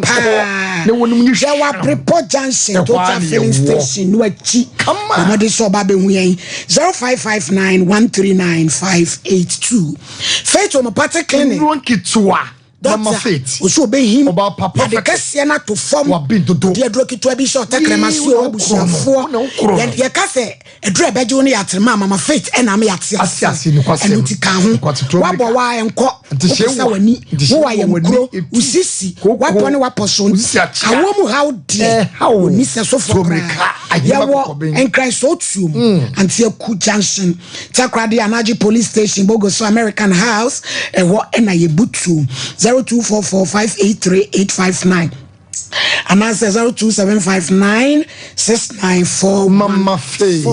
Paa. Ne wɔnom nye Yɛwɔ Aprepɔ Junction, Ɛhɔ ara Total ne Filling yɛwɔ. Station no akyi. Kama. Wɔde sɛ ɔba bɛhu yɛn 0559 139 582. Faith Homeopathic Clinic. Nnuro nketewa. Mama Doctor, Faith. osu obehim. Ɔbaa pa Ade prophetess. kɛseɛ no ato fam. Waben dodo. Ɔde aduro ketewa bi hyɛ ɔtɛkrɛma Yee, so wo na wo korɔ no. abusuafoɔ. Wo na wo korɔ no. Yɛka sɛ aduro a ɛbɛgye wo no yɛ atrema a Mama Faith ɛna ama yɛate Ate ase, nokwasɛm. Ɛno nti ka ho. Nokwasɛm, tuo Woabɔ mmirika. wa ɛnkɔ. Nti hyɛ Wopɛ sɛ wa. w'ani, Nti hyɛ wo wa w'ani ayamkuro, etu. wo sisi, Kooko. woapɔ ne woapɔ so. Wo sisi akyea. Awoɔ mu haw deɛ, Ɛhaw. ɔnni sɛ sofoɔ Tuo koraa. mmirika, ahema Yɛwɔ kɔkɔben. Nkran Sootuom, Antiaku Junction, Takoradi Anagye Police Station, Bogoso American House, ɛhɔ ɛna yɛbutuom. 0244583859 anaasɛ 02759694 Mama Faith.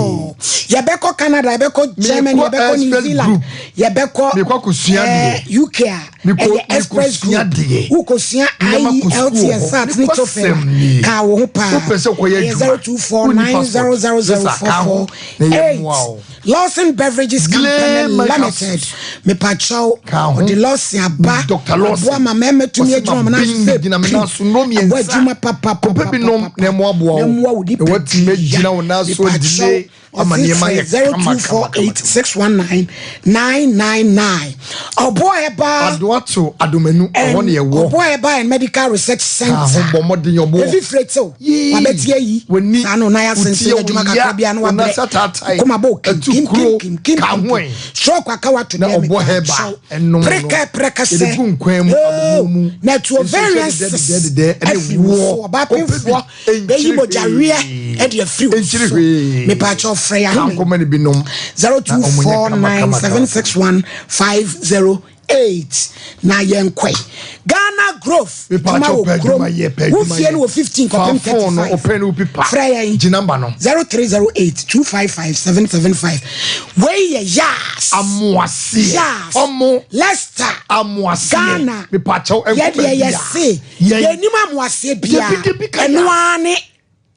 Yɛbɛkɔ Canada, yɛbɛkɔ Germany, Mekɔ yɛbɛkɔ New Express Zealand, Group. yɛbɛkɔ Mekɔ akɔsua deɛ. UK a ɛyɛ Express Mekɔsua Group. deɛ. Wokɔsua Nneɛma kɔ sukuu wɔ IELTS, hɔ. SAT ne Nokwasɛm TOEFL nie. ka wo ho paa. Wopɛ sɛ wokɔyɛ Ɛyɛ adwuma. Wonni passport. 0249 Visa ka ho. Na ɛyɛ mmoa 0200044 wo. Lawson Beverages Company Glen Limited, mepakyɛw, Ka ho. ɔde Lawson aba. Dr. Lawson. Aboa ma mmarima tumi Ɔse adwuma ma ma no ben asɛ gyina me pim. nan so nnuro Aboa mmiɛnsa. adwuma papapapa. Kɔpɛ bi nom na ɛmmoaboa wo. Na ɛmmoa wo Na woatumi agyina wo nan so Mepakyɛw, adile ama nneɛma ayɛ ɔse kama, kama, kama, 0248 619 999. Ɔboa ɛba Adoato Adomanu, ɛhɔ ne yɛwɔ. Ɔboa ɛba and Medical Research Ka ho Center. bɔ mmɔden ɔboɔ. Efi firi tew Yee. wabɛti ayi W'ani, saa no nan wo asensene tie, wo adwuma ya, kakra bia no wo nan wabrɛ ase ataatae, kɔma bɔ kim atu kim kuro, kim kim ka kim ho kim ɛ. Stroke aka wato Na deɛ ɔbɔ mepa hɛba kyɛw. ɛnom no. Prekɛ prɛkɛsɛ Yɛde gu nkwan mu, Oh, abomu mu. na ɛto Nsuo hyɛ ovarian dedɛ, cysts dedɛ, ɛne afiri wo woɔ. so. Ɔbaa Ɔpɛ bi, pemfoɔ ɛnkyiri bɛyi mogyaweɛ hwee. ɛde afiri wo Ɛnkyiri so. hwee. Mepa kyɛw, frɛ yɛ Ka ahome nkɔma no bi nom. 0249761508 na yɛnkɔe. Ghana Growth Mepa adwuma kyɛw, wɔ pɛ kurom. adwuma yɛ, pɛ Wo adwuma fie yɛ. no wɔ 15 Fa kɔpem phone no, 35. ɔpɛ ne wo pipa. Frɛ yɛn. Gye number no. 0308 255 775. Wei yɛ Yas. Amoaseɛ. Yas. Ɔmo. Leicester. Amoaseɛ. Ghana. Mepa kyɛw, ɛnkɔ Yɛdeɛ baabi a. yɛse Yɛn- yɛnim amoaseɛ bia. Debi, debi ka Ɛno Yas. ara ne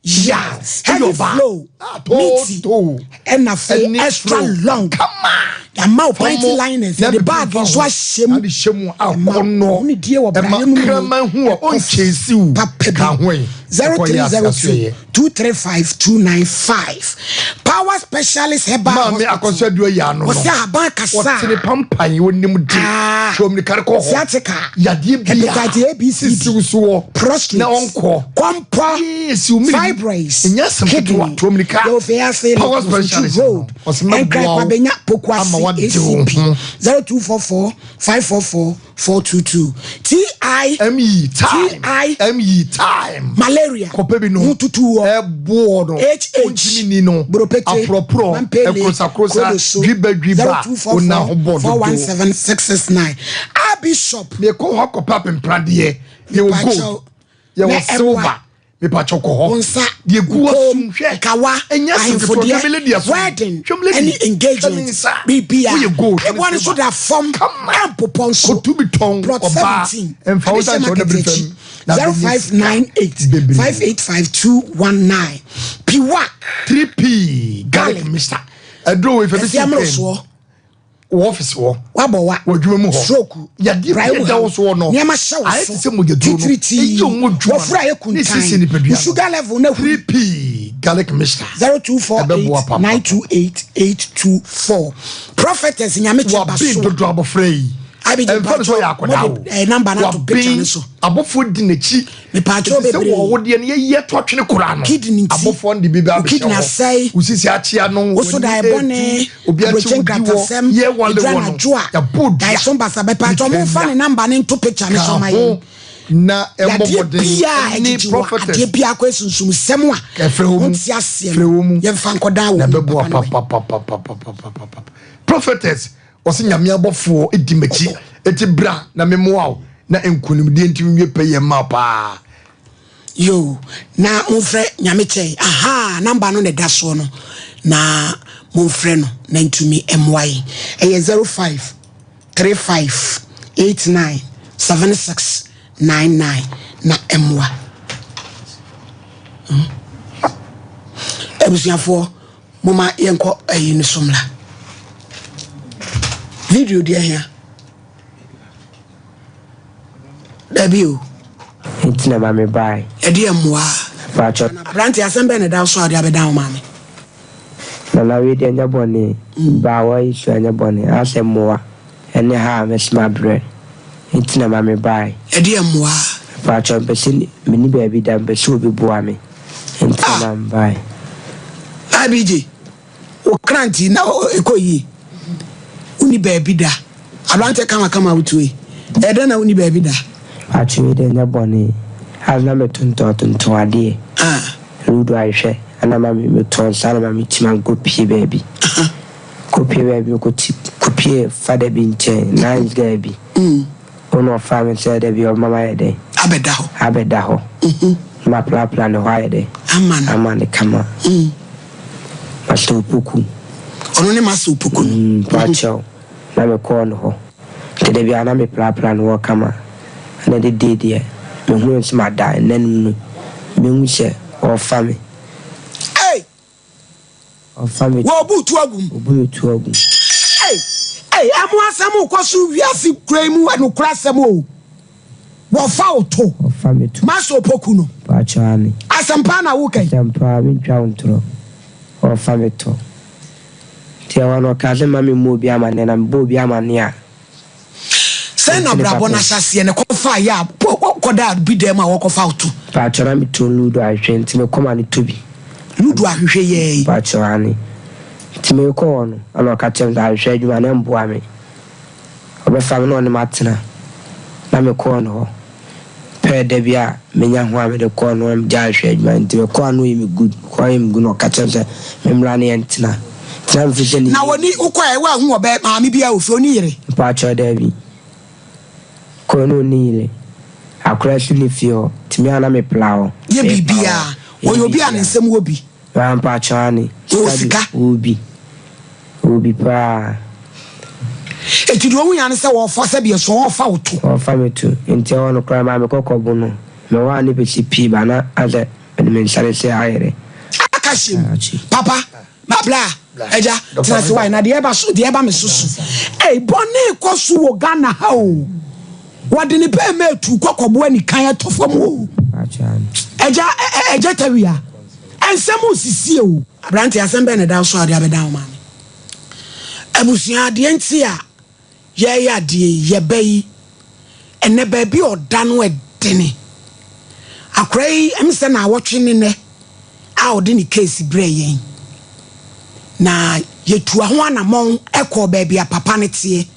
Yas. Yas. Heavy Ɛyɛ ɔbaa. flow. Ah, Meaty. toto. Ɛna afei Ɛne extra flow. long. Kama. Yàmà wo panty Fɔmɔ, liners, na yɛde bibi bag fa nso ho. ahyɛ mu. Na de hyɛ mu Ɛma akɔnnɔ. wo ne die wɔ Ɛma brayɛ no mu no, kraman hu a ɛkɔ ɔnkyɛnsi wo. papa bi. Ka ho yi. 0302 Ɛkɔyɛ aseaseɛ. 235 295. Power Specialist Herbal Maame Hospital. akɔsɔ aduo yɛ ano no. Wɔsɛ ahaban kasa. Ɔtene pampan onim de. Ah. Tuom ne kare kɔ hɔ. Sciatica. Yadeɛ bia. Hepatitis A, B, C, D. Sisiw soɔ. Prostate. Na ɔnkɔ. Kɔmpɔ. Yee, siw miri. Fibroids. Ɛnyɛ asɛm ketewa. Kidney. Tuom ne ka. Yɛwɔ Feyase Power Specialist Road. no. Ɔsɛ mɛboa Nkran wo. Kwabenya Pokuase Ama wade wo ACP. ho. 0244 544 422. TI ME time. TI. ME time. Malaria. Kɔpɛ bi no. Ho tutu wɔ. Ɛboɔ no. HH. Wontumi ni no. Boropete. Aporɔporɔ. Mampele. Ɛkrosakrosa. Krodoso. Dwiba dwiba. Ona ho bɔ 0244 dodo. 417 669. Bishop. Mekɔ hɔ akɔpɛ apempradeɛ. Yɛwɔ Mepakyɛw. gold. Yɛwɔ Na ɛboa. silver. Mepakyɛw kɔ hɔ. Wo nsa, Deɛ gu wo wɔ kɔn, sum hwɛ. kawa, Ɛnyɛ asɛm ketewa. ahemfodeɛ, Hwɛ me lady aso. wedding, Hwɛ me lady. ɛne engagement, Hwɛ me nsa. biribia. Woyɛ gold, Ɛboa no ne so silver. da fam, Kama. ɛmpopɔ nso. Kotu bi tɔn Plot ɔbaa. 17, Ɛmfa wo nsa Adehyɛ nhyɛ wo Market dabere akyi. fam. Na bɛnya sika 0598 bebree. 585 219. Piwak. 3P garlic Garlic. mixture. Ɛduro wei fɛ bi si Ɛsi amoro kɛn. soɔ. Wɔ ɔfisi hɔ. Wabɔ wa. Wɔ adwuma mu hɔ. Stroke. Yadeɛ Praeɛ bi mu ɛda haw. wo soɔ no. Nneɛma hyɛ wo Ayɛ so. te sɛ mogyaduro no. Titiritii. Ɛyi ɔmo adwuma no. Wɔfura ayɛ Ne siesie kuntan. nipadua Wo no. sugar level na huri. 3P garlic mixture. 0248 Ɛbɛboa papa. 928 824. Prophetess Nyamekyɛ Waben Basoa. dodo abɔfra yi. Abigye Ɛmfa no sɛ ɔyɛ akwadaa o. mode, number no ato picture no so. Abɔfoɔ di n'akyi. Mepaakyɛw Ɛte sɛ bebree. wɔ wodeɛ no yɛyi ɛto atwene koraa no. Kidney nti. Abɔfoɔ no de bi bɛ Wo kidney abɛhyɛ hɔ. asɛe. Wo sisi akyea no. Wo so w'ani da etu, ɛbɔne. Obi akyi Aburokye wo di wɔ. nkratasɛm. Yɛ wale Edura wɔ no. anadwo a. Yɛbɔ dua. Daeso basa bɛpaakyɛw momfa ne number ne nto picture no so Ka ma ho yɛn. na ɛmmɔ Yadeɛ mmɔden biaa ne ɛgyegye wɔ prophetess. adeɛ biaa kɔ esunsum sɛm a Ɛfrɛ wo mu. wonte aseɛ Frɛ wo mu. no yɛmfa nkɔdaa wɔ Na mu ɛbɛboa papa no wɛ. papapapapapapapa. Prophetess ɔsɛ Nyame abɔfoɔ di m'akyi, eti bra na memmoa wo na nkonimdie ntimi nwie pɛ yɛ mma paa. Yo, na momfrɛ Nyame kyɛe. Aha, number no na ɛda soɔ no, na momfrɛ no na ntumi mmoa yɛn. Ɛyɛ 05 35 89 76 99 na mmoa. Abusuafoɔ, moma yɛnkɔ ayi no so mmra. Video deɛ hia. Dabi o. Nti na ma me bae. Ɛdeɛ mmoa? Mpakyɛw. Aberanteɛ, asɛm bɛn na ɛda wo so a wode abɛdan wo maame? Nana wei deɛ ɛnyɛ bɔne, baawa yi so ɛnyɛ bɔne, asɛ mmoa ɛne ha a mɛsi mabrɛ nti na ma me bae. Ɛdeɛ mmoa? Mpakyɛw mpɛ sɛ menni baabi da, mpɛ sɛ obi boa me nti na ma me bae. IBJ, Wo krant na ɛkɔ yie. Wonni baabi da. Aberanteɛ kamakama a wotuo yi, ɛyɛ dɛn na wonni baabi da? Akyere yi deɛ ɛnyɛ bɔne. As na metontɔn tontɔn adeɛ. Ludo ahwehwɛ ɛna ma me metɔn saa na ma me ti ma me kɔ pie baabi. Kɔ pie baabi me kɔ ti kɔ pie fada bi nkyɛn nice guy bi. Ɔna ɔfaa me sɛ dabi ɔbɛma mayɛ dɛn. Abɛda hɔ. Abɛda hɔ. Na maprapra ne hɔ ayɛ dɛn. Ama no. Ama no kama. Master Opoku. Ɔno ne Master Opoku no. Mpakyɛw, na mekɔɔ no hɔ. Nti da biara na meprapra ne hɔ kama. Ɛna de day deɛ, mehuu sɛ mada nna no mu no, mehu sɛ ɔrefa me. Ei! Ɔfa me. Wɔbu tu agu mu. Wɔbu me tu agu mu. Ei! Ei! Ɛmo asɛm rekɔ so wiase kura yi mu, ɛnokorɛ asɛm o. Wɔfa wo to. Wɔfa me to. Master Opoku no. Mpakyɛw aane. Asɛm paa na woka yi. Asɛm paa, mentwa wo ntorɔ. Wɔfa me to. Nti ɛhɔ no ɔkaa sɛ mma memmɔ obi amaneɛ na mebɔ obi amaneɛ a. Sɛn na abrabɔ no ahyɛaseɛ no kɔfaa yɛ a kɔdaa bi dan mu a wɔkɔfa wo to? Mpakyɛw na metɔn ludo ahwehwɛ nti mekɔ ma no tɔ bi. Ludo ahwehwɛ yɛɛ yi? Mpakyɛw aane. Nti mekɔ hɔ no ɛna ɔka kyerɛ me sɛ ahwehwɛ adwuma no ɛmboa me. Ɔbɛfa me na ɔne me atena. Na mekɔɔ no hɔ. Pɛɛ da bi a menya ho a mede kɔɔ no hɔ na megyae hwɛ adwuma no. Nti mekɔɔ a na ɔyɛ me good. Mekɔɔ a ɔyɛ me good na ɔka kyerɛɛ me sɛ memmra na yɛntena. Nti na mefeel sɛ ne Na yere. ɔni, wokɔɛ woanhu ɔbɛ, maame biara wɔ fie, ɔni yere? Mpakyɛw daabi. Kɔɛ na ɔnni yere. Akora nso nni fie hɔ. Nti me a na mepla hɔ. Yɛ Mepa hɔ. biribiara. Yɛ Ɔyɛ obi a ne biribiara. nsam wɔ bi. Ah mpakyɛw aane. Ɔwɔ Sika sika? de, ɔwɔ bi. Ɔwɔ bi paa. Enti deɛ ɔhu ya ne sɛ ɔɔfa sɛdeɛ so ɔɔfa wo to. Ɔɔfa me to. Nti ɛhɔ no koraa maame kɔkɔbo no, mewɔ a ne bɛsi pii ba na asɛ mede me nsa no sɛ ayerɛ. Aka hyɛ mu. Papa, ma bla, agya, tena ase wai na deɛ ɛba so, deɛ ɛba me so so. Ei, bɔne kɔ so wɔ Ghana ha o. Wɔde ne pɛɛ mɛɛtu kɔkɔbo anikan ɛtɔ fam o. Agya, agya Tawia, nsɛm resisi o. Aberanteɛ, asɛm bɛn na ɛda wo so a wode abɛdan wo maame? Abusua, adeɛ nti a yɛreyɛ adeɛ yi, yɛba yi, ɛnɛ baabi a ɔda no ɛdene. Akora yi, ɛm sɛ naawɔtwe ne nɛ a ɔde ne case brɛɛ yɛn. Na yɛtua ho anamɔn kɔɔ baabi a papa no teɛ.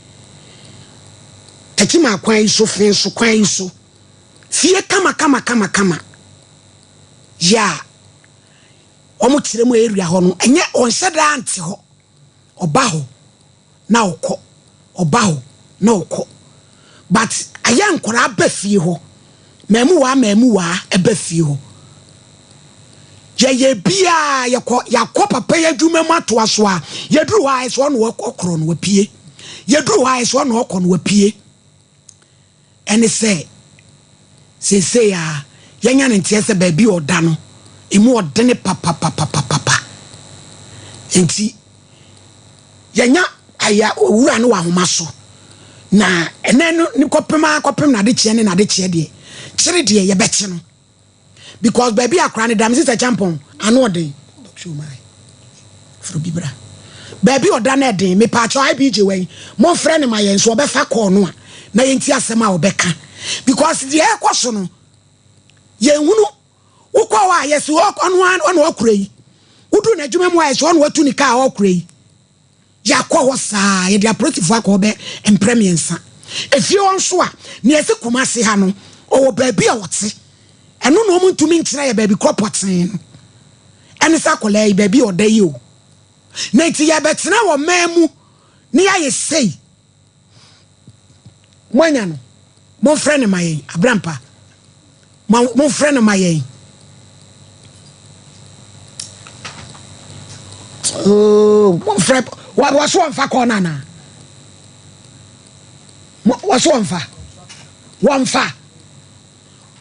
Techiman kwan yi so, Fenso kwan yi so. Fie kama kama kama kama. Yɛ a wɔn kyerɛ mu area hɔ no ɛnyɛ ɔnhyɛ daa nte hɔ ɔba hɔ na ɔkɔ ɔba hɔ na ɔkɔ but ayɛ nkwadaa ba fie hɔ mmamuwaa mmamuwaa ɛba fie hɔ yɛyɛ biara yɛkɔ yɛakɔ papa yɛ adwuma mu atoa so a yɛduru hɔ a ɛsɛ ɔno ɔkorɔ no wapue yɛduru hɔ a ɛsɛ ɔno ɔkɔ no wapue. Ɛne sɛ, seesei a yɛanya ne nteɛ sɛ baabi a ɔda no, emu ɔdene papapapapapa. Enti, yɛanya aya owura no wɔ ahoma so. Na ɛnɛ no ne kɔpem ara kɔpem n'adekyeɛ ne n'adekyeɛ deɛ, kyere deɛ yɛbɛkye no. Because baabi a akora no da, me sister Champon, ano ɔden. Show my. Fro bi bra. Baabi ɔda no ɛden. Me paakyɛw IBJ wɛn. Momfrɛ no ma yɛn so ɔbɛfa kɔɔ no a na yɛnti asɛm a ɔbɛka. Because deɛ ɛkɔ so no yɛnhunu. Wokɔ hɔ a yɛsi ɔno ɔno ɔkora yi. Wodu n'adwuma mu a yɛsi ɔno watu ne kaa ɔkora yi. Yɛakɔ hɔ saa, yɛde apolisifoɔ akɔ hɔ bɛ mprɛ mmiɛnsa. Efie hɔ nso a, nea ɛsi Kumasi ha no, ɔwɔ baabi a ɔte. Ɛno na wɔn ntumi nkyerɛ yɛ baabi korɔ pɔtee no. Ɛne sɛ akwadaa yi, baabi a ɔda yi o. Na nti yɛbɛtena wɔ man mu na yɛayɛ sei. Moanya no, momfrɛ no ma yɛn, Abrampa. Momfrɛ no ma yɛn. Oh, momfrɛ, wɔso wɔmfa kɔɔ no anaa? Wɔso wɔmfa, wɔmfa,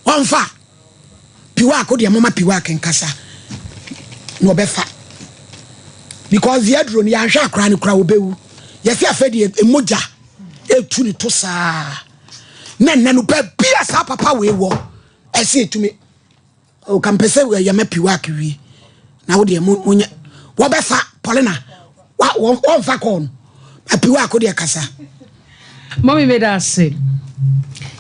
wɔmfa. Piwak wo deɛ moma piwak nkasa na ɔbɛfa because deɛ aduro no yɛanhwɛ akora no kora wɔbɛwu yɛsɛ afɛ deɛ mogya ɛtu ne to saa na nnɛ no baabi a saa papa wei wɔ. Ɛsɛ ɛtumi o ka mpɛ sɛ yɛma piwak wie na wo deɛ monyɛ wɔbɛfa Paulina wɔmfa kɔɔ no apiwak wo deɛ kasa. Mɔmi meda ase.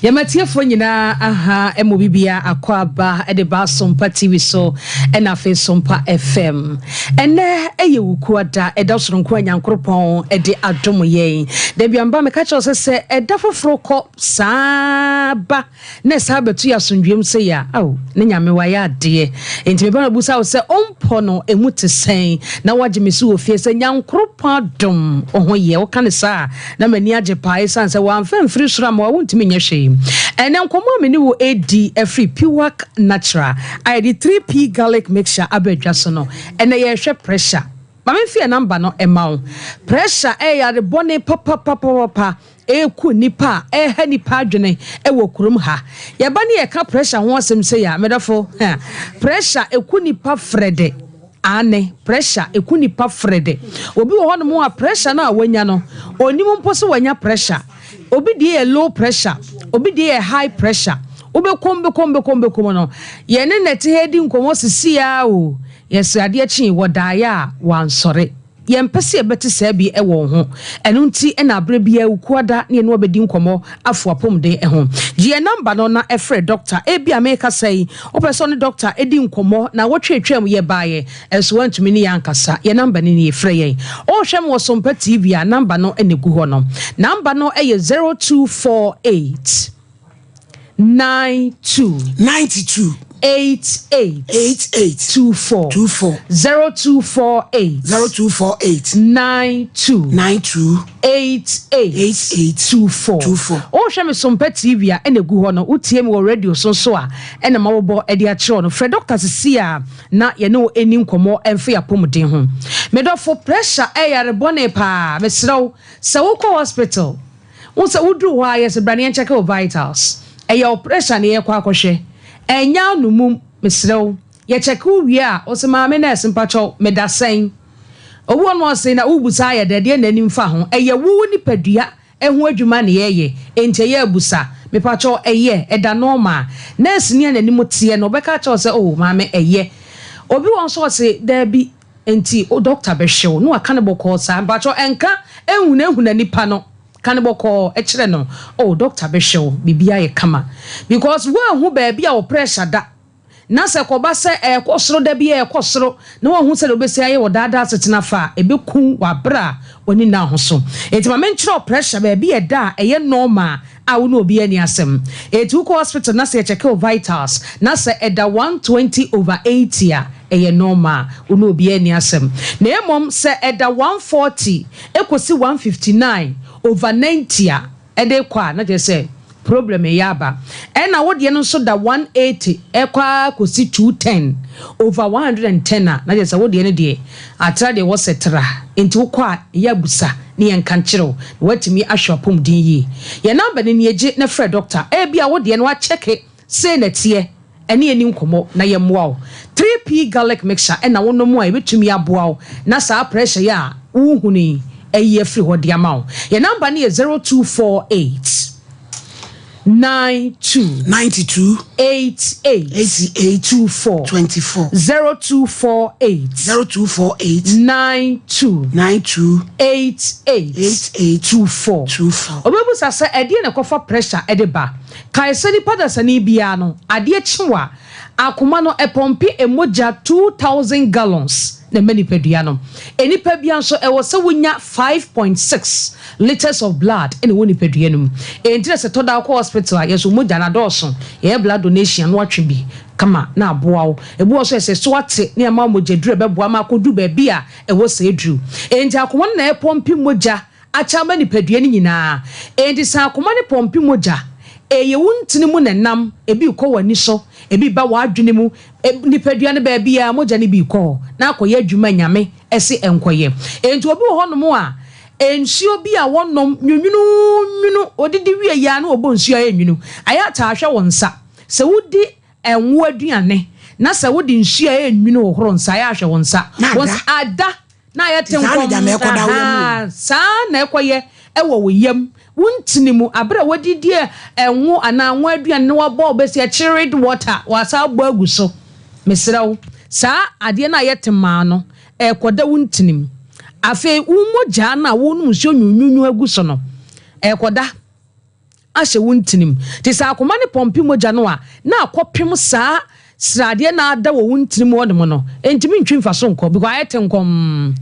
Yɛma tiefoɔ nyinaa aha ɛmɔ bibia akɔ aba ɛde ba Sompa TV so ɛna afei Sompa FM. Ɛnɛ ɛyɛ Wukuada ɛda soronko a Nyankoropɔn ɛde adom yɛn. Dabi amba meka kyerɛ sɛ sɛ ɛda foforo kɔ saa ba Na ɛsan bɛto yɛ asomdwoeɛ mu sei a, ao, ne Nyame wayɛ adeɛ. Enti meba mɛbusa wo sɛ, Ompɔ no, ɛmu te sɛn? Na woagye me so wɔ fie sɛ, Nyankoropɔn adom, wo ho yɛ. Woka no saa a, na m'ani agye paa, ɛsiane sɛ woamfa amfiri soro amma wo a, wontumi nyɛ hwee. Ɛnnɛ, nkɔmmɔ a me ne wo redi afiri Piwak Natural a yɛde 3P Garlic Mixture aba adwa so no, ɛnnɛ yɛrehwɛ pressure. Ma memfa yɛn number no mma wo. Pressure yɛ yare bɔne papapapapa. Ɛreku nnipa a ɛreha nnipa adwene wɔ kurom ha. Yɛba ne yɛka pressure ho asɛm sei a, medɔfo, huh, pressure ɛku nnipa frɛdɛ. Aane, pressure ɛku nnipa frɛdɛ. Obi wɔ hɔnom a pressure no a wanya no, ɔnnim mpo sɛ wanya pressure. Obi deɛ yɛ low pressure, obi deɛ yɛ high pressure. Wobɛkɔm, bɛkɔm, bɛkɔm, bɛkɔm no, yɛne na ɛte ha redi nkɔmmɔ sesei ara o, yɛsɛ adeɛ kyee, wɔdaeɛ a, wansɔre. Yɛmpɛ sɛ yɛbɛte saa bi wɔ wo ho. Ɛno nti na berɛ biara Wukuada ne yɛne wo abɛdi nkɔmmɔ afa w'apɔmuden ho. Gye yɛn namba no na frɛ dɔkta. Ebia merekasa yi, wopɛ sɛ wo ne dɔkta di nkɔmmɔ. Nnawɔtwe a atwam yɛbaeɛ nso woantumi ne yɛn ankasa. Yɛn namba no nie, frɛ yɛn. Worehwɛ me wɔ Sompa TV a, namba no na ɛgu hɔ no. Namba no yɛ 0248. 92. 92. 88. 88. 24. 24. 0248. 0248. 92. 92. 88. 88. 24. 24. Wohwɛ me Sompa TV a ɛna egu hɔ no, wotie me wɔ radio so nso a ɛna ma wobɔ de akyerɛw no. Frɛ dɔkta sisi a na yɛne wo ɛni nkɔmmɔ ɛmfa yɛn apɔmuden ho. Me dɔfo, pressure ɛyɛ yare bɔne paa. Mesrɛ wo, sɛ wokɔ hospital, Wohu sɛ woduru hɔ a yɛse bra na yɛnkyɛke wo vitals. Ɛyɛ wo pressure na yɛrekɔ akɔhwɛ. Ɛnyɛ anomum, mesrɛ wo. Yɛkyɛke wo wie a, wose maame nurse mpakyɛw, meda sɛn? Obi wɔ hɔ no ɔse na worebusa ayɛ dɛn, deɛn na anim fa ho? Ɛyɛ wo wo nipadua ho adwuma na yɛreyɛ, enti ɛyɛ abusa. Mepakyɛw, ɛyɛ? Ɛda normal? Nurse ni a n'anim teɛ no, ɔbɛka akyerɛ wo sɛ oh maame, ɛyɛ. Obi wɔ hɔ nso ɔse daabi. Nti wo doctor bɛhwɛ wo na waka no bɔkɔɔ saa mpakyɛw ɛnka ɛnhunahuna nipa no ka no bɔkɔɔ ɛkyerɛ no oh doctor bɛhwɛ wo biribiara yɛ kama because woanhu baabi a wo pressure da na sɛ kɔba sɛ ɛɛkɔ soro da bi ɛɛkɔ soro na woanhu sɛdeɛ wobɛsi ayɛ wɔ daadaa asetena fa a ɛbɛku wo wɔ aberɛ a w'ani nna ho so nti ma menkyerɛ wo pressure baabi a ɛda a ɛyɛ normal a wo ne obiara nni asɛm. Enti wokɔ hospital na sɛ yɛkyɛke wo vitals na sɛ ɛda 120 over 80 a, ɛyɛ normal, wo ne obiara nni asɛm. Na mmom sɛ ɛda 140 kɔsi 159 over 90 a, ɛde rekɔ a, na kyerɛ sɛ problem reyɛ aba. Ɛna wo deɛ no nso da 180 kɔ ara kɔsi 210 over 110 a, na kyerɛ sɛ wo deɛ no deɛ, atra deɛ ɛwɔ sɛ tra. Enti wokɔ a, yɛ abusa ne yɛnka nkyerɛ wo na woatumi ahwɛ w'apɔmuden yie. Yɛn number no nie, gye na frɛ dɔkta. Ebia wo deɛ no akyɛke sei na ɛteɛ, ɛne yɛn nni nkɔmmɔ na yɛmmoa wo. 3P Garlic Mixture na wonom a ɛbɛtumi aboa wo na saa pressure yi a wohunu yi ayi afiri hɔ de ama wo. Yɛn number no yɛ 0248. 92. 92. 88. 88. 24. 24. 0248. 0248. 92. 92. 88. 88. 24. 24. Obebusa sɛ ɛdeɛn na ɛkɔfa pressure de ba? Kae sɛ nipa dasani biara no, adeɛ kye wo a, akoma no ɛpɔmpe mogya 2000 gallons na ɛma nipadua no. Nnipa biara nso, ɛwɔ sɛ wonya 5.6 litres of blood na ɛwɔ nipadua no mu. Enti na sɛ ɛtɔ da wokɔ hospital a, yɛn nso mogya no adɔɔso, yɛyɛ blood donation a na wɔatwe bi kama na aboa wo. Ebi wɔ hɔ nso a, ɛsɛ sɛ woate na yɛama wo mogyaduru a ɛbɛboa ma akɔduru baabi a ɛwɔ sɛ ɛduru. Enti akoma no na ɛpɔmpe mogya akyɛ ama nipadua no nyinaa. Enti sɛ akoma no pɔmpe mogya, ɛyɛ wo ntini mu na ɛnam, ebi rekɔ w'ani so, ebi reba w'adwene mu, nipadua no baabiara mogya no bi rekɔ hɔ na akɔyɛ adwuma a Nyame se ɛnkɔyɛ. Enti obi wɔ hɔnom a, nsuo bi a wɔnom nwunwununwunu, ɔdidi wie yi ara na ɔbɔ nsuo a ɛyɛ nwunu. Ayɛ a taa hwɛ wo nsa. Sɛ wodi ɛnwo aduane na sɛ wode nsuo a ɛyɛ nwunu hohoro nsa, ayɛ a hwɛ wo nsa. Na Wo ada. nsa ada. Na ayɛ Saa na tenkɔm. gyama ɛkɔda wo yam o. Ahaa, saa na ɛkɔyɛ. wɔ wo yam, wo ntini mu, bere a woadidi ɛnwo anaa anwa aduane na woabɔ wo bɛsi chilled water, wɔasan abɔ agu so. Mesrɛ wo, saa adeɛ no a ɛyɛ temaa no, ɛrekɔda wo ntini mu. Afei wo mogya no a wonom nsuo nwunwunwu agu so no, ɛrekɔda ahyɛ wo ntini mu. Nti sɛ akoma no pɔmpe mogya no a, na akɔpem saa sradeɛ no a ada wɔ wo ntini mu hɔnom no, ɛntumi ntwi mfa so nkɔ because ayɛ tenkɔmm.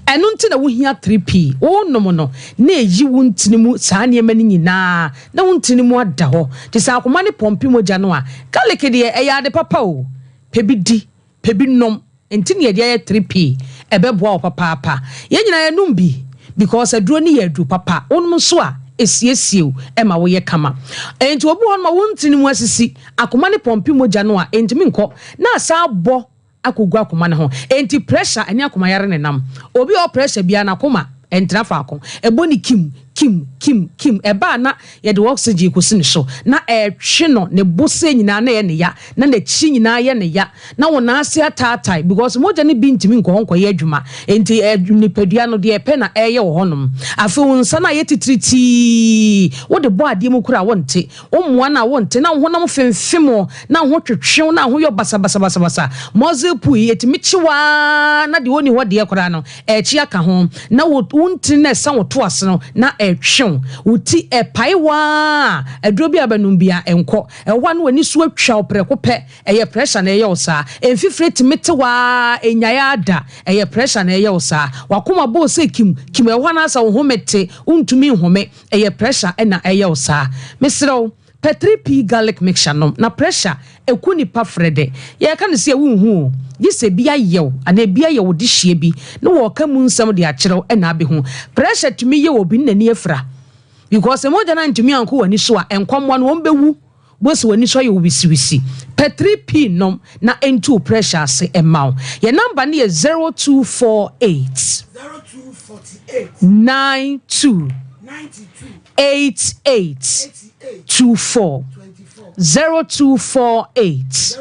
Ɛno nti na wohia 3P. Wonom no, na ɛyi wo ntini mu saa nneɛma no nyinaa, na wo ntini mu ada hɔ. Nti sɛ akoma no pɔmpe mogya no a, garlic deɛ ɛyɛ ade papa o, pɛ bi di. Pɛ bi nom nti na yɛde ayɛ 3P, ɛbɛboa wo papaapa. Yɛn nyinaa yɛnom bi because aduro no yɛ aduro papa, wonom nso a ɛsiesie wo ma woyɛ kama. Enti obi wɔ hɔnom a wo ntini mu asisi, akoma no pɔmpe mogya no a ɛntumi nkɔ na asan abɔ akɔgu akoma no ho. Enti pressure ɛne akomayare na ɛnam. Obi a ɔwɔ pressure biara n'akoma ɛntena faako, ɛbɔ ne kim kim kim kim, ɛba a na yɛde oxygen kɔsi ne so, na ɛretwe no, ne bo sɛ nyinaa na ɛyɛ ne ya, na n'akyi nyinaa yɛ ne ya, na wo nan ase ataatae because mogya no bi ntumi nkɔ hɔ nkɔyɛ adwuma, enti nipadua no deɛ ɛpɛ na ɛreyɛ wɔ hɔnom. Afei wo nsa no ayɛ titiritii, wode bɔ adeɛ mu koraa a wonte, wo mmoa no a wonte, na wo honam femfem wo, na wo ho twetwe wo, na wo ho yɛ wo basabasabasabasa. Muscle pull yi, ɛtumi kye wo ara na deɛ ɔnni hɔ deɛ koraa no, Ɛrekye aka ho, na wo wo ntini no a ɛsa wo to ase no, na ɛretwe wo. Wo ti ɛpae wo ara a, aduro bi a wobɛnom biara ɛnkɔ. Ɛwɔ hɔ a na w'ani so atwa wo prɛko pɛ, ɛyɛ pressure na ɛyɛ wo saa. Mfifire tumi te wo ara, ɛnnyae ara da, ɛyɛ pressure na ɛyɛ wo saa. W'akoma bɔ wo sɛ kim, kim, ɛwɔ hɔ a na asɛ wo home te, wontumi nhome, ɛyɛ pressure na ɛyɛ wo saa. Mesrɛ wo, Pɛ 3P garlic mixture nom na pressure ɛku nipa frɛ dɛ. Yɛka no sei a wonhu o, gye sɛ bi ayɛ wo anaa bi ayɛ wo dehyeɛ bi na wɔɔka mu nsɛm de akyerɛ wo ɛna abɛhu. Pressure tumi yɛ obi ne n'ani afira because sɛ mogya no antumi ankɔ w'ani so a nkwammoa no wɔn bɛwu bohu sɛ w'ani so ayɛ wo wisiwisi. Pɛ 3P nom na ɛntu wo pressure ase mma wo. Yɛn number no yɛ 0248 92 88 24 0248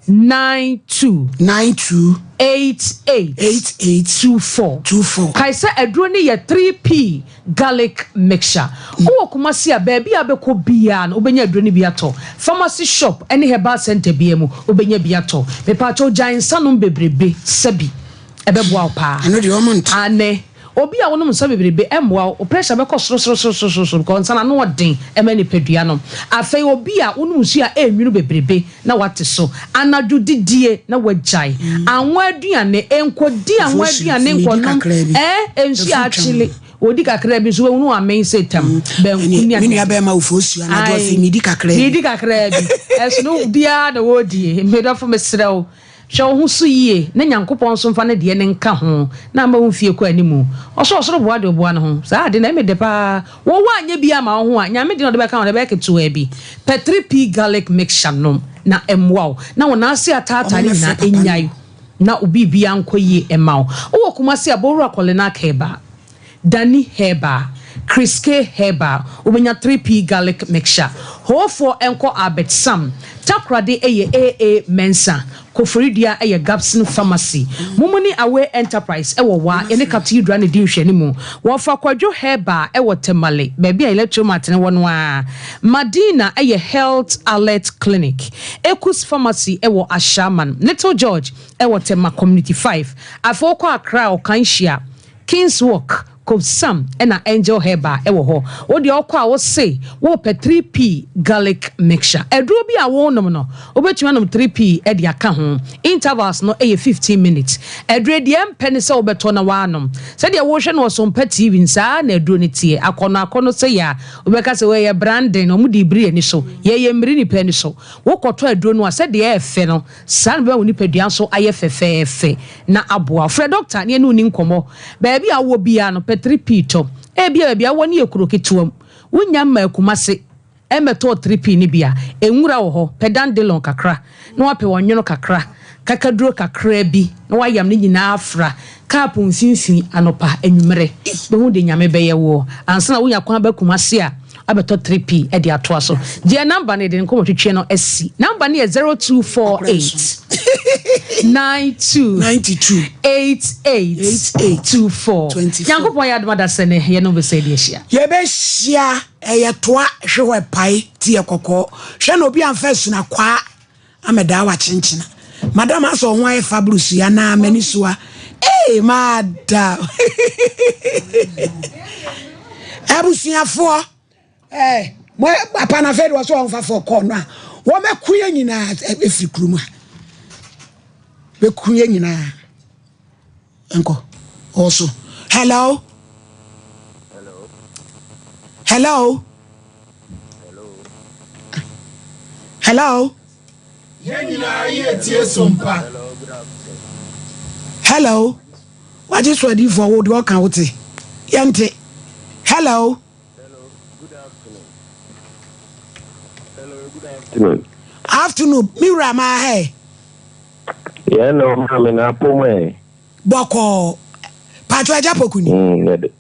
92 92 88 88 24 24. Kae sɛ aduro no yɛ 3P garlic mixture. Wowɔ Kumasi a, baabi a wobɛkɔ biara no wobɛnya aduro no bi atɔ. Pharmacy shop ne herbal centre biara mu wobɛnya bi atɔ. Mepaakyɛw gyae nsa nom bebrebe sɛbi ɛbɛboa wo paa. Ɛno deɛ wɔn nte. Aane. Obi a wonom nsa bebrebe ɛmmoa wo, wo pressure bɛkɔ sorosorosorosoro because nsa no ano ɔden ma nipadua no. Afei obi a wonom nsuo a ɛnwunu bebrebe na wate so. Anadwo didie na wagyae. Anwa aduane, nkɔdi anwa aduane nkɔnom ɛɛ nsuo a akyele. Ɔdi kakra bi nso wobɛhu no wamen sɛ tam, banku ne adeade. Me nua bɛrima ofosuo anadwo ɔse medi kakra bi. Medi kakra bi. Ɛsono obiara na ɔredie. Medɔfo mesrɛ wo. Hwɛ wo ho so yie na Nyankopɔn nso mfa ne deɛ no nka ho na ama wo mfie kɔ animu. Ɔsɛ ɔsoro boa deɛ ɔboa ne ho. Saa ade no ɛyɛ me dɛ paa. Wo woanyɛ bi ama wo ho a, Nyame deɛ na ɔde bɛka ho no ɛbɛyɛ ketewaa bi. Pɛ 3P garlic mixture nom na ɛmmoa wo na wo nan ase ataataa no nyinaa ɛnyae na wo biribiara nkɔ yie mma wo. Wowɔ Kumasi a, Bowura Kɔlenak Herbal. Danny Herbal, Chris K Herbal, wobɛnya 3P Garlic Mixture. Hoofoɔ nkɔ Albert Sam, Takoradi yɛ AA Mensah, Koforidua yɛ Gabson Pharmacy. Mumuni Away Enterprise wɔ Wa, yɛne Cathedral na ɛdi nhwɛanimu. Wɔfa Kwadwo Herbal wɔ Tamale, baabi a Electromat no wɔ no ara. Madina yɛ Health Alert Clinic. Ekus Pharmacy wɔ Ashaiman. Little George wɔ Tema Community 5. Afei wokɔ Accra a, Ɔkanhyia. Kings Walk, Kobsam ɛna Angel Herbal ɛwɔ hɔ. Wo deɛ wokɔ a wose wopɛ 3P garlic mixture. Aduro bi a wonom no, wobɛtumi anom 3P de aka ho. Intervals no yɛ 15 minutes. Aduro yi deɛ ɛmpɛ ne sɛ wobɛtɔ na woanom. Sɛdeɛ wohwɛ no wɔ Sompa TV no, saa ara na aduro no teɛ. Akɔnnɔ akɔnnɔ sɛ yɛ a, wobɛka sɛ wei yɛ branding, wɔde rebiri ani so. Yɛyɛ mmiri nnipa ani so. Wokɔtɔ aduro no a, sɛdeɛ ɛyɛ fɛ no, Saa na ɛbɛma wo nipadua nso ayɛ fɛfɛɛfɛ na aboa wo. Frɛ dɔkta na yɛne wo nni nkɔmmɔ. Baabi a wowɔ biara no, pɛ 3P tɔ. Ebia baabi a wowɔ no yɛ kuro ketewa mu. Wonnya mmaa Kumasi mmɛtɔɔ 3P no bi a, nwura wɔ hɔ. Pɛ dandelion kakra, na woapɛ ɔnwono kakra, kakaduro kakra bi, na woayam ne nyinaa afra kaapo mfimfini anɔpa, anwummerɛ. Bɛhu deɛ Nyame bɛyɛ woɔ. Ansa na wonya kwan aba Kumasi a, abɛtɔ 3P de atoa so. Gye yɛn namba no yɛde ne nkɔmmɔtwetwe no asi. Namba no yɛ 0248. 92 92 88 88 24. 24. Nyankopɔn yɛ adom adasɛ ne yɛne wo bɛsɛ de ahyia. Yɛbɛhyia ɛyɛ toa hwe hɔ ɛpae ti yɛ kɔkɔɔ. Hwɛ na obi amfa asuna kwaa amɛdaa wakyenkyena. Madam asɛ ɔho ayɛ fabulous yi anaa m'ani so a. Ee madam. Abusuafoɔ eh, mo papa na afei de wɔ so ɔmfa fɔ kɔɔ no a wɔmɛko yɛ nyinaa ɛfiri kurom a bɛku yɛ nyinaa nkɔ ɔwɔ so. Hello. Hello. Hello. Yɛn nyinaa yɛ tie sompa. Hello. Wagye so adiifoɔ wo deɛ ɔka wo te. Yɛnte. Hello. Afternoon. Afternoon. Me wura maa hɛ. Yɛn na ɔmaa me na apom ɛ. Bɔkɔɔ. Patro agya poku ni. Yɛde.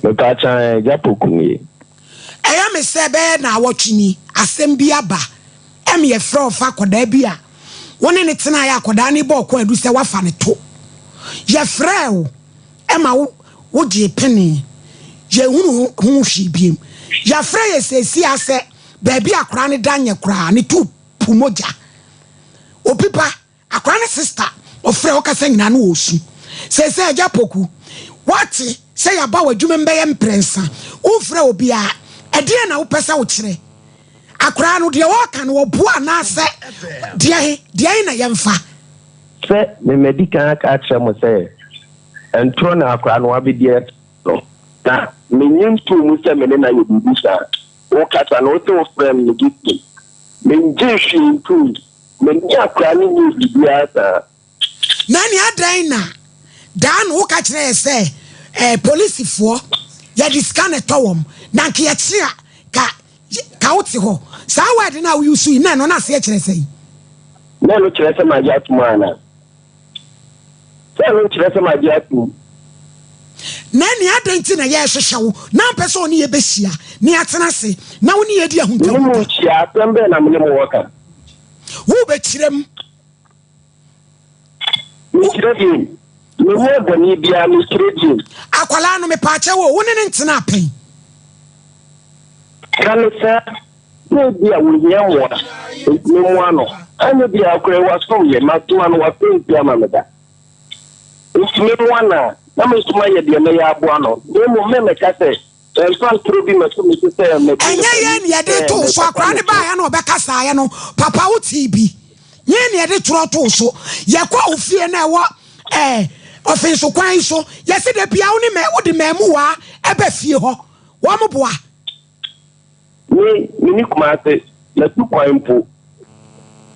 Mepatwa agya poku nie. Ɛyɛ me sɛ bɛyɛ na awɔtwe ni asɛm bi aba. Ɛm yɛfrɛ ɔfa akɔdaa bi a wo ne ne tena yɛ akɔdaa ne bɔɔ kɔ adu sɛ wafa ne to. Yɛfrɛ wo ɛma wo wogye pene. Yɛhunu ho hwee biem. Yɛfrɛ yɛ sɛsi asɛ baabi akwaraa ne da nyɛ koraa ne to pu mogya. Opipa akwaraa ne sister ɔfrɛ ɔkasa nyinaa no ɔsu. Sɛsɛ agya poku wate sɛ yɛaba w'adwuma mu bɛyɛ mprɛnsa womfrɛ obiara ɛdeɛn na wopɛ sɛ wokyerɛ akwaraa no deɛ wɔka no ɔboa anaasɛ deɛ he deɛ he na yɛmfa. Sɛ memadi kan aka akyerɛ mo sɛ ntorɔ na akwaraa no wabɛdi no na menye ntoo mu sɛ me ne no ayɛ biribi saa. Wokasa no wo sɛ wofrɛ me megye tom. Mengye hwee ntom. Me ne akwaraa no nyɛɛ biribiara saa. Na nea adɛn na daa no woka kyerɛ yɛ sɛ eh, polisifoɔ yɛde sika na ɛtɔ wɔm na nka yɛkye a ka ka wote hɔ saa word no a woyi so yi na ɛno no aseɛ kyerɛ sɛn? Na ɛno kyerɛ sɛ magye atom ana? Sɛ ɛno nkyerɛ sɛ magye atom. Na nea adɛn nti na yɛrehwehwɛ wo na mpɛ sɛ ɔne yɛbɛhyia na yɛatena ase na wo ne yɛdi Me ne mo ahuntahuta? nhyia asɛm bɛn na me ne mo wɔ ka? Wobɛkyerɛ mu. Mekyerɛ deɛ menyɛ bɔne biara mekyerɛ deɛ. Akwalaa no mepaakyɛ wo wo ne ne ntena apɛn. Ka ne saa sɛ bi a wohia mmoa nti memmoa no. Anyɛ bi a koraa wasom yɛ masoma no wasɛ nti ama me da. Nti memmoa no a na me nso mayɛ deɛ mɛyɛ aboa no. Na mmom mɛmɛka sɛ ɛmfa ntoro bi mɛto me so sɛ mɛdi Ɛnyɛ yɛn ne yɛde sɛ too so mɛkɔfa akwaraa ne ne to. baeɛ na ɔbɛkasaeɛ no papa wo tee bi. Yɛn ne yɛde torɔ too so. Yɛkɔ wo fie na ɛwɔ ɛɛ ɔfenso kwan yi so. Yɛsi de bia wo ne mɛ wode mɛmuwaa ɛbɛ fie hɔ. Wɔn boa. Me me ni Kumase matu kwan mpo.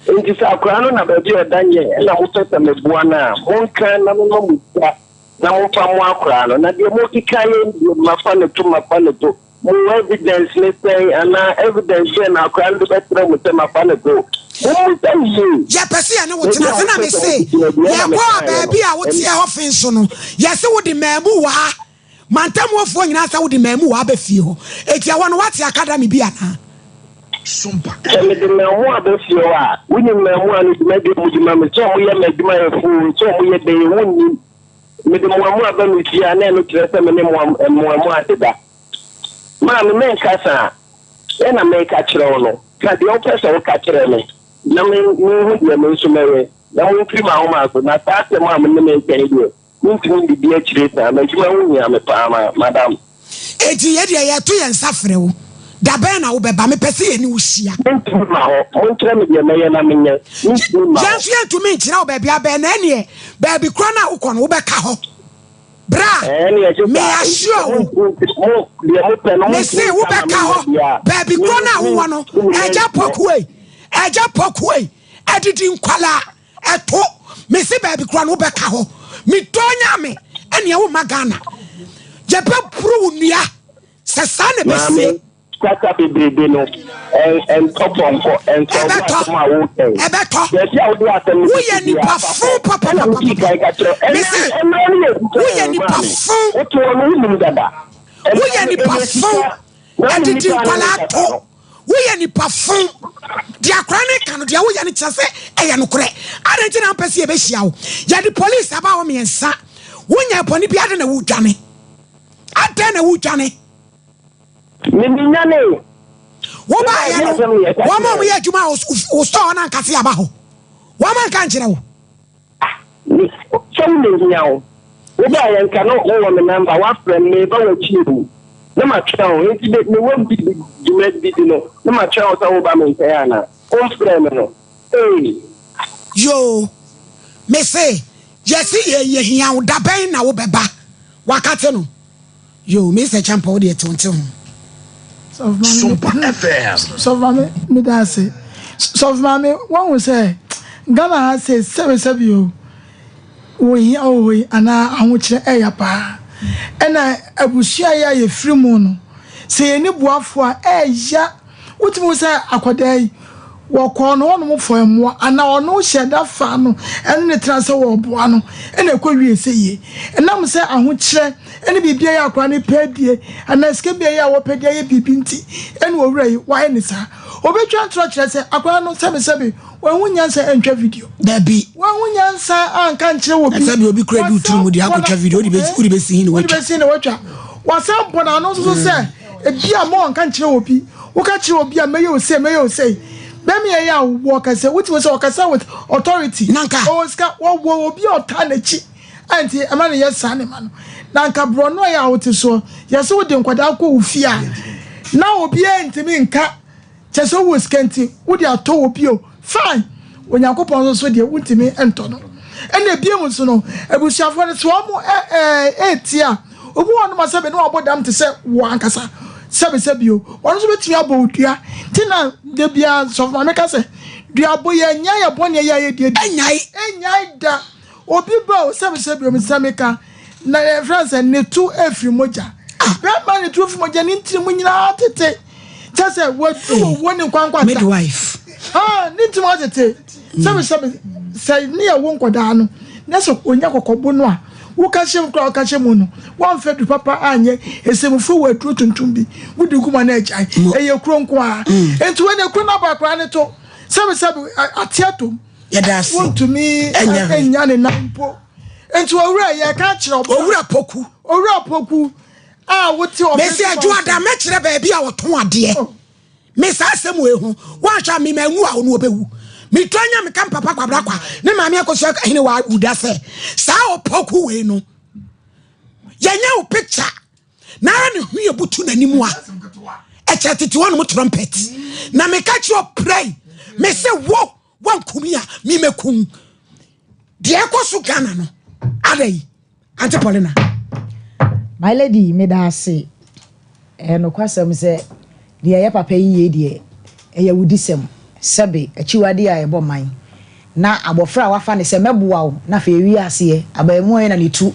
Nti sɛ akwaraa no na baabi a ɔda nyɛ ɛna mopɛ sɛ meboa no a monka na mema mo sika na momfa mo akwaraa no. Na deɛ mokeka yɛ deɛ mafa ne to mafa ne to. Mo evidence ne sɛn anaa evidence bɛn na akwaraa no de bɛkyerɛ mo sɛ mafa ne to. Mommisa yie. Yɛpɛ sɛ yɛne wo tena ase na me se yɛkɔ a baabi a woteɛ hɔ fe so no yɛse wode mmamuwaa mantamuofoɔ nyinaa sɛ wode mmamuwaa bɛ fie hɔ. Eti ɛhɔ no woate academy bi anaa? Sɛ mede mmaamua bɛ fie hɔ a, wonim mmaamua no dwumadi a wɔdi ma me sɛ wɔyɛ m'adwumayɛfoɔ sɛ wɔyɛ dɛn wonnim. Mede mmoamoa ba me fie a na ɛno kyerɛ sɛ me ne mmoamoa deda. Maame menka saa ɛna meka kyerɛ wo no. Ka deɛ wopɛ sɛ woka kyerɛ me na menhu deɛ me nso mɛyɛ na momfiri m'ahoma so na saa asɛm a me ne me nkyɛn deɛ mentumi ndidi akyire saa. M'adwuma ho hia me paa ma madam. Eti yɛ deɛ yɛto yɛn nsa frɛ wo. Da bɛn na wobɛba? Mepɛ sɛ yɛne wo hyia. Mentumi mma hɔ. Monkyerɛ me deɛ mɛyɛ na menyɛ. Mentumi mma Yɛn hɔ. nso yɛntumi nkyerɛ wo baabi abɛn na ɛneɛ baabi korɔ no a wokɔ no wobɛka hɔ. Bra, Ɛne ɛgye me saa. assure wo. Mo deɛ mopɛ no Me se montumi nka ma wobɛka hɔ menyɛ deɛ a baabi korɔ no a wowɔ no ɛgya pɔkoe ɛgya pɔkoe ɛdidi nkwalaa ɛto me se baabi korɔ no wobɛka hɔ medɔ nyame ɛneɛ womma Ghana yɛbɛboro wo nnua sɛ saa na ɛbɛsie. Maame, kasa bebrebe no ɛntɔ pɔnkɔ ɛnsɔlvo Ɛbɛtɔ. asɛm a wokɛn. Ɛbɛtɔ. Baabi a wode asɛm no Woyɛ bɛsi nipa biara, fo fa kɔ. Ɛna wodii kan ka kyerɛ papapapapa. Me se ɛmmerɛ no yɛ sika woyɛ o, nipa maame. fo. Wote hɔ no wonim dada. Woyɛ nipa fo. Ɛdidi nkwalaa to. Woyɛ nipa fo. Deɛ akora no reka no, deɛ woyɛ no kyerɛ sɛ ɛyɛ nokorɛ. Adɛn nti na wompɛ sɛ yɛbɛhyia wo? Yɛde police aba hɔ mmiɛnsa. Wonyɛɛ bɔne biara, adɛn na woredwane? Adɛn na woredwane? Mennyane. Wobaeɛ no, wɔn a wɔyɛ adwuma wɔ wo store hɔ no anka sɛ yɛaba hɔ. Wɔn anka ankyerɛ wo. Me, sɛ wo na ehia wo. Wo baeɛ nka na wowɔ me number, woafrɛ me, mereba w'akyi o, na matwɛn wo, enti me, mewɔ bi, dwuma bi di no, na matwɛn wo sɛ woba me nkyɛn anaa? Womfrɛɛ me no, ee. Yoo, mese, yɛse yɛ, yɛhia wo, dabɛn na wobɛba? Wakate no. Yoo Mister Acheampong wo deɛ te wo nte ho. Sompa FM. Sɔfo maame meda ase. Sɔfo maame wahu sɛ Ghana ha sei sɛbi sɛbi o wɔ hia wɔ hɔ yi anaa ahokyerɛ ɛya paa. Ɛna abusua yi a yɛfiri mu no sɛ yɛnni boafoɔ a ɛya. Wotumi hu sɛ akwadaa yi, wɔkɔɔ no hɔnom fɔɔ mmoa anaa ɔno hyɛɛ da faa no ne no tenaa sɛ wɔreboa no na ɛkɔwiee sɛ yie. Ɛnam sɛ ahokyerɛ ne biribi a akwadaa no pɛ adie anaa sika bi a wɔpɛ de ayɛ biribi nti na owura yi wayɛ no saa. Ɔbɛtwa ntorɔ kyerɛ sɛ akwadaa no sɛbesɛbe wanhu nyansa antwa video. Dabi. Wanhu nyansa anka nkyerɛ obi. Sɛbi obi kura di tiri mu de akɔtwa video wode bɛsi hin na watwa. Wode bɛsi hin na watwa. Wasan bɔ n'ano nso so sɛ. Ebia ma ɔnka nkyerɛ obi. Woka kyerɛ obi a, mɛyɛ wo sei, mɛyɛ wo sei. Bɛrima yi a wɔkasa, wotumi sɛ ɔkasa with authority. Nanka. Ɔwɔ sika, wɔwɔ obi a ɔtaa n'akyi a nti ɛma no yɛ saa nneɛma no. Na nka borɔno a yɛ a wote soɔ, yɛsɛ wode nkwadaa kɔ wo fie a, na obiara ntumi nka. Kyerɛ sɛ wowɔ sika nti wode atɔ wɔ bio, fine. Onyankopɔn nso so deɛ wontumi ntɔ no. Ɛna ebiem nso no, abusuafoɔ no sɛ wɔn ɛɛtie a, obi wɔ hɔnom a sɛbe na wabɔ dam te sɛ wo ankasa, sɛbe sɛbe o, wɔn nso bɛtumi abɔ wo dua. Nti na da biara sɔfo maame ka sɛ, duabɔ yi ɛnyɛ yɛ bɔne ɛyɛ a yɛdi adi. Ɛnyae. Ɛnyae da. Obi ba o, sɛbe sɛbe o, mesɛ meka, na yɛfrɛ no sɛ ne to afiri mogya. Bɛrima ne to afiri mogya, ne ntini mu nyinaa tete. Kyɛ sɛ wadu owuo ne nkwankwata. Midwife. Ah, ne ntini mu atete. Sɛbe sɛbe sɛ ne yɛ wo nkɔdaa no, na sɛ onya kɔkɔbo no a, woka hyɛ mu koraa woka hyɛ mu no, woamfa aduru papa anyɛ, esemufo wɔ aduro tuntum bi, wode gu mu a na agyae. Ɛyɛ kuro nko ara. Enti wei deɛ kuro no abɔ akwadaa no to. Sɛbe sɛbe ate atom. Yɛda ase. Wontumi Ɛnyɛ hwee. nnya ne nan mpo. Enti owura yɛka kyerɛ ɔbra. Owura Poku. Owura Poku a wote ɔbɛn. Mesi adwoada mɛkyerɛ baabi a ɔtɔn adeɛ. Oh. Me saa asɛm wei ho woanhwɛ a me manwu a ɔno ɔbɛwu. Metwa nya meka mpapa kwabra kwa ne maame akosua hene wa wuda sɛ saa ɔpɔku wei no yɛnyɛ wo picture na ara ne ho yɛ butu n'anim a ɛkyɛ tete hɔ nom trumpet na meka kyerɛ ɔprɛi me sɛ wo wankumi a memɛkum deɛ ɛkɔ so Ghana no adɛn Auntie Paulina. My lady meda ase. Ɛyɛ nokwasɛm sɛ deɛ ɛyɛ papa yi yei deɛ ɛyɛ awudisɛm, sɛbe akyiwadeɛ a ɛbɔ man. Na abɔfra a wafa no sɛ mɛboa wo na afei awie aseɛ, abaamua yi na ne tu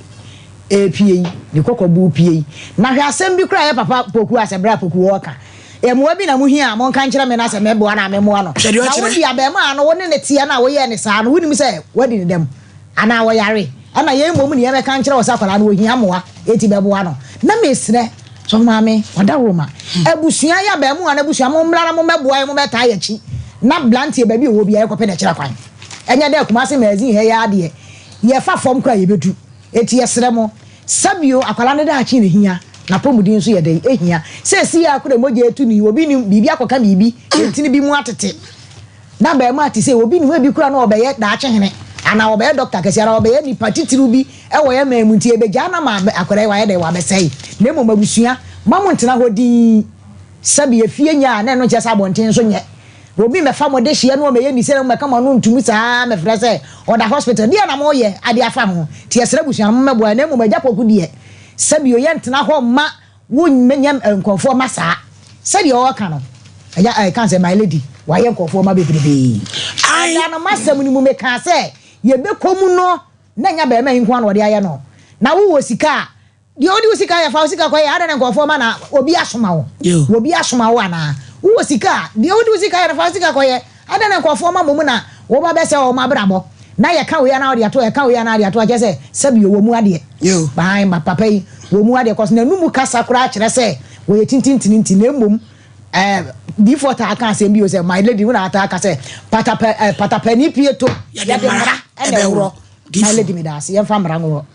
repue yi, ne kɔkɔbo repue yi. Na hwɛ asɛm bi koraa a ɛyɛ papa Poku asɛ berɛ a Poku ɔreka. Mmoa bi na mohia a monka nkyerɛ me na sɛ mɛboa no a memmoa no. Hwɛ deɛ Na wo ɔkyerɛ. deɛ abarimaa no wo ne no teɛ no a woyɛɛ no saa no wonim sɛ wadi ne dɛm anaa ɔyare? Ɛna yɛn mmom ne yɛbɛka nkyerɛ wo sɛ akwadaa no ɔhia mmoa enti bɛboa no. Na mesrɛ sɔfo maame ɔdawuroma abusua yi abarimaa no abusua mommra na mommɛboa yɛn mommɛtaa yɛn akyi na blanteɛ baabi a ɔwɔ biara yɛnkɔpɛ no akyira kwan. Ɛnyɛ dɛ Kumasi magazine ha yi ara deɛ yɛfa fam koraa yɛbɛdu enti yɛsrɛ mo. Sɛbio akwadaa no daakye na ehia, n'apɔmuden nso yɛ dɛn? Ehia. Seesei ara koraa mogya retu no yi, obi nim, biribi akɔka biribi, ntini bi mu atete. Na abarimaa te sei, obi nim, ebi koraa na ɔrebɛyɛ daakye hene, anaa ɔrebɛyɛ dɔkta kɛse, anaa ɔrebɛyɛ nipa titiriw bi wɔ yɛn man mu, nti yɛbɛgyaa no ama akwadaa yi wayɛ dɛn? Wabɛsɛe. Na mmom abusua, mma monntena hɔ dinn. Sɛbi efie nyɛ a, na ɛno nkyerɛ sɛ abɔnten nso nyɛ. Obi mmɛfa mo dehyeɛ na ɔmmɛyɛ ni sɛ na mommɛka mo ano ntom saa ara mmɛfrɛ sɛ ɔda hospital. Deɛn na moyɛ de afa ho? Nti yɛsrɛ abusua no mommɛboa yɛn na mmom Agya Poku deɛ sɛbio yɛntena hɔ mma wo nyɛ nkurɔfoɔ mma saa. Sɛdeɛ ɔreka no Agya ɛɛ ka sɛ my lady wayɛ nkurɔfoɔ mma bebrebee. Ae. Ɛda no m'asɛm no mu mekaa sɛ yɛbɛkɔ mu no na ɛnyɛ abarimaa yi nko ara na ɔde ayɛ no. Na wowɔ sika a Deɛ wode wo sika yɛ, fa wo sika kɔyɛ. Adɛn na nkurɔfoɔ ma na obi asoma wo? Obi asoma wo anaa? Wowɔ sika a, deɛ wode wo sika yɛ no, fa wo sika kɔyɛ. Adɛn na nkurɔfoɔ ma mmom na woba bɛsɛe wɔn abrabɔ? Na yɛka wei anaa wode ato hɔ, yɛka wei anaa wode ato hɔ, kyerɛ sɛ sɛbio wɔ mu adeɛ. Ae, papa yi, wɔ mu adeɛ, cause n'anomu kasa koraa kyerɛ sɛ wɔyɛ tintintinti, na mmom. Eh, difoɔ taa ka asɛm bi o sɛ my lady wo na ataa ka sɛ patapɛ eh, patapani pie to yɛde mmara ɛna ɛworɔ. My lady meda ase yɛmfa mmara nworɔ.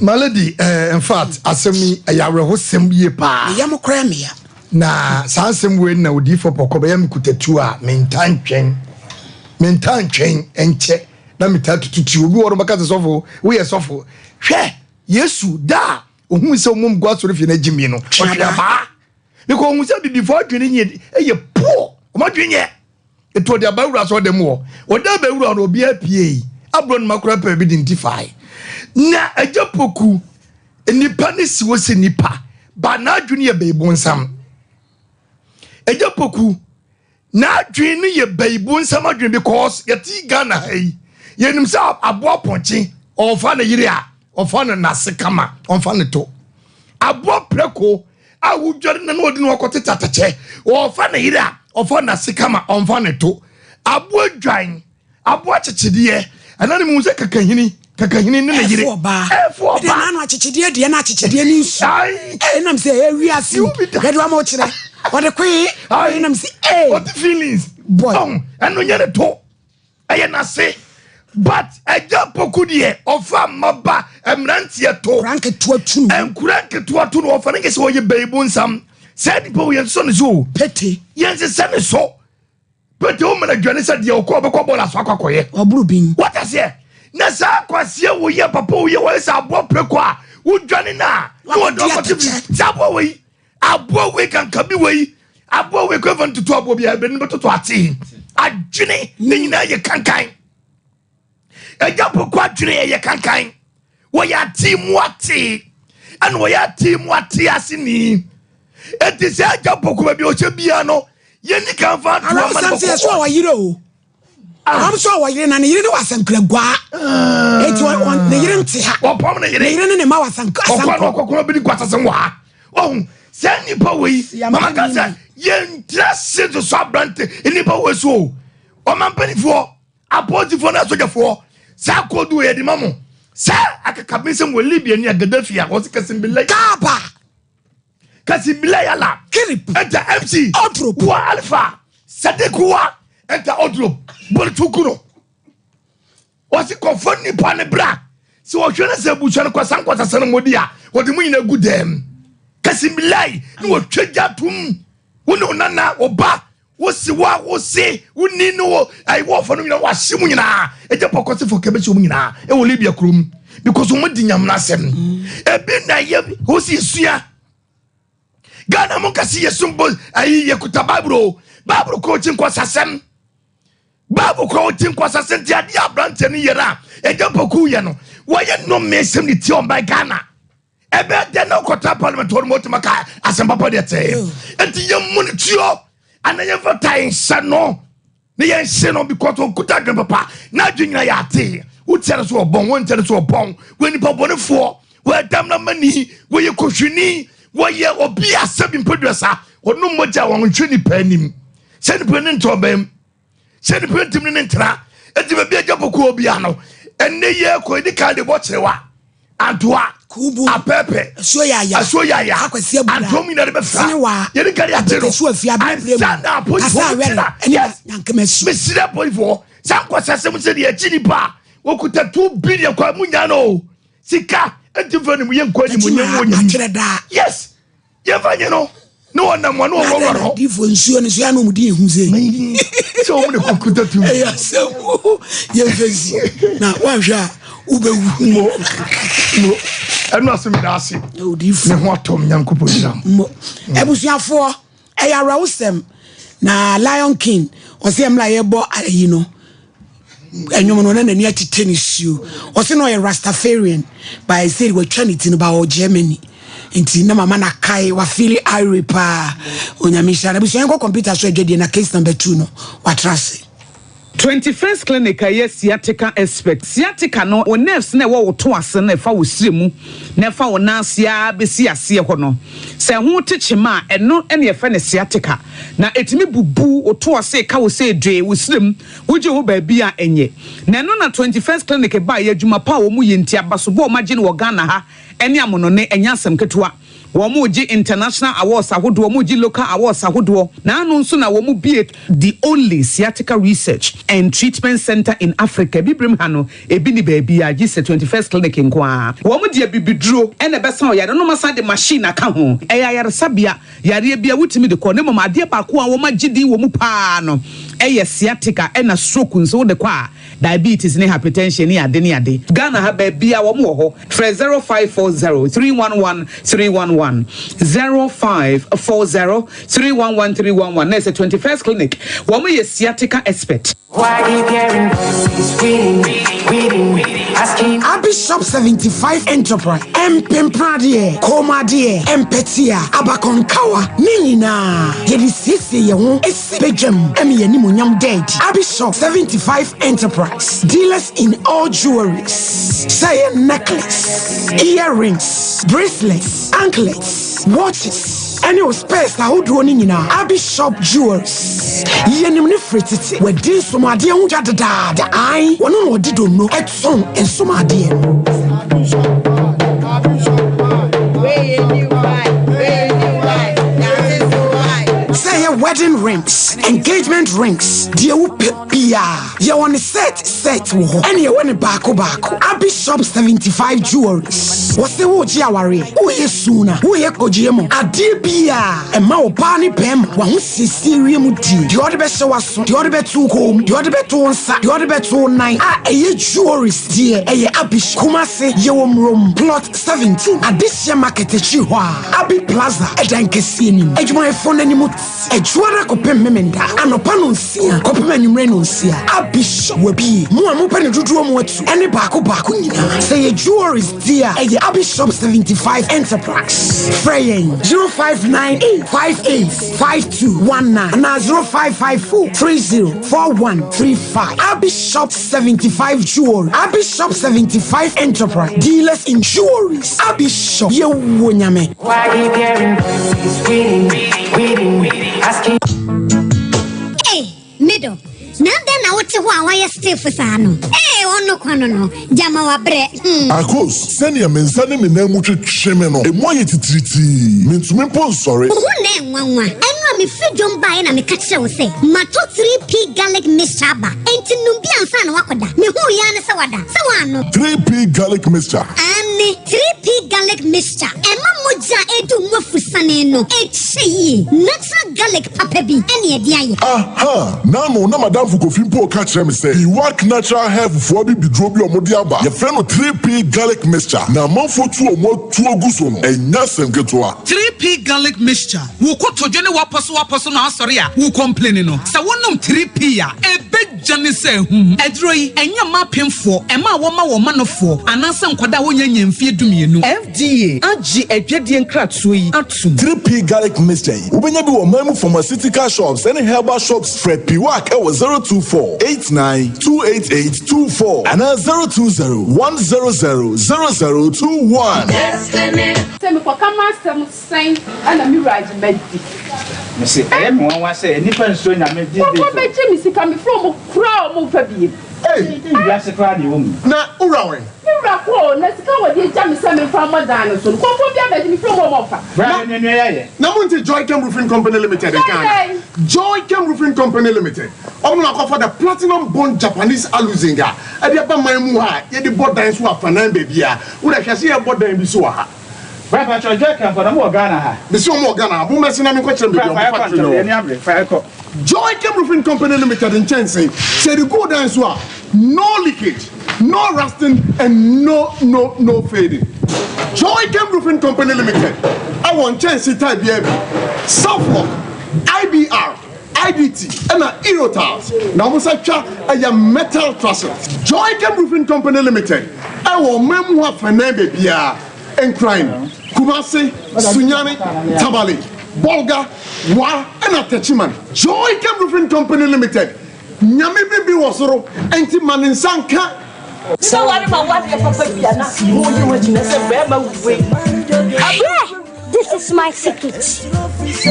My lady eh, in fact asɛm yi ɛyɛ awerɛhosɛm yie paa. Me yam koraa meya. Na saa asɛm wei na odiyifoɔ pɔkɔ bɛyɛ me kutatuo a mentaa ntwɛn mentaa ntwɛn nkyɛ na metaa tututuo obi wɔ no bɛka sɛ sɔfo woyɛ sɔfo hwɛ Yesu da a ohun sɛ wɔn gu asɔrefie no agyimi no ɔhwɛ abaa. Because ohun sɛ bibifo adwene nyɛ ɛyɛ poor, wɔn adwene nyɛ. Etu ɔde aba wura sɛ ɔde mu hɔ. Ɔde aba wura no obiara pie. Aburo no makora pɛ bi de nti fae. Na agya poku nipa ne si wɔ sɛ nipa ba n'adwene yɛ bɛyi bonsam. Agya poku N'adwene no yɛ bayi bonsam adwene because yɛte Ghana ha yi yɛnim sɛ aboa pɔnkye ɔfa ne yere a ɔfa no n'ase kama ɔmfa ne to. Aboa prɛko a wodware na na ɔde no akɔtete atɛkyɛ ɔfa ne yere a ɔfa n'ase kama ɔmfa ne to. Aboa dwan Aboa kyekyedeɛ ɛna ne mu sɛ kakahini kakahini ne ne yere ɛfo ɔbaa ɛfo ɔbaa ɛde n'ano akyekyedeɛ deɛ na akyekyedeɛ ne nsu ɛnam sɛ ɛyɛ wiase yɛde wama ɔkyerɛ ɔde koe ɛnam sɛ ee ɔte feelings boy ɛno nyɛ ne to ɛyɛ n'ase but ɛgya poku deɛ ɔfa mmaba mmeranteɛ to nkura nketewa tu no nkura nketewa tu no ɔfa ne nkɛ sɛ ɔyɛ bɛyi bonsam sɛ nipa wo yɛn nsosɔ ne so o pete yɛn nsesɛ ne so. Pete wo mena dwane sɛ deɛ ɔkɔ ɔbɛkɔ bɔɔla so akɔ akɔyɛ. Waburu bin. Wate aseɛ? Na saa kwaseɛ wo yɛ papa wo yɛ wɔyɛ sɛ aboa preko a wodwane no a na wɔde ɔkɔte fi sɛ aboa wei aboa wei kankabi wei aboa wei kɔ ɛfa ntoto aboa bi a ɛbɛn bɛtoto ate adwene ne nyinaa yɛ kankan. Agya poko adwene ɛyɛ kankan. Wɔyɛ ate mu ate ɛna wɔyɛ ate mu ate ase ni. Eti sɛ agya poko baabi a ɔhyɛ bia no yɛni kan fa ato ama no bɔkɔ. Sɛ so a wɔyere o. Wɔn so a wɔyere na ne yere ne wɔ asankura guaa. Ah. Eti wɔn ne yere nte ha. Wɔpam ne yere. Ne yere ne ne ma wɔ asankura. Ɔkɔ na ɔkɔkɔrɔ bi ni kɔ asase wɔ ha. Ɔhu sɛ nipa wɔ yi mama ka sɛ yɛn tira se soso aberante nipa wɔ so o. Ɔman mpanimfoɔ. Apolisifoɔ ne asogyafoɔ, saa koodu wei yɛde ma mo sɛ akakabensɛm wɔ Libya ni a Gaddafi a wɔse Kasim Bilai. Kaaba. Kasim Bilai Allah. Kirip. Enter MC. Odrop. Wa Alpha. Sadiq wa. Enter Odrop. Bɔlituku no. Wɔse kɔfɔ nipa ne bra. Sɛ wɔhwɛ no sɛ abusua no kwasa nkwasasɛ no mɔdi a wɔde mu nyina gu dɛm. Kasim Bilai ne wɔtwa gya tom. Wo ne wo nana, wo ba, Wo se wo a wo se wo ni ne wo ayi wo ɔfa no nyinaa wahye mu nyinaa ɛgya pɔkɔsefo kɛbɛhyɛ wɔn nyinaa ɛwɔ Libya kurom because wɔn di nyamena asɛm ebi na yɛ wo si sua Ghana mo nkasi yɛ sum bo ayi yɛ kuta Bible o Bible kuro kyi nkɔsasɛm Bible kuro kyi nkɔsasɛm ti adeɛ aberanteɛ no yɛrɛ a ɛgya pɔku yɛ no wɔyɛ nnome sɛm de tia ɔman Ghana. Ɛbɛyɛ dɛn na wokɔtra parliament hɔ no ma wotumi aka asɛm papa deɛ tee? Enti yɛmmu no tuo anaa yɛmfa tae nhyɛ no na yɛnhye no because ɔnkuta adwene papa na adwene nyina yɛ ate. Wotia no so ɔbɔn, wontia no so ɔbɔn. Wɔyɛ nipa bɔnefoɔ, wɔyɛ damnamani, wɔyɛ kohwini, wɔyɛ obi a sɛbi mpeduasa, ɔnom mogya a wɔnhwɛ nipa anim. Sɛ nipa ne nte ɔbɛn sɛ nipa ntumi ne ne ntena. Enti baabi agya pokuo bia no, ɛnɛ yɛ kɔ edi kan de bɔ kyerewa. Antoa, Kubu, Apɛpɛ, Asuo Yaya, Asuo Yaya, Akwasi Abura, Antoa mu nyinaa de bɛfra. Senewa, Yɛde gari ate no. Abetesu Afia, Abirabira mu, Ansa na apolisifoɔ Kasa bɛte Awɛre, na. ɛne Yes. Nyankemasu. Mesrɛ apolisifoɔ, saa nkwasiasɛm sɛ deɛ akyi nipa a wɔkuta 2 billion kɔ a munya no o. Sika, ɛnti mfa ne mu yɛnkɔ animuonyam wɔ nyame. Akyerɛ daa. Yes. Yɛmfa nye no ne wɔnam wɔne wɔwɔwɔre hɔ. Difoɔ nsuo no so yɛ na wɔn di ehu sɛ. Sɛ wɔn de kukuta tum. Ɛyɛ asɛm o yɛmfa nsi na wɔanhwɛ a wobɛwu. Mo mo ɛno ase meda ase. Odiifoɔ. Ne ho atɔ me Nyankopɔn nhyira mo. Abusuafoɔ ɛyɛ awerɛhosɛm na Lion King ɔsɛ ɛmla yɛbɔ ayi no. Ɛnwom no na n'ani atete ne suo. Ɔse na ɔyɛ Rastafarian but ɛsɛ watwa ne ti no ba ɔwɔ Germany. Nti na mama na kae wafeeli irate paa. Onyame nhyira no. Abusua yɛnkɔ computer so adwadie na case number 2 no watra ase. 21st Clinic a ɛyɛ sciatica expert. Sciatica no, wo nerves no a ɛwɔ wo to ase no a ɛfa wo srɛ mu na ɛfa wo nan ase ara bɛsi aseɛ hɔ no, sɛ ɛho te kyema a, ɛno na yɛfrɛ no sciatica. Na ɛtumi bubu wo to ase, ka wo sɛ dwee, wo srɛ mu, Wogye wo baabi a ɛnyɛ. Na ɛno na 21st Clinic baeɛ, adwuma pa a wɔn yɛ nti, abasobɔ a wɔagye no wɔ Ghana ha ne amonɔne, ɛnyɛ asɛm ketewa. Wɔregye international awards ahodoɔ, wɔregye local awards ahodoɔ. Na ano nso na wɔbue the only sciatica research and treatment centre in Africa. Abibirem ha no, ebi nni baabiara gye sɛ 21st Clinic nko ara. Wɔde abibiduro na ɛbɛsa ɔyare no na wɔasan de machine aka ho. Ɛyɛ ayaresabea, yareɛ biara wotumi de kɔ. Na mmom adeɛ baako a wɔagye din wɔ mu pa ara no yɛ sciatica ɛna stroke nso wode kɔ a, Diabetes ne hypertension ne ade ne ade. Ghana ha baabiaa wɔn wɔ hɔ. Frɛ 0540 311 311, 0540 311 311 na ɛsɛ 21st Clinic. Wɔn yɛ sciatica expert. Abishop 75 Enterprise, Mpempradeɛ, kɔnmuadeɛ, mpɛtea, abakɔnkawa, ne nyinaa yɛde siesie yɛn ho si badwam ma yɛn animuonyam da adi. Abishop 75 Enterprise, dealers in all jewelries, sɛ ɛyɛ necklace, earrings, bracelets, anklets, watches, ɛne wo spares ahodoɔ no nyinaa. Abishop Jewelries, yɛnim no firi tete, wadi nsomadeɛ ho dwa dedaada, ae, wɔno na ɔde donno tɔn nsomadeɛ no. Sɛ ɛyɛ wedding rings, engagement rings, deɛ wopɛ biara, yɛwɔ ne set set wɔ hɔ, ɛne yɛwɔ ne baako baako. Abi Shop 75 Jewelries, wɔse woregye awareɛ, woyɛ suna, woyɛ kogyeɛ mu, adeɛ biara ɛma ɔbaa ne bɛrima w'ahosiesie wiem die, deɛ ɔde bɛhyɛ w'aso, Deɛ ɔde bɛto wo kɔn mu, deɛ ɔde bɛto wo nsa, deɛ ɔde bɛto wo nan a ɛyɛ jewelries deɛ ɛyɛ Abish. Kumasi, yɛwɔ Murom, plot 17, Adehyeɛ market akyiri hɔ a, Abi Plaza ɛdan kɛseɛ no mu. Adwumayɛfoɔ no anim te Adwuada kɔpem Memenda, anɔpa nonsia kɔpem anwummerɛ nonsia. Abish wabue. Mo a mopɛ no dodoɔ mu atu ɛne baako baako nyinaa, sɛ ɛyɛ jewelries deɛ a, ɛyɛ Abish Shop 75 Enterprise. Frɛ yɛn 0598 58. 5219 anaa 0554 30 4135. Abi Shop 75 Jewelry, Abi Shop 75 Enterprise, dealers in jewelries. Abi Shop, yɛwɔ Nyame. Hey, middle. Na adɛn na wote hɔ a woayɛ stiff saa no? Ee, ɔno kwa no no, gyama wabrɛ. Hmm. Akos, sɛnea me nsa ne me nan mu twetwe me no, emu ayɛ titiritii. Mintumi mpo nsɔre. Wo ho nnɛ nwanwa. Ɛno a mefiri dwom baeɛ na meka kyerɛɛ wo sɛ matɔ 3P garlic mixture aba. Enti nom bi ansa na woakɔda. Mehuu yi ara ne sɛ wada. Sɛ woannom. 3P garlic mixture. Aane, 3P garlic mixture. Ɛma mogya a ɛredi wo mu afusane no kyɛ yie. Natural garlic papa bi ne ɛde ayɛ. Aha! N'ano na m'adamfo Kofi mpo reka kyerɛ me sɛ Iwak Natural Health foɔ abibiduro bi a wɔde aba, yɛfrɛ no 3P Garlic Mixture, na amanfoɔ tu wɔn atuo gu so no, ɛnyɛ asɛm ketewa. 3P Garlic Mixture, Wo kotodwe ne w'apɔsowapɔso na asɔre a wo complaini no, sɛ wonom 3P a, ɛbɛgya ne sɛ ahum. Aduro yi, ɛnyɛ mma apemfoɔ, mmaa a wɔma wɔn manofoɔ, anaasɛ nkwadaa a wɔnnya nnya mfeɛ dumienu. FDA agye adwadie nkratoɔ yi atom. 3P Garlic Mixture yi, wobɛnya bi wɔ ɔman mu pharmaceutical shops ne herbal shops. Frɛ Piwak wɔ 024 89 288 24 anaa 020 100 0021. Sɛ mekɔka m'asɛm sɛn na me wura agye madi. Mese ɛyɛ me nwanwa sɛ nnipa nsuro Nyame these days o. Nkurɔfoɔ bɛgye me sika mefrɛ wɔn koraa a wɔn mfa biem. Ei! Wiase koraa na ɛwɔ mu yi. Na wo wura wɛn? Me wura kɔ o, na sika a wɔde agya me sɛ memfa mmɔ dan no so no, nkurɔfoɔ bi abɛgye mefrɛ wɔn a wɔmfa. Bra hwɛ nea nua yi ayɛ. Na monte Joychem Roofing Company Limited nka ana? Joychem Roofing Company Limited, wɔn na wɔakɔfa the Platinum Bond Japanese Aluzinc a ɛde aba man mu ha a yɛde bɔ dan so wɔ afanan baabiara. Wo deɛ hwɛ sɛ yɛrebɔ dan bi so wɔ ha. Bra patrɔ Joychem fo na mo wɔ Ghana ha. Mese wɔn wɔ Ghana ha, mommɛse na menkɔkyerɛ mo baabi a Bra wɔn fa yɛkɔ factory ntɛm no wɔ. yɛn ani abere fa yɛkɔ. Joychem Roofing Company Limited nkyɛnsee, sɛ yɛde gu wo dan so a, no leakage, no rusting and no no no fading. Joychem Roofing Company Limited wɔ nkyɛnsee type biara bi, Southlock, IBR, IDT ɛna Eurotiles na wɔn nsa twa ɛyɛ metal trusses. Joychem Roofing Company Limited ɛwɔ ɔman mu hɔ afanan baabiara, Nkran, Kumasi, Sunyani, Tamale, Bolga, Wa ɛna Techiman. Joychem Roofing Company Limited, Nyame bibi wɔ soro ɛnti ma ne nsa nka. Sɛ ware ma wo adeɛ papa bi a na wo yi wo gyina sɛ bɛrima wei. Abrɛ! This is my secret.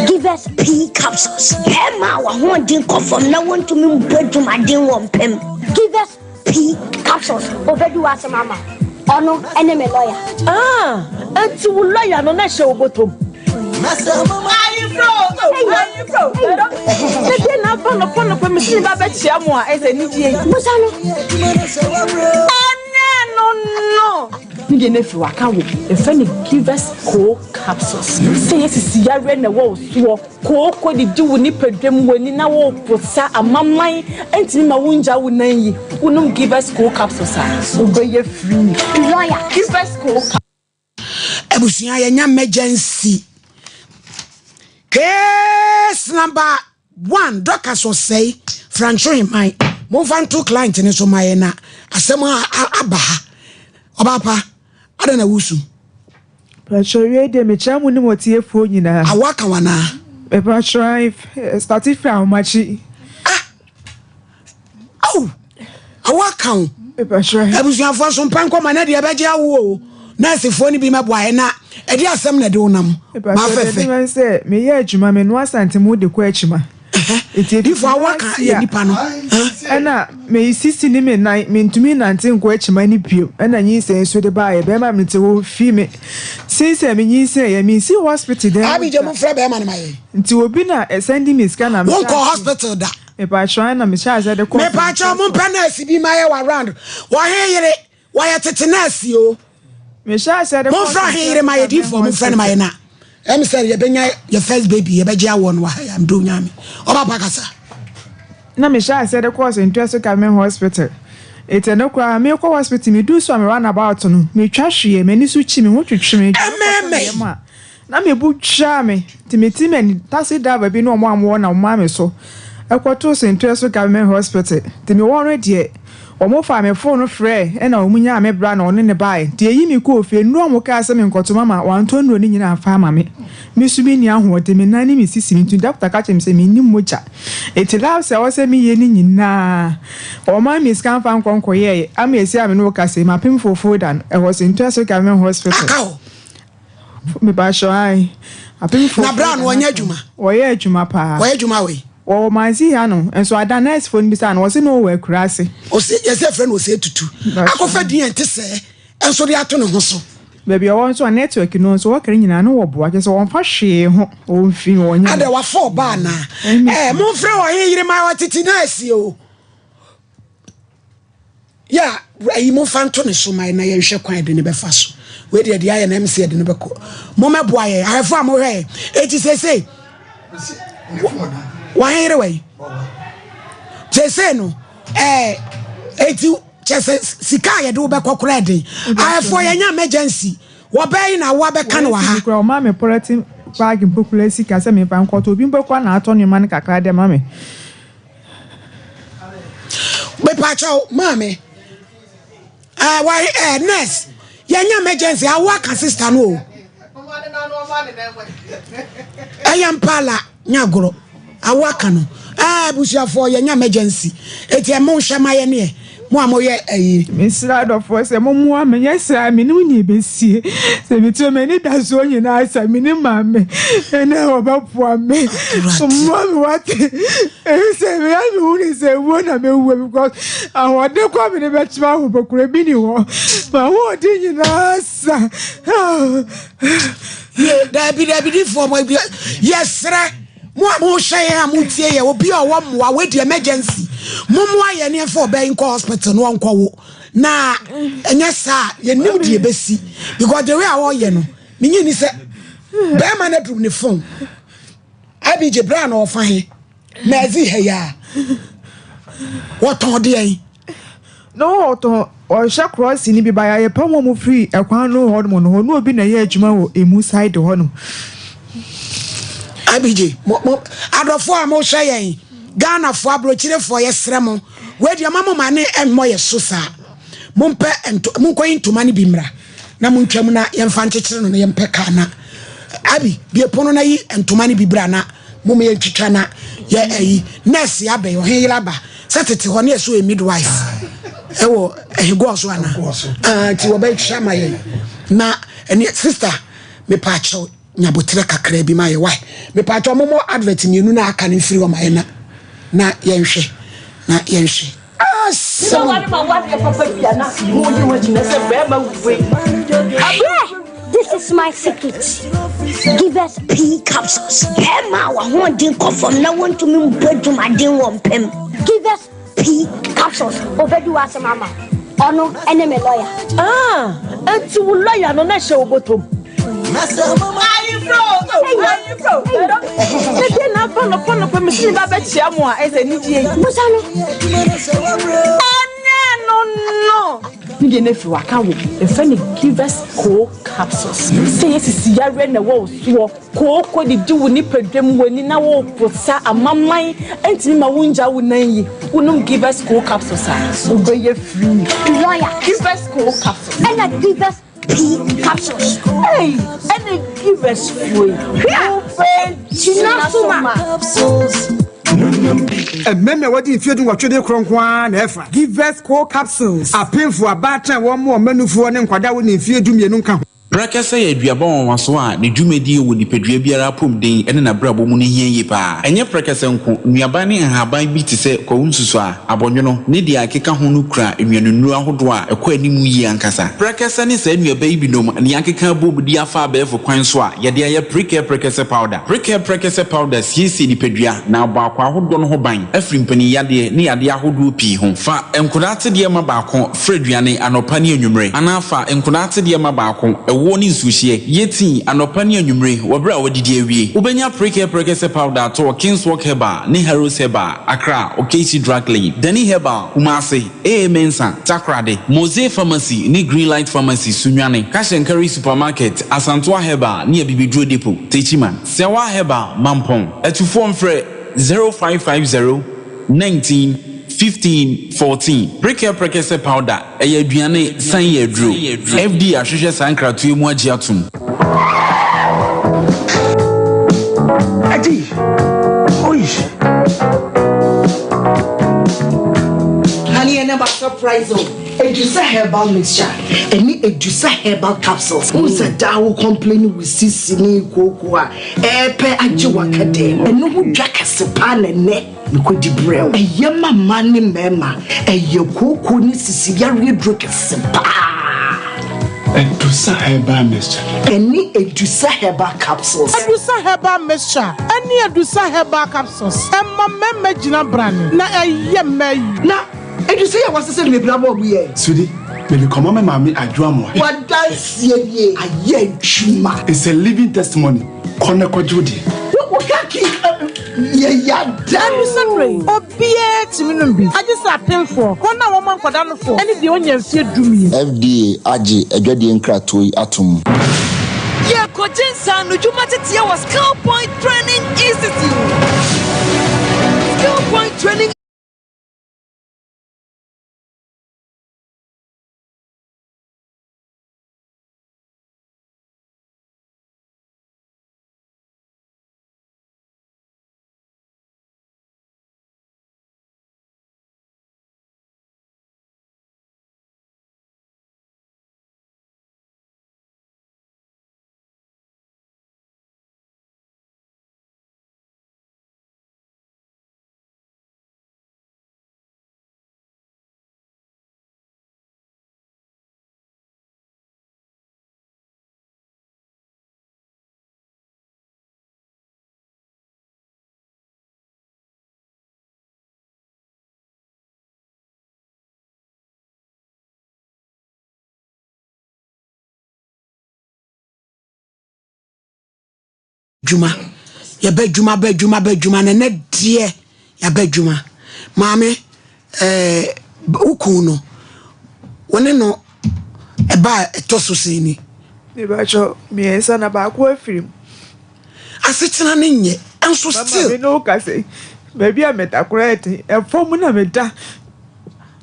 Give us pea capsules. Bɛrima a w'ahoɔden kɔ fam na wontumi mbɔ adwumaden wɔ mpam. Give us pea capsules. Obedi w'asɛm ama wo. Ɔno ne me lɔya. Ah, enti wo lɔya no na ɛhyɛ wo bɔtɔ mu? Ayeforo o, ayeforo o. Sɛdeɛ na aba nɔpa nɔpa mesi ne ba bɛkyia mo a ɛsɛ anigyeɛ yi. Busa no. Ɛnyɛ no no. Ne deɛ no afiri waka wo. Yɛfrɛ no Givers Co capsules. Sɛ yɛ sisi yareɛ na ɛwɔ wo soɔ. Kooko didi wo nipadua mu, w'ani na woreposa, amaman ntumi ma wongya wo nan yi. Wonom Givers Co capsules a, wobɛyɛ free. Lawyer. Givers Co capsules. Abusua yɛnya emergency case number one Dorcas Osei Franco Heman momfa nto client ne so ma yɛn na asɛm a aba ha ɔbaapa adɛn na wusu. Patrɔ wiei deɛ mekyia mo ne mo atiefoɔ nyinaa. Awo aka wo anaa? Mepatrɔ ae starte firi ahomakye. Ah! Aw! Awo aka wo. Mepatrɔ ae. Abusuafoɔ so mpa nkɔma na deɛ ɛbɛgye awo o. Nɛɛsefoɔ no bi mɛboa yɛ na ɛde asɛm na ɛde wo nam. Mepatrɔ deɛ ɛde me sɛ meyɛ adwuma menoa santemu de kɔ akyima. Nti Difo awo aka yɛ nipa no. Ɛna me sisi ne me nan mentumi nnante nkɔ akyima no bio ɛna nyinsɛn nso de baeɛ bɛrima mete hɔ fi me since a me nyinsɛn yɛ mensi hospital dan mu Abigya mo frɛ bɛrima no ma yɛn. Nti obi na ɛsɛndi me sika na mehyɛ Wonkɔ hospital da. Mepakyɛw ɛna mehyɛ aseɛ de kɔ. Mepakyɛw mo mpɛ nurse bi ma yɛ wa round wɔhe yere Wɔyɛ tete nurse o. Mehyɛ aseɛ de kɔɔ Momfrɛ ɔhen yere ma yɛ diifoɔ momfrɛ no ma yɛ na ɛm sɛ yɛbɛnya yɛ first baby yɛbɛgye awoɔ no wɔ ha yɛ amdo nyame ɔba pa kasa. Na mehyɛ aseɛ de kɔɔ St. Twɛso Government Hospital. Eti ɛno koraa mekɔ hospital meduru so a me run about no metwa hweɛ m'ani so kyi me ho twetwe me dwane kɔtɔ me yam a Na me bo twaa me, nti me ti m'ani, taxi driver bi ne wɔn a wɔwɔ na wɔmaa me so kɔtoo Sentuaso Government Hospital. Nti me wɔ hɔ no deɛ, wɔn faa me phone no frɛɛ ɛna wɔn nyaa me bra na ɔne no baeɛ. Nti yɛyi me kɔɔ fie, nnuro a wɔn kaa sɛ me nkɔto mama wɔantɔ nnuro no nyinaa amfa ama me. Me nso me nni ahoɔden, me nan ne me sisi me nti doctor ka kyerɛɛ me sɛ me nni mogya. Nti labs a ɛwɔ sɛ me yɛ no nyinaa wɔmaa me sika mfa nkɔ nkɔyɛeɛ ama ɛsi a me ne wo kasa yi, mapem folder no, ɛwɔ Sentuaso Government Hospital. Aka hɔ. Mepakyɛw ae. Apemfoɔ. Na bra no ɔnyɛ adwuma. Wɔyɛ adwuma paa. Wɔyɛ adwuma wei. Wɔwɔ mansi ha no nso ada nurse foɔ no bisa no wɔsi na ɔwɔ akuraase. Ɔsi yɛsɛ frɛ no ɔsɛ tutu. Akɔfa din ɛnte sɛɛ nso de ato ne ho so. Baabi ɔwɔ nso a network no nso wɔka ne nyinaa no wɔboa kyerɛ sɛ wɔnfa hwee ho wɔnfi wɔnyɛ. Adɛ wafa ɔbaa anaa? Ɛɛ monfrɛ ɔhen yere ma ɔtete nurse o. Yɛ a ayi momfa nto ne so ma yɛn na yɛnhwɛ kwan yɛde ne bɛfa so. Wei deɛ deɛ ayɛ na ɛm sɛ yɛde no bɛkɔ. Mommɛboa yɛn ahwɛfoɔ a mohwɛ yɛn. Eti seesei wɔn yere wɔ yi. Seesei no ɛɛ eti kyɛ sɛ sika a yɛde wo bɛkɔ koraa ɛden. Ahwɛfoɔ yɛnya emergency. Wɔbɛn yi na awoa bɛka no wɔ ha. Wɔasi koraa wɔmaa me pɔlɛtin baage mpo koraa sika sɛ memfa nkɔtɔ. Obi mpo koraa na atɔ nneɛma no kakra de ama me. Mepakyɛw maame ɛɛ wa ɛɛ nurse yɛnyɛ emergency awo aka sister no o ɛyɛ mpaala nyɛ agorɔ awo aka no ɛɛ abusuafoɔ yɛnyɛ emergency eti ɛmo nhwɛ ma yɛ neɛ mo a moyɛ ɛyi. Mesrɛ adɔfoɔ sɛ mommoa me nyɛ saa menim nea ɛbɛsie sɛ metie m'anidasoɔ nyinaa sɛ me ne maame ɛnɛ wɔbɛboa me mmoa me wate ɛfiri sɛ meyɛ me hu ne sɛ wuo na mɛwuo because ahoɔden kɔ me ne bɛkyerɛ ahobɔkura bi ni hɔ m'ahoɔden nyinaa sa. Daabi daabi difoɔ mo yɛsrɛ Mo a mohwɛ yɛn a motie yɛn, obi a ɔwɔ mmoa, wadi emergency, mommoa yɛn ne yɛmfa ɔbaa yi nkɔ hospital na ɔnkɔwo. Na ɛnyɛ saa a, yɛnnim deɛ ɛbɛsi. Because the way a ɔyɛ no, menye ni sɛ bɛrima no aduru ne phone. IBJ berɛ a na ɔfa he, na ɛdze ha yi a, wɔtɔn deɛn? Na ɔtɔn ɔhyɛ krɔs no bi ba yɛayɛ pam wɔn firi ɛkwan no hɔ nom no hɔ na obi na ɛyɛ adwuma wɔ emu side hɔ nom. Abigye mo mo adɔfoɔ a mohwɛ yɛn Ghanafoɔ aburokyirefoɔ yɛsrɛ mo wei deɛ ma mo ma ne mmɔ yɛ so saa mompɛ nto monkɔyi ntoma no bi mmra na montwam na yɛmfa nkyekyere no na yɛmpɛ kaa na Abi bie pono na yi ntoma no bi bra na mom yɛntwitwa na yɛ ayi nurse abɛn ɔhen yere aba sɛ tete hɔ ne ɛso yɛ midwife ɛwɔ ɛhe gɔɔ so ana ah, nti wɔbɛhwɛ ama yɛn na ɛne sister mepaakyɛw nyaboterɛ kakra bi ma yɛ wae mepaakyɛw momɔ advert mmienu na aka no mfiri hɔ ma yɛ na na yɛnhwɛ na yɛnhwɛ. Asɛm. Wobɛware ma woadeɛ papa bi a na wodi ho akyi na sɛ bɛrima wei. Abrɛ, this is my secret. Give us pea capsules. Bɛrima a w'ahoɔden kɔ fam na wontumi mbɔ adwumaden wɔ mpam. Give us pea capsules. Obedi w'asɛm ama wo. Ɔno ne me lawyer. Ah, enti wo lawyer no na ɛhyɛ wo bɔtɔ mu. Sɛdeɛ na aba nɔpa nɔpa mesi ne ba bɛkyia mo a ɛsɛ anigyeɛ yi. Busa no. Ɛnɛ no no. Ne deɛ no afiri waka wo. Yɛfrɛ no Givers Co capsules. Sɛ yɛ sisi yareɛ na ɛwɔ wo soɔ, kooko didi wo nipadua mu, w'ani na woposa amaman ɛntumi ma wongya wo nan yi. Wonom Givers Co capsules a, wobɛyɛ free. Lawyer. Givers Co capsules. Ɛna Givers P capsules. Hey, ɛna Givers foɔ yi. Wobɛ gyina so ma. Mmarima a wɔadi mfeɛ dunwɔtwe de korɔ nko ara na ɛfa. Givers Co capsules. Apemfoɔ, abaatan a wɔmmoa wɔn mma nufoɔ ne nkwadaa a wɔnni mfeɛ dumienu nka ho. Prɛkɛsɛ yɛ aduaba nwanwaso a ne dwumadie wɔ nipadua biara apɔmuden ne n'abrabɔ mu no hia yie pa ara. Ɛnyɛ prɛkɛsɛ nko, nnuaba ne nhaban bi te sɛ kwawu nsusuaa, abɔnwono, ne deɛ ɛkeka ho no kura nnuanennuro ahodoɔ a ɛkɔ anim yie ankasa. Prɛkɛsɛ ne saa nnuaba yi binom na yɛakeka abom de afa abɛɛfo kwan so a yɛde ayɛ Prekɛ Prɛkɛsɛ Powder. Prekɛ Prɛkɛsɛ Powder siesie nipadua na abɔ akwaa ahodoɔ no ho ban afiri mpaninyadeɛ ne yadeɛ ahodoɔ pii ho. Fa nkodaa atedeɛ ma baako Fra aduane anɔpa ne anwummere, anaa fa nkwadaa atedeɛ ma baako, ɛwoɔ ne nsuohyeɛ. Yɛ tii anɔpa ne anwummere wɔ berɛ a woadidi awie. Wobɛnya Prekɛ Prɛkɛsɛ Powder atɔ wɔ Kingswalk Herbal ne Harrows Herbal, Accra, Okaishie Drug Lane, Dani Herbal, Kumasi, AA Mensah, Takoradi, Mose Pharmacy ne Greenlight Pharmacy, Sunyani, Cash and Carry Supermarket, Asantoa Herbal ne Abibiduro Depot, Techiman, Sɛwa Herbal, Mampong. Atufoɔ mfrɛ 0550 19 15 14. Prekɛ prɛkɛsɛ powder, ɛyɛ aduane san yɛ aduro. FDA ahwehwɛ saa nkratoɔ yi mu agye atom. Adi, oish. Honey, and about surprise o. Edusa herbal mixture ɛne Edusa herbal capsules. Wohu sɛ daa wo complain wo sisi ne kooko a ɛɛpɛ agye waka dɛm. Ɛno ho dwa kɛse paa na ɛnɛ. Mekɔdi brɛ wo. Ɛyɛ ma mmaa ne mmarima. Ɛyɛ kooko ne sisi yareɛ duro kɛse paa. Adusa herbal mixture. Ɛne Adusa herbal capsules. Adusa herbal mixture ɛne Adusa herbal capsules ɛma mmarima gyina brane na ɛyɛ mmaa yie. Na Adusa yi a wɔasesa no bebree abɔ ɔmo yɛ. Sudi, mede kɔma me maame Adwoa Amoah. W'adanseɛ nie, ayɛ adwuma. It's a living testimony, kɔ na kɔgye wo deɛ. Wo ka ki yɛ ya da Ɛno sɛ mmerɛ yi, obiara tumi nom bi, agye sɛ apemfoɔ, wɔn a wɔma nkwadaa nofoɔ, ne deɛ ɔnnya mfeɛ dumien. FDA agye adwadie nkratoɔ yi atom. Yɛrekɔgye nsaanodwuma teteɛ wɔ Skill Point Training Institute. Skill Point Training. Dwuma yɛbɛ dwuma bɛ dwuma bɛ dwuma na ɛnɛ deɛ yɛabɛ dwuma maame ɛɛ eh, wo kun no wo ne no ɛba a ɛtɔ so sɛn ni. Mebakyɛ mmiɛnsa na baako afiri mu. Asetena ne nyɛ nso still. Mama me ne wo kasa yi baabi a meda koraa ɛden ɛfam na meda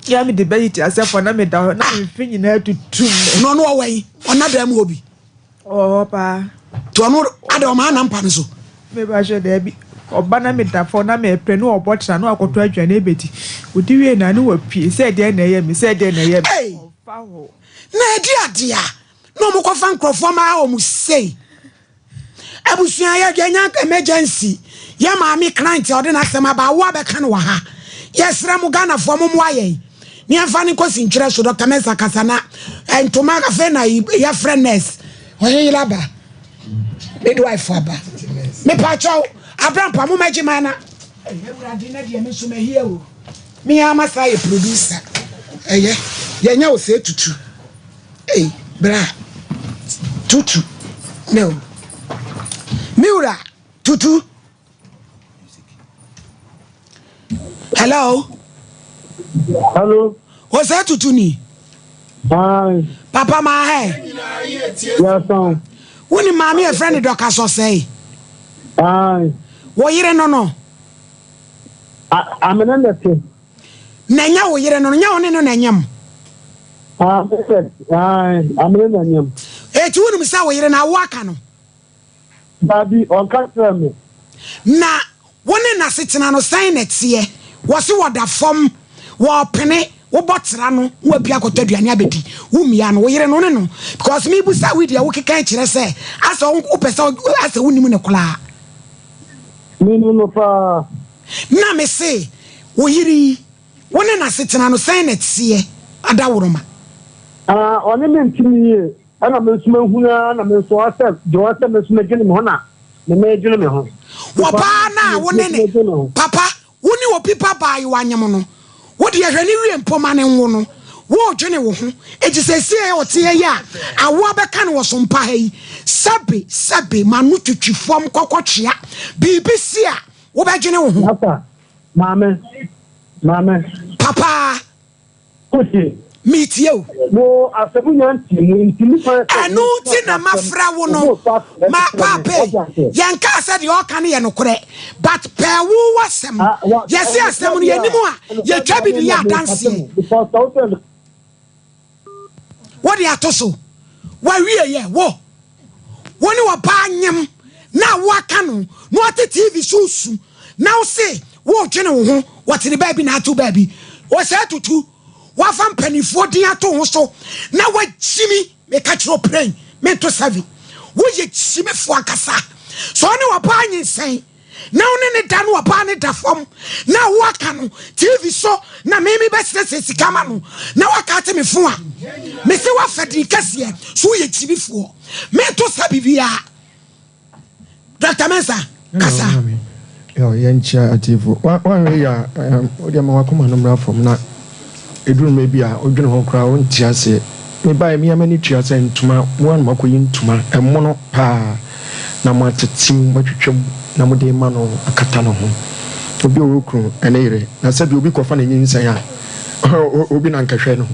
ya mede bɛyi te asɛfo na meda hɔ na me mfe nyinaa tutu me. Na ɔno ɔwɔ yi ɔna dan mu hɔ bi. Ɔwɔ hɔ paa. Nti ɔno ada ɔmaa na mpa no so. Mebakyɛ daabi ɔba na meda fam na mepɛ ne ɔbɔ tra na wakɔtɔ aduane abɛdi odi wie na ne wapue sɛ deɛ na ɛyɛ me sɛ deɛ na ɛyɛ me ɔmfa ho. Na ɛdi adeɛ a na wɔn kɔfa nkurɔfoɔ ma wɔn sei abusua yɛ yɛnya emergency yɛ maame client a ɔde n'asɛm aba awo abɛka no wɔ ha. Yɛsrɛ mo Ghanafoɔ mo mmoa yɛn ne yɛmfa no nkɔ sintwerɛ so. Dr. Mensah kasa na ntoma afei na yɛfrɛ nurse ɔheyere aba midwife aba. Mepaakyɛw abrampa mo mɛgye ma na. Awurade na deɛ me nso mahia o. Me ara masa ayɛ producer. Ɛyɛ yɛnyɛ wo sɛ tutu. Ei bra tutu no. Me wura tutu. Hello. Hello. Osei tutu ni. Hi. Papa ma hɛ. Yes, sir. Wo ni maame yɛ frɛ ne dɔka sɔsɛe. Hi. Wo yere no no. Amene na te. Na ɛnyɛ wo yere no no, nyɛ wo ne no na ɛnyɛ mo. Amene na ɛnyɛ mo. Eti wonim sɛ wo yere no awo aka no? Dabi, ɔnka kyerɛ me. Na wo ne n'asetena no sɛn na ɛteɛ? Wɔse wɔda fam, wɔpene, wobɔ tra no, na wapue akɔtɔ aduane abɛdi, wommia no, wo yere no, wo ne no, because mebusa wo yi deɛ wokeka kyerɛ sɛ asɛ wopɛ sɛ asɛ wonim no koraa. Menim no paa. Na mese wo yere yi, wo ne n'asetena no sɛn na ɛteɛ, adaworoma? Ah, ɔne me nte me yie. Ɛna me nso mahunu ara na me nso ɔsɛ deɛ ɔsɛ me nso medwene me ho na me medwene me ho. Wɔbaa no a wo ne ne papa wo ne obi ba baayewa nyem no wo deɛ hwɛ ne wie mpo ma ne nwo no woredwene wo ho enti seesei a ɔteɛ yi a awoɔ abɛka no wɔ so mpa ha yi sɛbe sɛbe m'ano twitwi fam kɔkɔtwea biribi si a wobɛdwene wo ho. Papa, maame, maame. Papa. Kosi. Metie o. Wo asɛm nya ntimu nti nipa sɛ. Ɛno nti na mafrɛ wo no. Ma paape yɛnkaa sɛ deɛ ɔka no yɛ nokorɛ but pɛɛ wo w'asɛm. Yɛse asɛm no yɛnim a yɛtwa bi de yɛ adanseɛ. Wode ato so. Wawie yɛ wo. Wo ne ɔbaa nyem na awo aka no na ɔte TV so resu na wo se woredwene wo ho, wɔte ne baabi na ato baabi. Osei Tutu, woafa mpanimfoɔ din ato wo ho so na woagyimi, meka kyerɛ wo pren, mento sɛve. Woyɛ gyimifoɔ ankasa. Sɛ wo ne ɔbaa nyinsɛn na wo ne ne da no ɔbaa ne da fam na woaka no TV so na me me bɛsrɛsrɛ sika ma no na waka ate me fo a mese woafa din kɛseɛ so woyɛ gyimifoɔ mento sa biribiara Dr. Mensa kasa. Yɛnkyia atiefo woanhwɛ yi a wode ama wakoma no mmra fam na ɛduru mmerɛ bi a wodwene ho koraa wonte aseɛ. Mebaeɛ me ara m'ani tua sɛ ntoma, mo ara na moakɔyi ntoma ɛmono paa na moatete mu, moatwitwa mu na mode rema no akata ne ho. Obi a ɔwɔ kunu ne yere, na sɛdeɛ obi kɔfa no nyinsɛn a, obi na anka hwɛ no.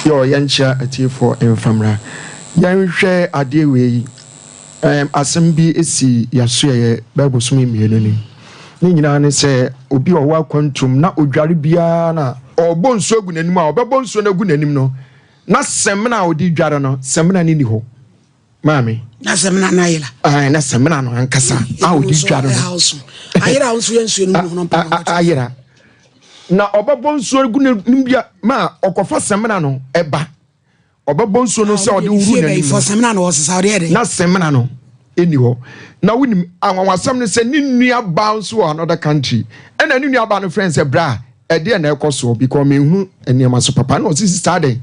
Yɔ, yɛnkyea atiefoɔ mfa mmra. Yɛnhwɛ adeɛ wei. Ɛɛm, asɛm bi si yɛasoɛeɛ bɛyɛ bosome mmienu ni. Ne nyinaa ne sɛ obi a ɔwɔ akwantum na odware biara na ɔrebɔ nsuo agu n'anim a ɔbɛbɔ nsuo no agu n'anim no, na samina a ɔde dware no, samina no nni hɔ. Maame. Na samina no ayera. Ae, na samina no ankasa a ɔde dware no. Ayera nso yɛ nsuo no mu no mpa. Ayera. Na ɔbɛbɔ nsuo agu n'anim bi a ma ɔkɔfa samina no ɛba. Ɔbɛbɔ nsuo no sɛ ɔde huru n'anim no, na samina no ɛni hɔ. Na wonim anwanwasɛm no sɛ ne nua baa nso wɔ another country. Ɛna ne nua baa no frɛ sɛ bra ɛdeɛ na ɛkɔ soɔ because menhunu nneɛma so papa. Na ɔse sista adɛn?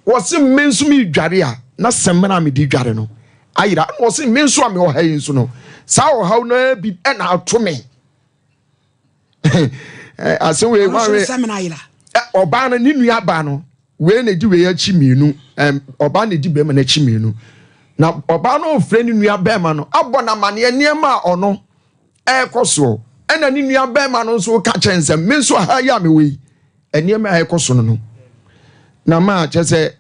Wɔse me nso medware a na samina a mede dware no ayera. Ɛna ɔse me nso a mewɔ ha yi nso no saa ɔhaw no bi ɛna ato me. Asɛm wei ɔbaa no ne nua baa no Wei na edi wei akyi mmienu. Ɛm, ɔbaa na edi bɛrima no akyi mmienu. Na ɔbaa no refrɛ ne nua bɛrima no abɔ no amaneɛ nneɛma a ɔno ɛrekɔ soɔ. Ɛna ne nua bɛrima no nso ka kyerɛ nsɛm, me nso ha yi a mewɔ yi, nneɛma a ɛrekɔ so no no. Na maa kyerɛ sɛ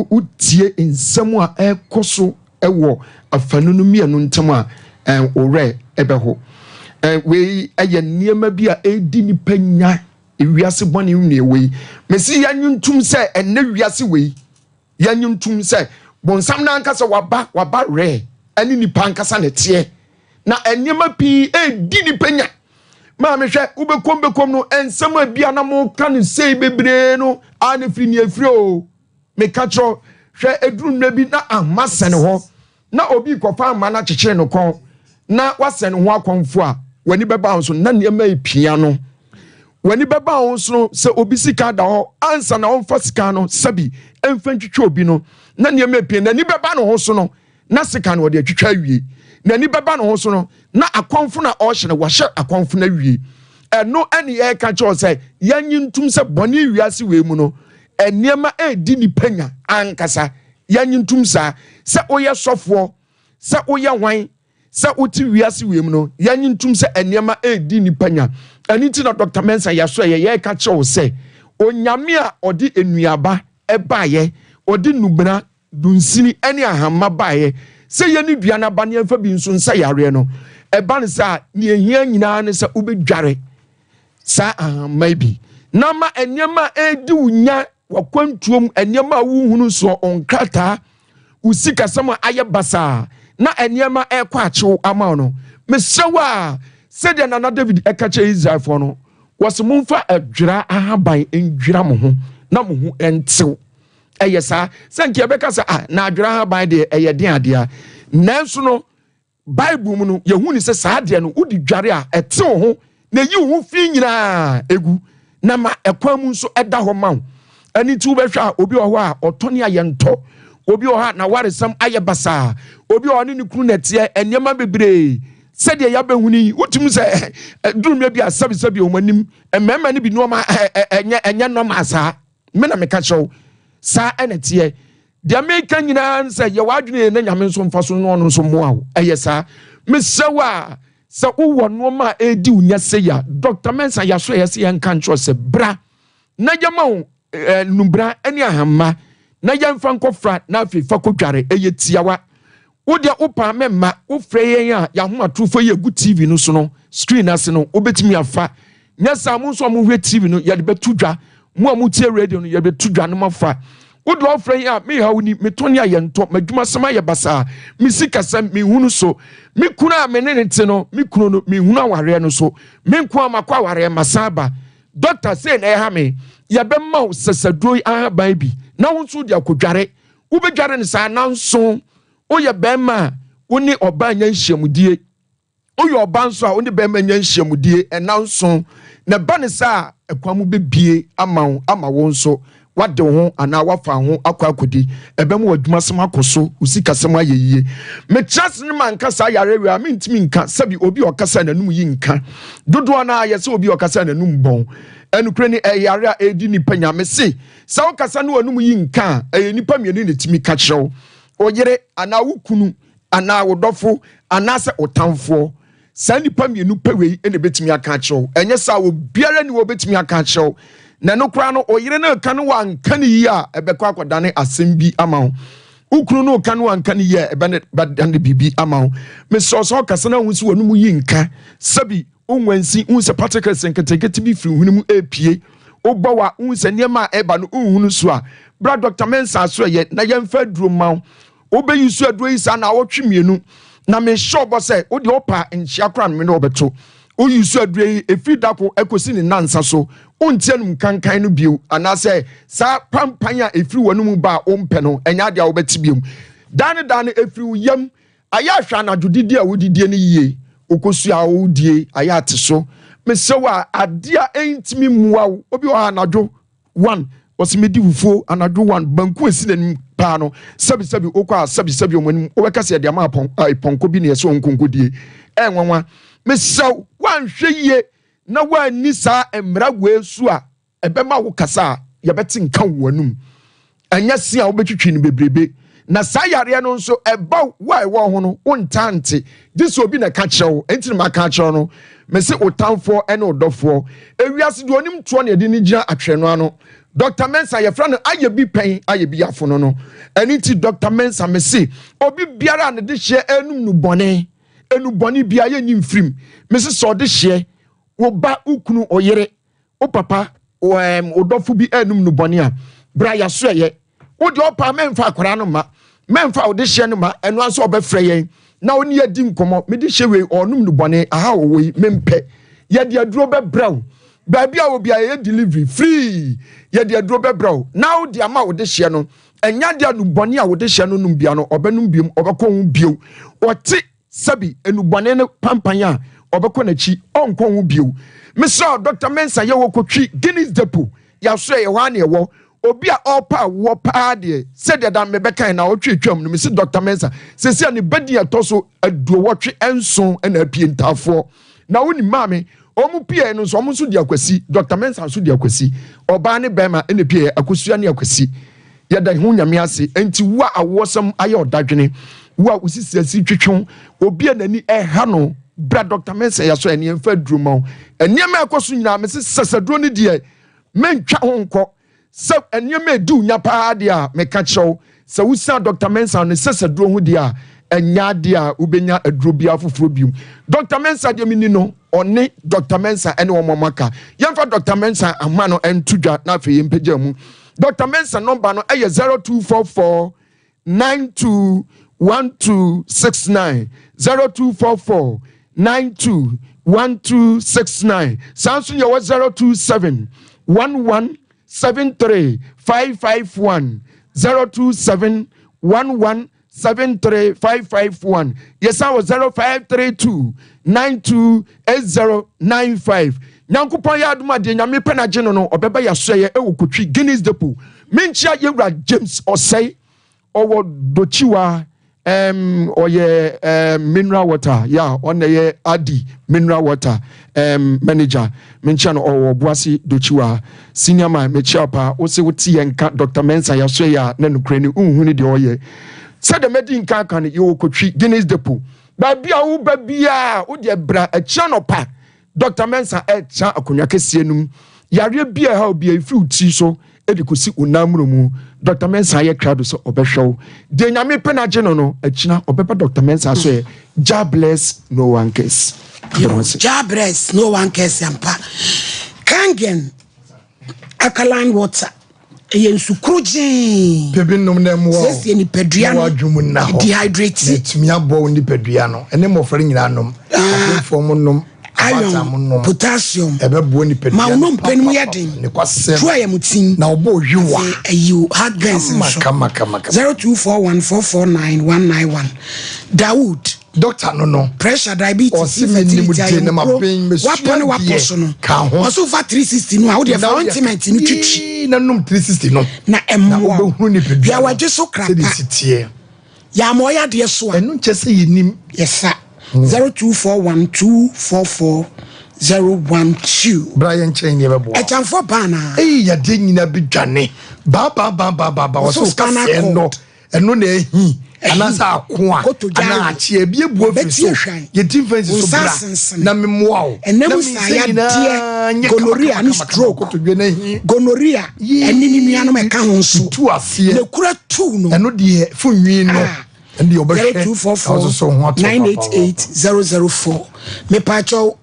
wotie nsɛm a ɛrekɔ so wɔ afanu no mmienu ntam a, wo werɛ bɛho. Wei yɛ nneɛma bi a ɛredi nipa nya Ewiase bɔne nwie wei. Mese yɛnye ntum sɛ ɛnnɛ wiase wei, yɛnye ntum sɛ bonsam no ankasa waba, waba rare, ɛne nipa ankasa na ɛteɛ. Na nneɛma pii ɛredi nipa nya. Maame hwɛ, wobɛkom bɛkom no, nsɛm a bia na moka no sei bebree no, a na ɛfiri nea ɛfiri o. Meka kyerɛ hwɛ, ɛduru mmerɛ bi na ahoma sɛne hɔ, na obi rekɔfa ama no akyekyere no kɔn na wasɛn ho akɔmfo a, w'ani bɛba wo so na nneɛma repia no. W'ani bɛba wo ho so no sɛ obi sika da hɔ ansa na ɔmfa sika no sɛbi mfa ntwitwa obi no na nneɛma apue. N'ani bɛba ne ho so no na sika no ɔde atwitwa awie. N'ani bɛba ne ho so no na akɔmfo no a ɔrehyɛ no wahyɛ akɔmfo no awie. Ɛno ɛne yɛreka kyerɛ wo sɛ yɛnye ntom sɛ bɔne wiase wei mu no nneɛma ɛredi nipa nya ankasa. Yɛnye ntom saa sɛ woyɛ sɔfoɔ sɛ woyɛ hwan Sɛ wote wiase wei mu no, yɛnnye ntom sɛ nneɛma redi nnipa nya. Ɛno nti na Dɔkta Mensah Yasoɛyɛ yɛreka kyerɛ wo sɛ, Onyame a ɔde nnuaba baeɛ, ɔde nnubena, dunsini ne ahamma baeɛ sɛ yɛnni dua no aba na yɛmfa bi nso nsa yareɛ no, ɛba no saa a, nea ɛhia nyinaa ne sɛ wobɛdware saa ahamma yi bi na ama nneɛma a ɛredi wo nya w'akwantuom, nneɛma a wohunu soɔ, wo nkrataa, wo sikasɛm a ayɛ basaa na nneɛma ɛrekɔ akyew ama wo no, mesrɛ wo a, sɛdeɛ Nana David ɛka kyerɛ Israelfoɔ no, wɔse momfa adwira ahaban ndwira mo ho na mo ho ntew. Ɛyɛ saa sɛ nka yɛbɛka sɛ ah, na adwira ahaban deɛ ɛyɛ den adeɛ a, nanso no Bible mu no, yɛhu ne sɛ saa adeɛ no wode dware a ɛtew ho na ɛyi wo ho fi nyinaa egu na ma ɛkwan mu nso ɛda hɔ ma wo. Ɛno nti wobɛhwɛ a obi wɔ hɔ a ɔtɔ ne ayɛ ntɔ, obi wɔ hɔ a n'awaresɛm ayɛ basaa, obi wɔ hɔ ne ne kunu na ɛteɛ, nneɛma bebree sɛdeɛ yɛabɛhunu yi wotumi sɛ duru mmerɛ bi a sɛbisɛbi wɔn anim mmarima no bi nneɛma ɛnyɛ ɛnyɛ nɔma saa. Me na meka kyerɛ wo, saa ɛna ɛteɛ. Deɛ meka nyinaa ne sɛ yɛ w'adwene yɛ na Nyame nso mfa so na ɔno nso mmoa wo. Ɛyɛ saa. Mesrɛ wo a, sɛ wowɔ nnoɔma a ɛredi wo nya sei a, Dɔkta Mensah Yaso ɛyɛ sɛ yɛnka nkyerɛ wo sɛ bra na yɛma wo eh, nubra ne ahamma na yɛmfa nkɔfra na afei fa kɔdware. Ɛyɛ tiawa. Wo deɛ wo paa mɛ mma wo frɛ yɛn a y'ahomatorofo yi egu TV no so no screen ase no wo bɛtumi afa. Nyɛ saa mo nso a mo hwɛ TV no yɛde bɛto dwa. Mo a mo tie radio no yɛde bɛto dwa no mo afa. Wo deɛ ɔfrɛ yɛn a me haw ni, me tɔne a yɛntɔ, m'adwumasɛm ayɛ basaa, me sikasɛm me nhunu so, me kunu a me ne ne te no, me kunu no me nhunu awareɛ no so, me nko a makɔ awareɛ masan aba. Doctor sei na ɛha me, yɛbɛma wo sasaduro yi ahaban bi na wo nso wode akɔdware. Wobɛdware no saa nanso woyɛ barima a wo ne ɔbaa nya nhyiamudie. Woyɛ ɔbaa nso a wo ne barima nya nhyiamudie nnanson. Na ɛba no saa a, ɛkwan mu bɛbie ama wo ama wo nso woade wo ho anaa woafa wo ho akɔ akɔdi. Ɛbɛma w'adwumasɛm akɔ so, wo sikasɛm ayɛ yie. Metra ase no manka saa yareɛ wei a, mentumi nka. Sɛbi obi a ɔkasa a n'anum yi nka. Dodoɔ no ara yɛ sɛ obi a ɔkasa a n'anum bɔn. Ɛnokorɛ ni, ɛyɛ yareɛ a ɛredi nnipa nya. Mese Sɛ wokasa ne w'anom yi nka a, ɛyɛ nnipa mmienu na ɛtumi ka kyerɛ wo, wo yere anaa wo kunu anaa wo dɔfo anaasɛ wo tamfoɔ. Saa nnipa mmienu pɛ wei na ɛbɛtumi aka akyerɛ wo. Ɛnyɛ saa obiara ni wɔ bɛtumi aka akyerɛ wo. Na ɛno koraa no, wo yere no reka no wanka no yie a, ɛbɛkɔ akɔdane asɛm bi ama wo. Wo kunu no reka no wanka no yie a, ɛbɛdane biribi ama wo. Mesrɛ wo sɛ ɔkasa no ahu sɛ w'anom yi nka. Sɛbi Wonwansi, wohu sɛ particles nketenkete bi firi hwene mu repue. Wobɔ wa, wohu sɛ nneɛma a ɛreba no wonhunu so a, bra Dɔkta Mensah so ɛyɛ na yɛmfa aduro mma wo. Wobɛyi so aduro yi saa naawɔtwe mmienu na mehyɛ wo bɔ sɛ wo deɛ wopɛ a nkyea koraa no me ne wo bɛto. Woyi so aduro yi ɛfiri da ko ɛkɔsi ne nnansa so, wonte anum kankan no bio anaasɛ saa pampan a ɛfiri w'anum ba a wompɛ no ɛnyɛ adeɛ a wobɛte bio. Daa ne daa no ɛfiri wo yam Ayɛ ahwɛ anadwo didi a wodidie no yie, okosua a wodie ayɛ ate so. Mesrɛ wo a, adeɛ a ɛntumi mmoa wo. Obi wɔ hɔ anadwo one, ɔse medi fufuo anadwo one, banku esi n'anim paa no, sɛbi sɛbi wokɔ a sɛbi sɛbi wɔn anim, wobɛka sɛ yɛde ama apɔn, pɔnkɔ bi na yɛsɛ wɔn nkonkodie. Ɛyɛ nwanwa. Mesrɛ wo, woanhwɛ yie na woanni saa mmara wei so a, Ɛbɛma wo kasa a yɛbɛte nka wɔ w'anum. Ɛnyɛ se a wobɛtwitwi no bebrebe. Na saa yareɛ no nso, ɛba wo a ɛwɔ ho no, wontaa nte, gye sɛ obi na ɛka kyerɛ wo. Enti na maka akyerɛ wo no, mese wo tamfoɔ ne wo dɔfoɔ. Ewiase deɛ ɔnim toɔ na yɛde no gyina atwerɛ no ano. Dɔkta Mensah, yɛfrɛ no ayɛ bi pɛn, ayɛ bi afono no. Ɛno nti Dɔkta Mensah, mese obi biara a ne dehyeɛ renum nnubɔne, nnubɔne biara yɛnyi mfirim. Mese sɛ ɔdehyeɛ, wo ba, wo kunu, wo yere, wo papa um, wo dɔfo bi anum no bɔne a bra yɛaso ɛyɛ wo deɛ ɔpa mɛmfa akwaraa no ma mɛmfa wo de hyɛ no ma ɛno nso ɔbɛfrɛ yɛn na wo ne yɛdi nkɔmmɔ mede hyɛ wei ɔnom no bɔne aha ɔwɔ yi mempɛ yɛde aduro bɛbrɛ wo baabi a obi a yɛyɛ delivery free yɛde aduro bɛbrɛ wo na wo de ama wo de hyɛ no ɛnya de anu bɔne a wo de hyɛ no nom bia no ɔbɛnom biom ɔbɛkɔ ho bio ɔte Sɛbi, nnubɔne no pampan a, ɔbɛkɔ n'akyi, ɔrenkɔ ho bio. Mesrɛ wo Doctor Mensah yɛwɔ Kotwi Guinness Depot yɛasoɛ yɛ hɔ ara na yɛwɔ. Obi a ɔɔpɛ awoɔ paa deɛ sɛdeɛ da mebɛkae naawɔtwe atwam no mese Doctor Mensah seesei a ne ba din a ɛtɔ so aduowɔtwe nson na apue ntaafoɔ na wonim maame wɔn pieɛ no nso wɔn nso di akwasi Doctor Mensah nso di akwasi ɔbaa ne bɛrima na pieɛ akosua ne akwasi Yɛda ho Nyame ase. Enti wo a awoɔsɛm ayɛ ɔdadwene, wo a wo sisi asi twetwe wo, obi a n'ani ɛha no, bra Dɔkta Mensah yɛasɔ ɛne yɛmfa aduro ma wo. Nneɛma a ɛkɔ so nyinaa, mese sɛsɛduro no deɛ, mentwa ho nkɔ. Sɛ nneɛma ɛdi wo nya paa deɛ a, meka kyerɛ wo, sɛ wosan Dɔkta Mensah ne sɛsɛduro ho deɛ a, ɛnyɛ adeɛ a wobɛnya aduro biara foforɔ biom. Dɔkta Mensah deɛ meni no, ɔne Dɔkta Mensah ɛne wɔn a wɔaka. Yɛmfa Dɔkta Mensah ahoma no nto dwa na afei yɛmpagya mu. Dɔkta Mensah nɔmba no yɛ 0244 92 1269, 0244 92 1269. Saa nso yɛwɔ 027 11 73 551, 027 11 73551 yɛsan wɔ 0532 928095 nyankopɔn yɛ adom a deɛ nyame pɛ no agye no no ɔbɛba yɛasoɛyɛ ɛwɔ kotwi guinness depot menkyia yɛwura james ɔsɛe ɔwɔ dokyiwa um, ɔyɛ um, mineral water ya ɔna yɛ adi mineral water um, manager Menkyia no ɔwɔ Ɔboase Dokyiwa senior man mekyia wo paa wose wote yɛn nka Doctor Mensah yasoɛ yɛ a na nokorɛ ni wonhu ne deɛ ɔyɛ sɛdeɛ madi nka aka no yɛwɔ Kotwi Guinness Depot baabi a woba biaa wodeɛ bra akyi anɔpa Doctor Mensah ɛtra akonnwa kɛseɛ no mu yareɛ bi a ɛha obi a ɛfiri wo tiri so de kɔsi wo nan mmerɛ mu Dr. Mensah ayɛ krado sɛ ɔbɛhwɛ wo deɛ nyame pɛ no agye no no akyina ɔbɛba Dr. Mensah so ɛ Jah bless no one cares Jah bless no one cares ampa Kangen alkaline water ɛyɛ nsu koro gyee Pebi nom na ɛmmoa wo siesie nipadua no na dehydrate na ɛtumi aboa wo nipadua no ɛne mmɔfra no nyinaa nom ah. apemfoɔ mo nom iron, potassium, ɛbɛboa nipadua ma wo nnompe no mu yɛ den, nokwasɛm, tu ayamutsin, na ɔbɔ owiwa, afei ayi wo heartburns nso. Kama kama kama. 0241449191 Dawood. Doctor no no. Pressure, diabetes, Ɔse me nim infertility, de na ma ayamkuro, ben me wapɔ sua ne wapɔ deɛ so no. ka ho. Ɔse wofa 360 no a, wodeɛ Na fa wodeɛ ointment no twitwi. Yii na nom 360 no. Na Na ɛmmoa wo. wobɛhunu nipadua Yɛ no wadwe so sɛdeɛ krapa. ɛsi teɛ. Yɛ ama ɔyɛ adeɛ so a. Ɛno nkyɛ sɛ yɛnim. Yɛsa. 0241 244 012. Bra yɛn nkyɛn ne yɛbɛboa wo. Ɛkyɛnfoɔ ba anaa? Ei yadeɛ nyina bi dwane. Ba ba ba ba ba ba Wɔsɛ wɔsɛ spinal wokasɛɛ no cord. ɛno na ɛhi anaasɛ ako a Kotodwe anaa awe. akye ebi ebu afiri Bɛti so ahwan. yɛti mfɛnsi Wo so nsa bra asensene. na memoa wo Ɛnam na me saa nsa yadeɛ nyinaa nyɛ kama gonorrhea kama ne kama kama stroke. kotodwe no ahi Gonorrhea ɛne ne nuanom ɛka ho nso. Tu aseɛ. Na kura tu no. Ɛno deɛ funwi no. Ah. Ɛno deɛ ɔbɛhwɛ. 0244 988 004. Mepaakyɛw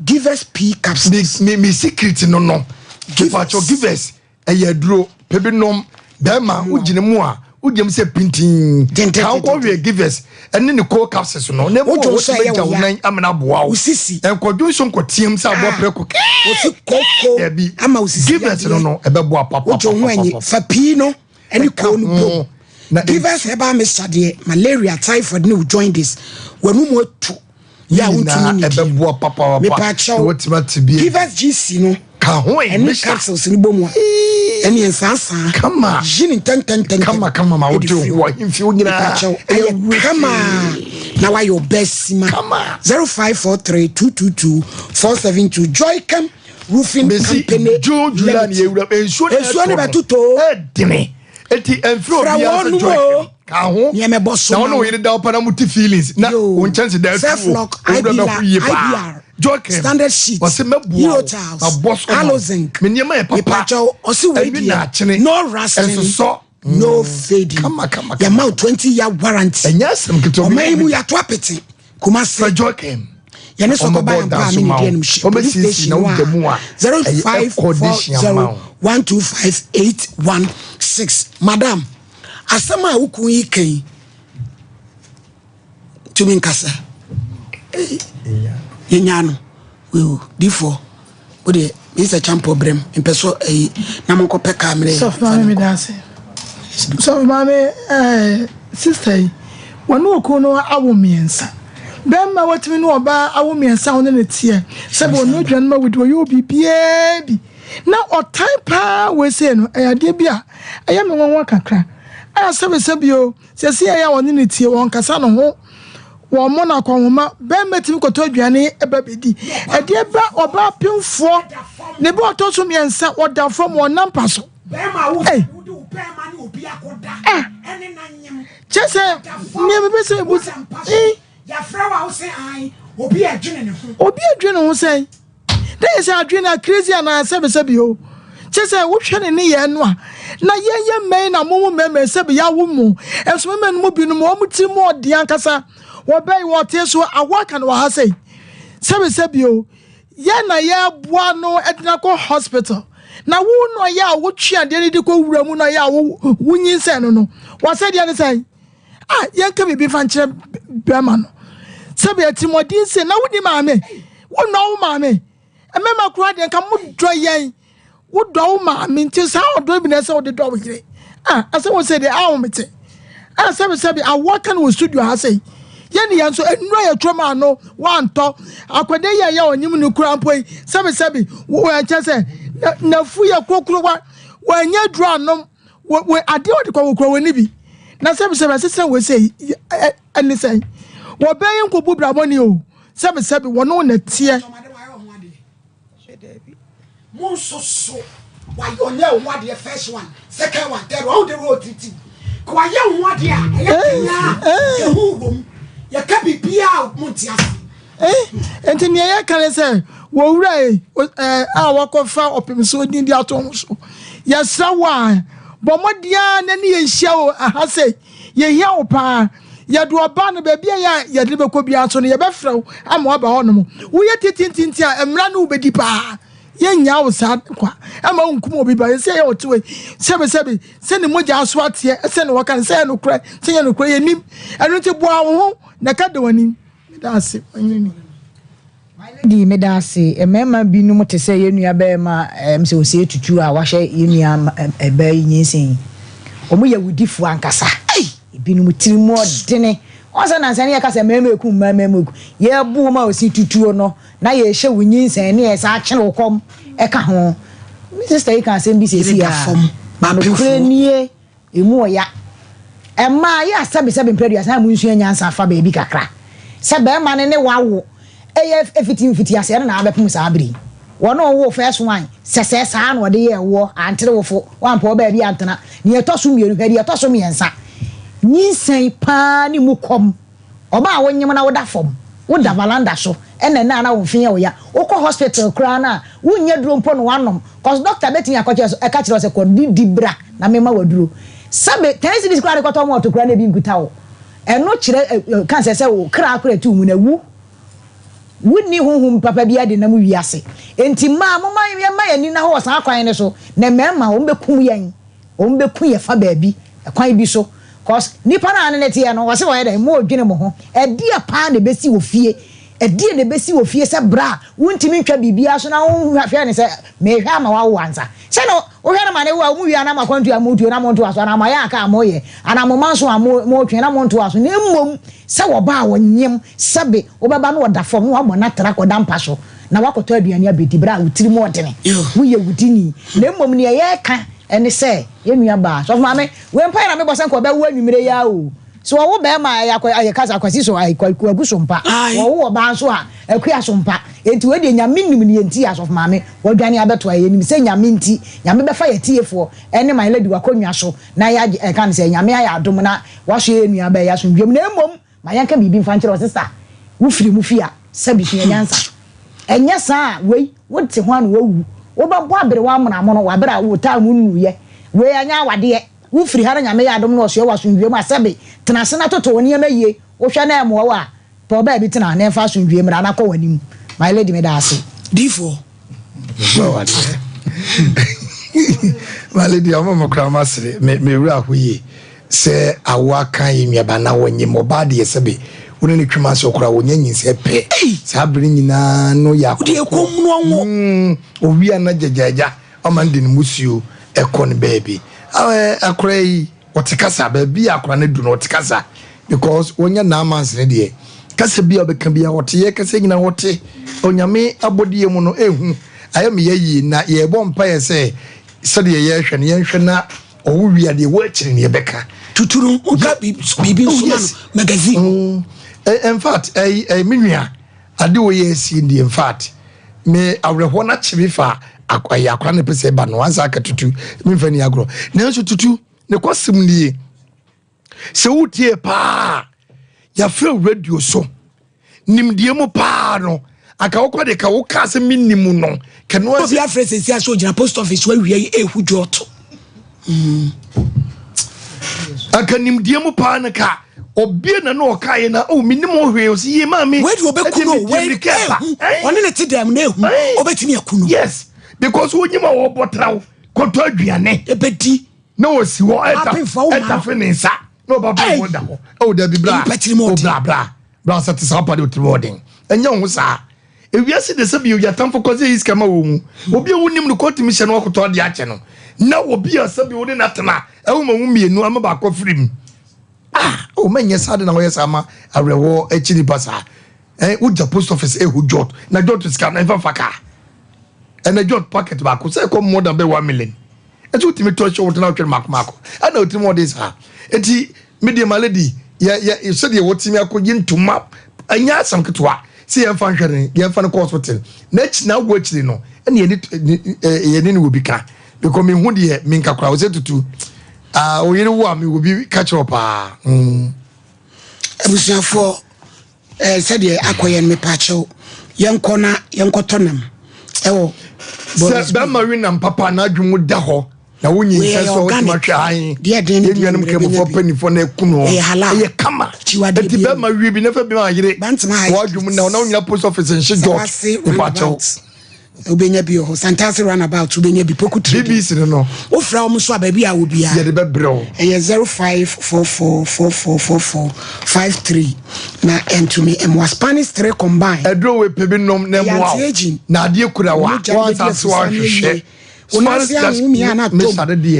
givers p capsules. Me me secret no no. Mepaakyɛw givers ɛyɛ aduro pɛ bi nom bɛrima wogyina mu a wogyina mu sɛ pintin. Ka wokɔ hwɛ givers ɛne ne cold capsules no na emu wɔ wotumi gya wo nan amena aboa wo. Nkɔdwo nso nkɔteam sɛ aboa prɛko. Wosi koko ama wo sisi Givers no no ɛbɛboa papa. Wogye wo ho anyi fa pii no ɛne koo no bom. Givers herbal mixture deɛ malaria typhoid ne wo jaundice w'anum atu yɛ a wontumi nnidi. Ɛbɛboa papaapa. Mepaakyɛw Watumi ate bi. Givers GC no Ka ho ɛ ɛne mixture. capsules no bɔ mu a ɛne nsaasaa Kama. yi ne ntɛntɛntɛntɛm Kama kama ma ɛde wote firi wo hɔ. ahemfie wo nyinaa. Mepaakyɛw ɛyɛ kama na wayɛ ɔbaa sima. Kama. 0543 222 472 Joycam Roofing Besi Company June July ne Limited. yɛwura nsuo na Nsuo ne ɛtɔ no bɛtotɔ o. ɛdene eti ɛnfiri Fra obiara wɔn sɛ nom joy o. ka ho Nneɛma ɛbɔ so na ma wɔn wo. yere da ɔpa na mo ti feelings na Yo. wɔn nkyɛnse da atu Self-lock, o owura IB bɛho la, yie paa IBR, joy kem Standard sheet, ɔsɛ mɛboa wo Eurotiles, mabɔ so ma wo. Alozinc. me nneɛma yɛ papa Mepakyɛw, ɔse wei ɛnwi na deɛ, akyene no rusting, ɛnsosɔ no fading. Kama, kama, Yɛma wo 20 year warranty. ɛnyɛ asɛm ketewa bi Ɔman yi mu yɛato apete. Kumasi. Fɛ joy kem Yɛne sɔkɔ ba Ɔmmɛbɔ yɛn da paa so me ne ma deɛ wo nom hyɛ police ɔmmɛsiesie station na hɔ wogya mu a a ɛyɛ air condition ama 0540 wo 125 816 madam asɛm a wo kun yi kan tumi nkasa yɛnya no weo difoɔ wodeɛ mesɛ kyampɔ brɛm mpɛ so ayi na monkɔpɛ kaa mmerɛ Sɔfo maame mi da ase. Sɔfo maame ɛɛ sista yi, wɔne okun no awo mmiɛnsa. Bɛrima a watumi ne ɔbaa awo mmiɛnsa a wo ne no teɛ, sɛbe ɔnoa aduane ma wo di, ɔyɛ wo biribiara bi, na ɔtan paa wei sei no, ɛyɛ adeɛ bi a ɛyɛ me nwanwa kakra. A sɛbe sɛbe o, seesei a ɔne no tie, ɔnkasa ne ho, wɔmmɔ no akɔnhoma, bɛrima tumi kɔtɔ aduane ba bɛdi. Ɛdeɛ ba ɔbaa pemfoɔ, ne ba ɔtɔ so mmiɛnsa, ɔda fam, ɔnna mpa so. Ei! Ah! Kyɛ sɛ nea mepɛ sɛ mebu sɛ eh. Obi adwene ne ho sɛn? Dɛ yɛ sɛ adwene no akirezi anaa sɛbesɛbe o. Kyɛ sɛ wohwɛ ne nneyɛɛ no a, na yɛn yɛ mmɛn na mo mo mmɛmɛn sɛbe yɛawo mo. Nso mmɛmɛn no mu binom wɔn tiri mu ɔden ankasa. Wɔbɛn wɔte so awo aka no wɔ ha sei. Sɛbesɛbe o. Yɛn na yɛboa no de no akɔ hospital. Na wo no yɛ a wotwe adeɛ no de kɔ wura mu no yɛ a wo wonyinsɛn no no wasɛdeɛ ne sɛn? A yɛnka biribi fa nkyerɛ bɛrima no sɛbi atirimuɔden se na wodi maame wonnɔ wo maame mmarima koraa deɛ nka modɔ yɛn Wodɔ wo maame nti saa ɔdɔ bi na ɛsɛ wode dɔ wo yere. Ah, asɛm wɔ sɛ deɛ ahomete. Ah, sɛbi sɛbi awoɔ ka no wɔ studio ha sɛ yɛne yɛn nso nnura yɛ turom ano wantɔ akwadaa yi a yɛ ɔnyim no kura mpo yi sɛbi sɛbi wɔ ɛkyɛ sɛ nafu yɛ kurokuro wa wɔnyɛ aduro anom wɔ wɔ adeɛ ɔde kɔ wɔ kura wɔ ni bi na sɛbi sɛbi asesɛ wɔ sɛ ɛne sɛn wɔbɛyɛ nkɔbu brabɔne o sɛbi sɛbi wɔn na teɛ. Hwɛ daabi. Mo nso so wayɛ ɔnyɛ wo ho adeɛ first one second one third one ɔde roll titi ka wayɛ wo ho adeɛ a ɛyɛ kenya ehu wɔ mu yɛka biribiara mo nte ase. Eh, nti nea yɛka ne sɛ wɔwura yi eh, a wakɔfa ɔpem so din de ato ho so yɛsrɛ wo a bɔ mmɔden a na ne yɛnhyia wɔ aha sɛ Yɛhia wo paa. Yɛde ɔbaa no baabi a ɛyɛ a yɛde no bɛkɔ biara nso no, yɛbɛfrɛ wo ama woaba hɔnom. Woyɛ tintintintin a, mmara ne wo bɛdi paa. Yɛnnyaa wo saa kwa ɛma wonkum obi ba. Ɛsɛ yɛ ɔte wei sɛbesɛbe sɛ ne mogya aso ateɛ sɛ ne wɔka no sɛ ɛyɛ nokorɛ sɛ ɛnyɛ nokorɛ yɛnnim. Ɛno nti boa wo ho na ka da w'anim. Meda ase, ɔhene ni. My lady meda ase. Mmarima binom te sɛ yɛn nua barima ɛm sɛ Osei Tutu a wahyɛ yɛn nua baa yi nyinsɛn yi. Wɔn yɛ awudifoɔ ankasa. Ebinom tiri mu ɔdene. Wɔn sɛ nansa ne yɛka sɛ mmarima eku mmaa mmarima eku. Yɛbu wɔn a Osei Tutuo no na yɛhyɛ wo nyinsɛn ne yɛsan akyere wo kɔm ɛka ho. Me sister yi ka asɛm bi seesei a. Nokorɛ nie. Emu ɔya. Mmaa, yɛ a sɛbesɛbe mprɛ aduasa a monsua nyansa fa baabi kakra. Sɛ barima no ne wo awo, ɛyɛ ɛfiti mfitiaseɛ no na abɛpem saa bere yi. Wɔne wo woo first one, sɛsɛɛ saa na ɔde yɛɛ woɔ, antere wo fo, woampɛ wo baabi antena. Nea ɛtɔ so mmienu, hwɛ deɛ ɛtɔ so mmiɛnsa. Nyinsɛn paa ne mu kɔm. Ɔbaa a wonyem na woda fam, woda valanda so ɛna ɛna a na wo mfe yɛ wo ya, wokɔ hospital koraa no a wonnya duro mpo na woanom cos doctor bɛtumi akɔkyerɛ so ɛka kyerɛ wo sɛ kɔ didi bra na memma wo aduro. Sɛbe ten cedis koraa de kɔtɔ malt koraa na ebi nkuta wo. Ɛno kyerɛ ka sɛ sɛ wo kra koraa ɛte wo mu no awu. Wonni honhom papa biara de nam wiase. Enti mmaa momma yɛmma yɛn ani nna hɔ wɔ saa kwan no so na mmarima wɔbɛkum yɛn. Wɔn bɛ ku yɛ fa baabi, kwan bi so. Cos nipa no a ne ne teɛ no, wɔse wɔyɛ dɛn? Mo dwene mo ho. Ɛdeɛ paa na ɛbɛsi wɔ fie? Ɛdeɛ na ɛbɛsi wɔ fie sɛ bra a wontumi ntwa biribiara so na wo hwɛ no sɛ mehwɛ ama wawo ansa? Sɛ no wohwɛ no ma no wo a, mo wie a na mo akwantuo a motuo na montoa so anaa mo ayɛ aka a moyɛ anaa mo manso a motwe na montoa so na mmom sɛ wɔba a wɔnyem sɛbe wobɛba na ɔda fam na wabɔ n'atra akɔda mpa so na woakɔtɔ aduane abɛdi berɛ a wo tirim ɔdene, woyɛ wudini. Na mmom deɛ yɛreka ne sɛ, yɛn nua baa, sɔfo maame, wei mpaeɛ na mebɔ sɛ nka ɔbɛwo anwummerɛ yi ara o. Sɛ wɔwo barima a, ɛyɛ akwa, ɛyɛ kasa, akwasi so, ayi, kwaku so mpa. Wɔwo ɔbaa nso a, akua so mpa. Enti wei deɛ Nyame nim deɛ nti a sɔfo maame, wɔdwane abɛto a, yɛnim sɛ Nyame nti, Nyame bɛfa yɛn atiefoɔ ne my lady w'akonnwa so na yɛagye, ɛka ne sɛ, Nyame ayɛ adom na wasɔ yɛn nua baa yi asomdwoeɛ mu. Na mmom, Ma yɛnka biribi mfa nkyerɛ wo, sista. Wofiri mu fi a, sɛbe sua nyansa. Ɛnyɛ saa a, wei, wote ho a na woawu. Wobɛbɔ aberewa amono amono wɔ abere a wo time nnuiɛ. Wei ɛnyɛ awadeɛ. Wofiri ha na Nyame yɛ adom na ɔsoɛ wo asomdwoeɛ mu a, sɛbe, tena ase na toto wo nneɛma yie. Wohwɛ na ɛmmoa wo a, pɛ ɔbaa bi tena na ɛmfa asomdwoeɛ mmra na kɔ w'anim. My lady, meda ase. Difoɔ. My lady, ɔmo mo koraa mo asere. Me, me wura ho yie. Sɛ awo aka yɛ nuaba na wɔnyem ɔbaa deɛ sɛbe wo ne no twem ase ɔkora wɔnya nyinsɛ pɛ saa bere nyinaa no yɛ akɔkɔ mm, owia na gyagyagya ɔma no de ne musuo ɛkɔ no baabi akora yi ɔte kasa baabi a akora no du no ɔte kasa because wɔnya nine months ne deɛ. Kasa bi a ɔbɛka bi a wɔte yɛ kasa nyina wɔte. Onyame abɔdeɛ mu no ehu ayɛ me yɛ yie na yɛbɔ mpaeɛ sɛ sɛdeɛ yɛhwɛ no yɛnhwɛ na ɔwo wie a deɛ ɛwɔ akyiri no yɛbɛka. Tutu no woka biribi nso ma no magazine. In fact ɛyi me nua ade wɔ yɛ asie deɛ in fact me awerɛhoɔ no akye me fa ɛyɛ akora no pɛ sɛ ɛba no ansa aka tutu memfa ni agorɔ nanso tutu ne kɔsɛm nie sɛ wotie paa yɛafrɛ radio so nimdeɛ mu paa no anka wokɔ de ka woka sɛ mennim no kɛno obi afrɛ sɛsi a sɛ ogyina post office wawia yi ɛhu dwɔto mm. anka nimdeɛ mu paa no ka obie na no ɔkaeɛ na oh menim wo hwee ɔsɛ yie maa me wei de ɔbɛku no wei ɛhu ɔne ne te dɛm na ɛhu ɔbɛtumi aku no yes because wonyim a wɔbɔ traw kɔtɔ aduane ɛbɛdi na ɔsi hɔ ɛtafe ne nsa na ɔba bɛ bɔ da hɔ ɛwɔ dabi bra o bra bra bra sɛ te saa ɔpa de otiri ɔden ɛnyɛ ho saa ewiase de sɛ bi oyi atamfo kɔ sɛ yi sika ma wɔn mu obi a wonim no kɔtumi hyɛ no akɔtɔ adeɛ akyɛ no na obi a sɛ bi wo ne na tena ɛwo ma wo mmienu ama baako afiri mu ah o mɛnyɛ saa de na wɔyɛ saa ma awerɛhoɔ akyi nipa saa ɛn wogya post office ehu jot na jot sika na nfa fa kaa ɛna jot packet baako sɛ ɛkɔ more than bɛ 1 million ɛti wotumi tɔ hyɛ wotena wotwere mako mako ɛna wotumi wɔde saa eti me deɛ my lady yɛ yɛ sɛdeɛ wɔtumi akɔ yi ntoma ɛnyɛ asɛm ketewa sɛ yɛmfa nhwɛ no yɛmfa no kɔ hospital n'akyi na awo akyiri no ɛna yɛne yɛne ne wɔ bi ka because mehu deɛ menka koraa wɔsɛ tutu ah oyere wo a mewɔ bi ka kyerɛ paa. Abusuafoɔ ɛɛ sɛdeɛ akɔyɛ no mepaakyɛw yɛnkɔ na yɛnkɔtɔ nam ɛwɔ. Sɛ bɛrima we nam papa na adwene mu da hɔ na wonyi nsɛ sɛ wotumi ahwɛ ahe yɛn nuanom kramofoɔ mpanimfoɔ na ɛku no ɛyɛ kama ɛti bɛrima wie bi na fɛ bi ma yere wɔadwene mu na ɔna wonyina post office nhye George mepaakyɛw wobɛnya bi wɔ hɔ Santase runabout wobɛnya bi poku trade BBC no no wofrɛ wɔn nso a baabi a wɔ biara yɛde bɛbrɛ wo ɛyɛ 0544444453 na ɛntumi mmoa Spanish 3 combine ɛduro wei pɛ bi nom na ɛmmoa wo na adeɛ kura wa wɔn asase wahwehwɛ wonase ahomia na atom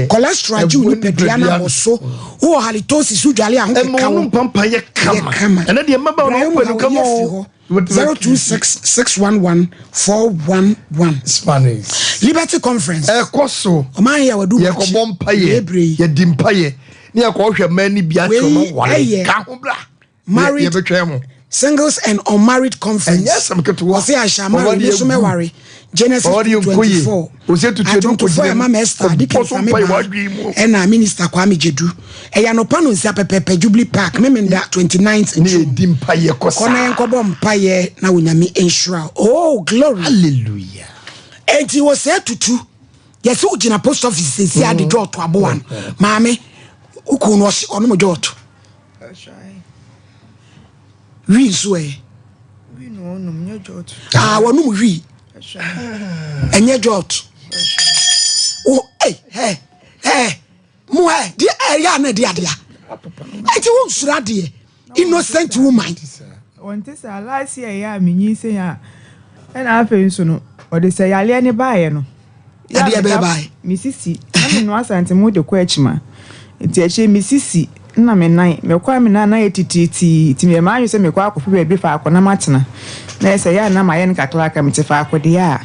cholesterol agye wo nipadua no abɔ so wowɔ halitosis wodwale a ho keka wo mpampa yɛ kama ɛnɛ deɛ mmabaawa no wopɛ no kama o 026 611 411. Spanish. Liberty Conference. Ɛkɔ so. Ɔman yɛ wadu bakyi. Yɛkɔbɔ mpayɛ. Yɛdi mpayɛ. Ne yɛkɔ hwɛ mmaa ni bi atwa ɔmo wale. Ka ho bra. Married. Yɛbɛtwɛn mo. Singles and unmarried conference. Ɛnyɛ asɛm ketewa. Ɔsɛ ahyɛ married ne so mɛware. Genesis 24. Adwontofo ɛma Mɛsta Deacon Sami Baa ɛna Minister Kwame Gyedu. Ɛyɛ anɔpa no nsia pɛpɛpɛ Jubilee Park Memenda 29th June. Ne yɛdi mpaeɛ kɔ saa. Kɔ na yɛnkɔbɔ mpaeɛ na Onyame nhyira. Oh glory. Hallelujah. Enti wɔ sɛ tutu yɛsɛ wogyina post office sɛsi ade dwɔɔto aboa no maame wokuu no ɔse ɔnom dwɔɔto. Wii nso ɛ. Ah, wɔnom wii. Ɛnyɛ jɔt. Wo ɛ ɛ ɛ mo ɛ deɛ ɛyɛ a na ɛde adeɛ. Ɛnti wo nsoro adeɛ. Innocent woman. Wɔnte saa last year yɛ a menyinsɛn a ɛna afei nso no ɔde sɛ yareɛ ne baeɛ no. Ɛdeɛ bɛɛ bae. Me sisi na me noa asantemu de kɔ akyima nti akyire me sisi na me nan mekɔ a me nan na ayɛ titiritii nti meyɛ m'adwene sɛ mekɔ akɔpɛ baabi faako na matena na ɛsɛ yɛ a na mayɛ no kakraka mete faako deɛ a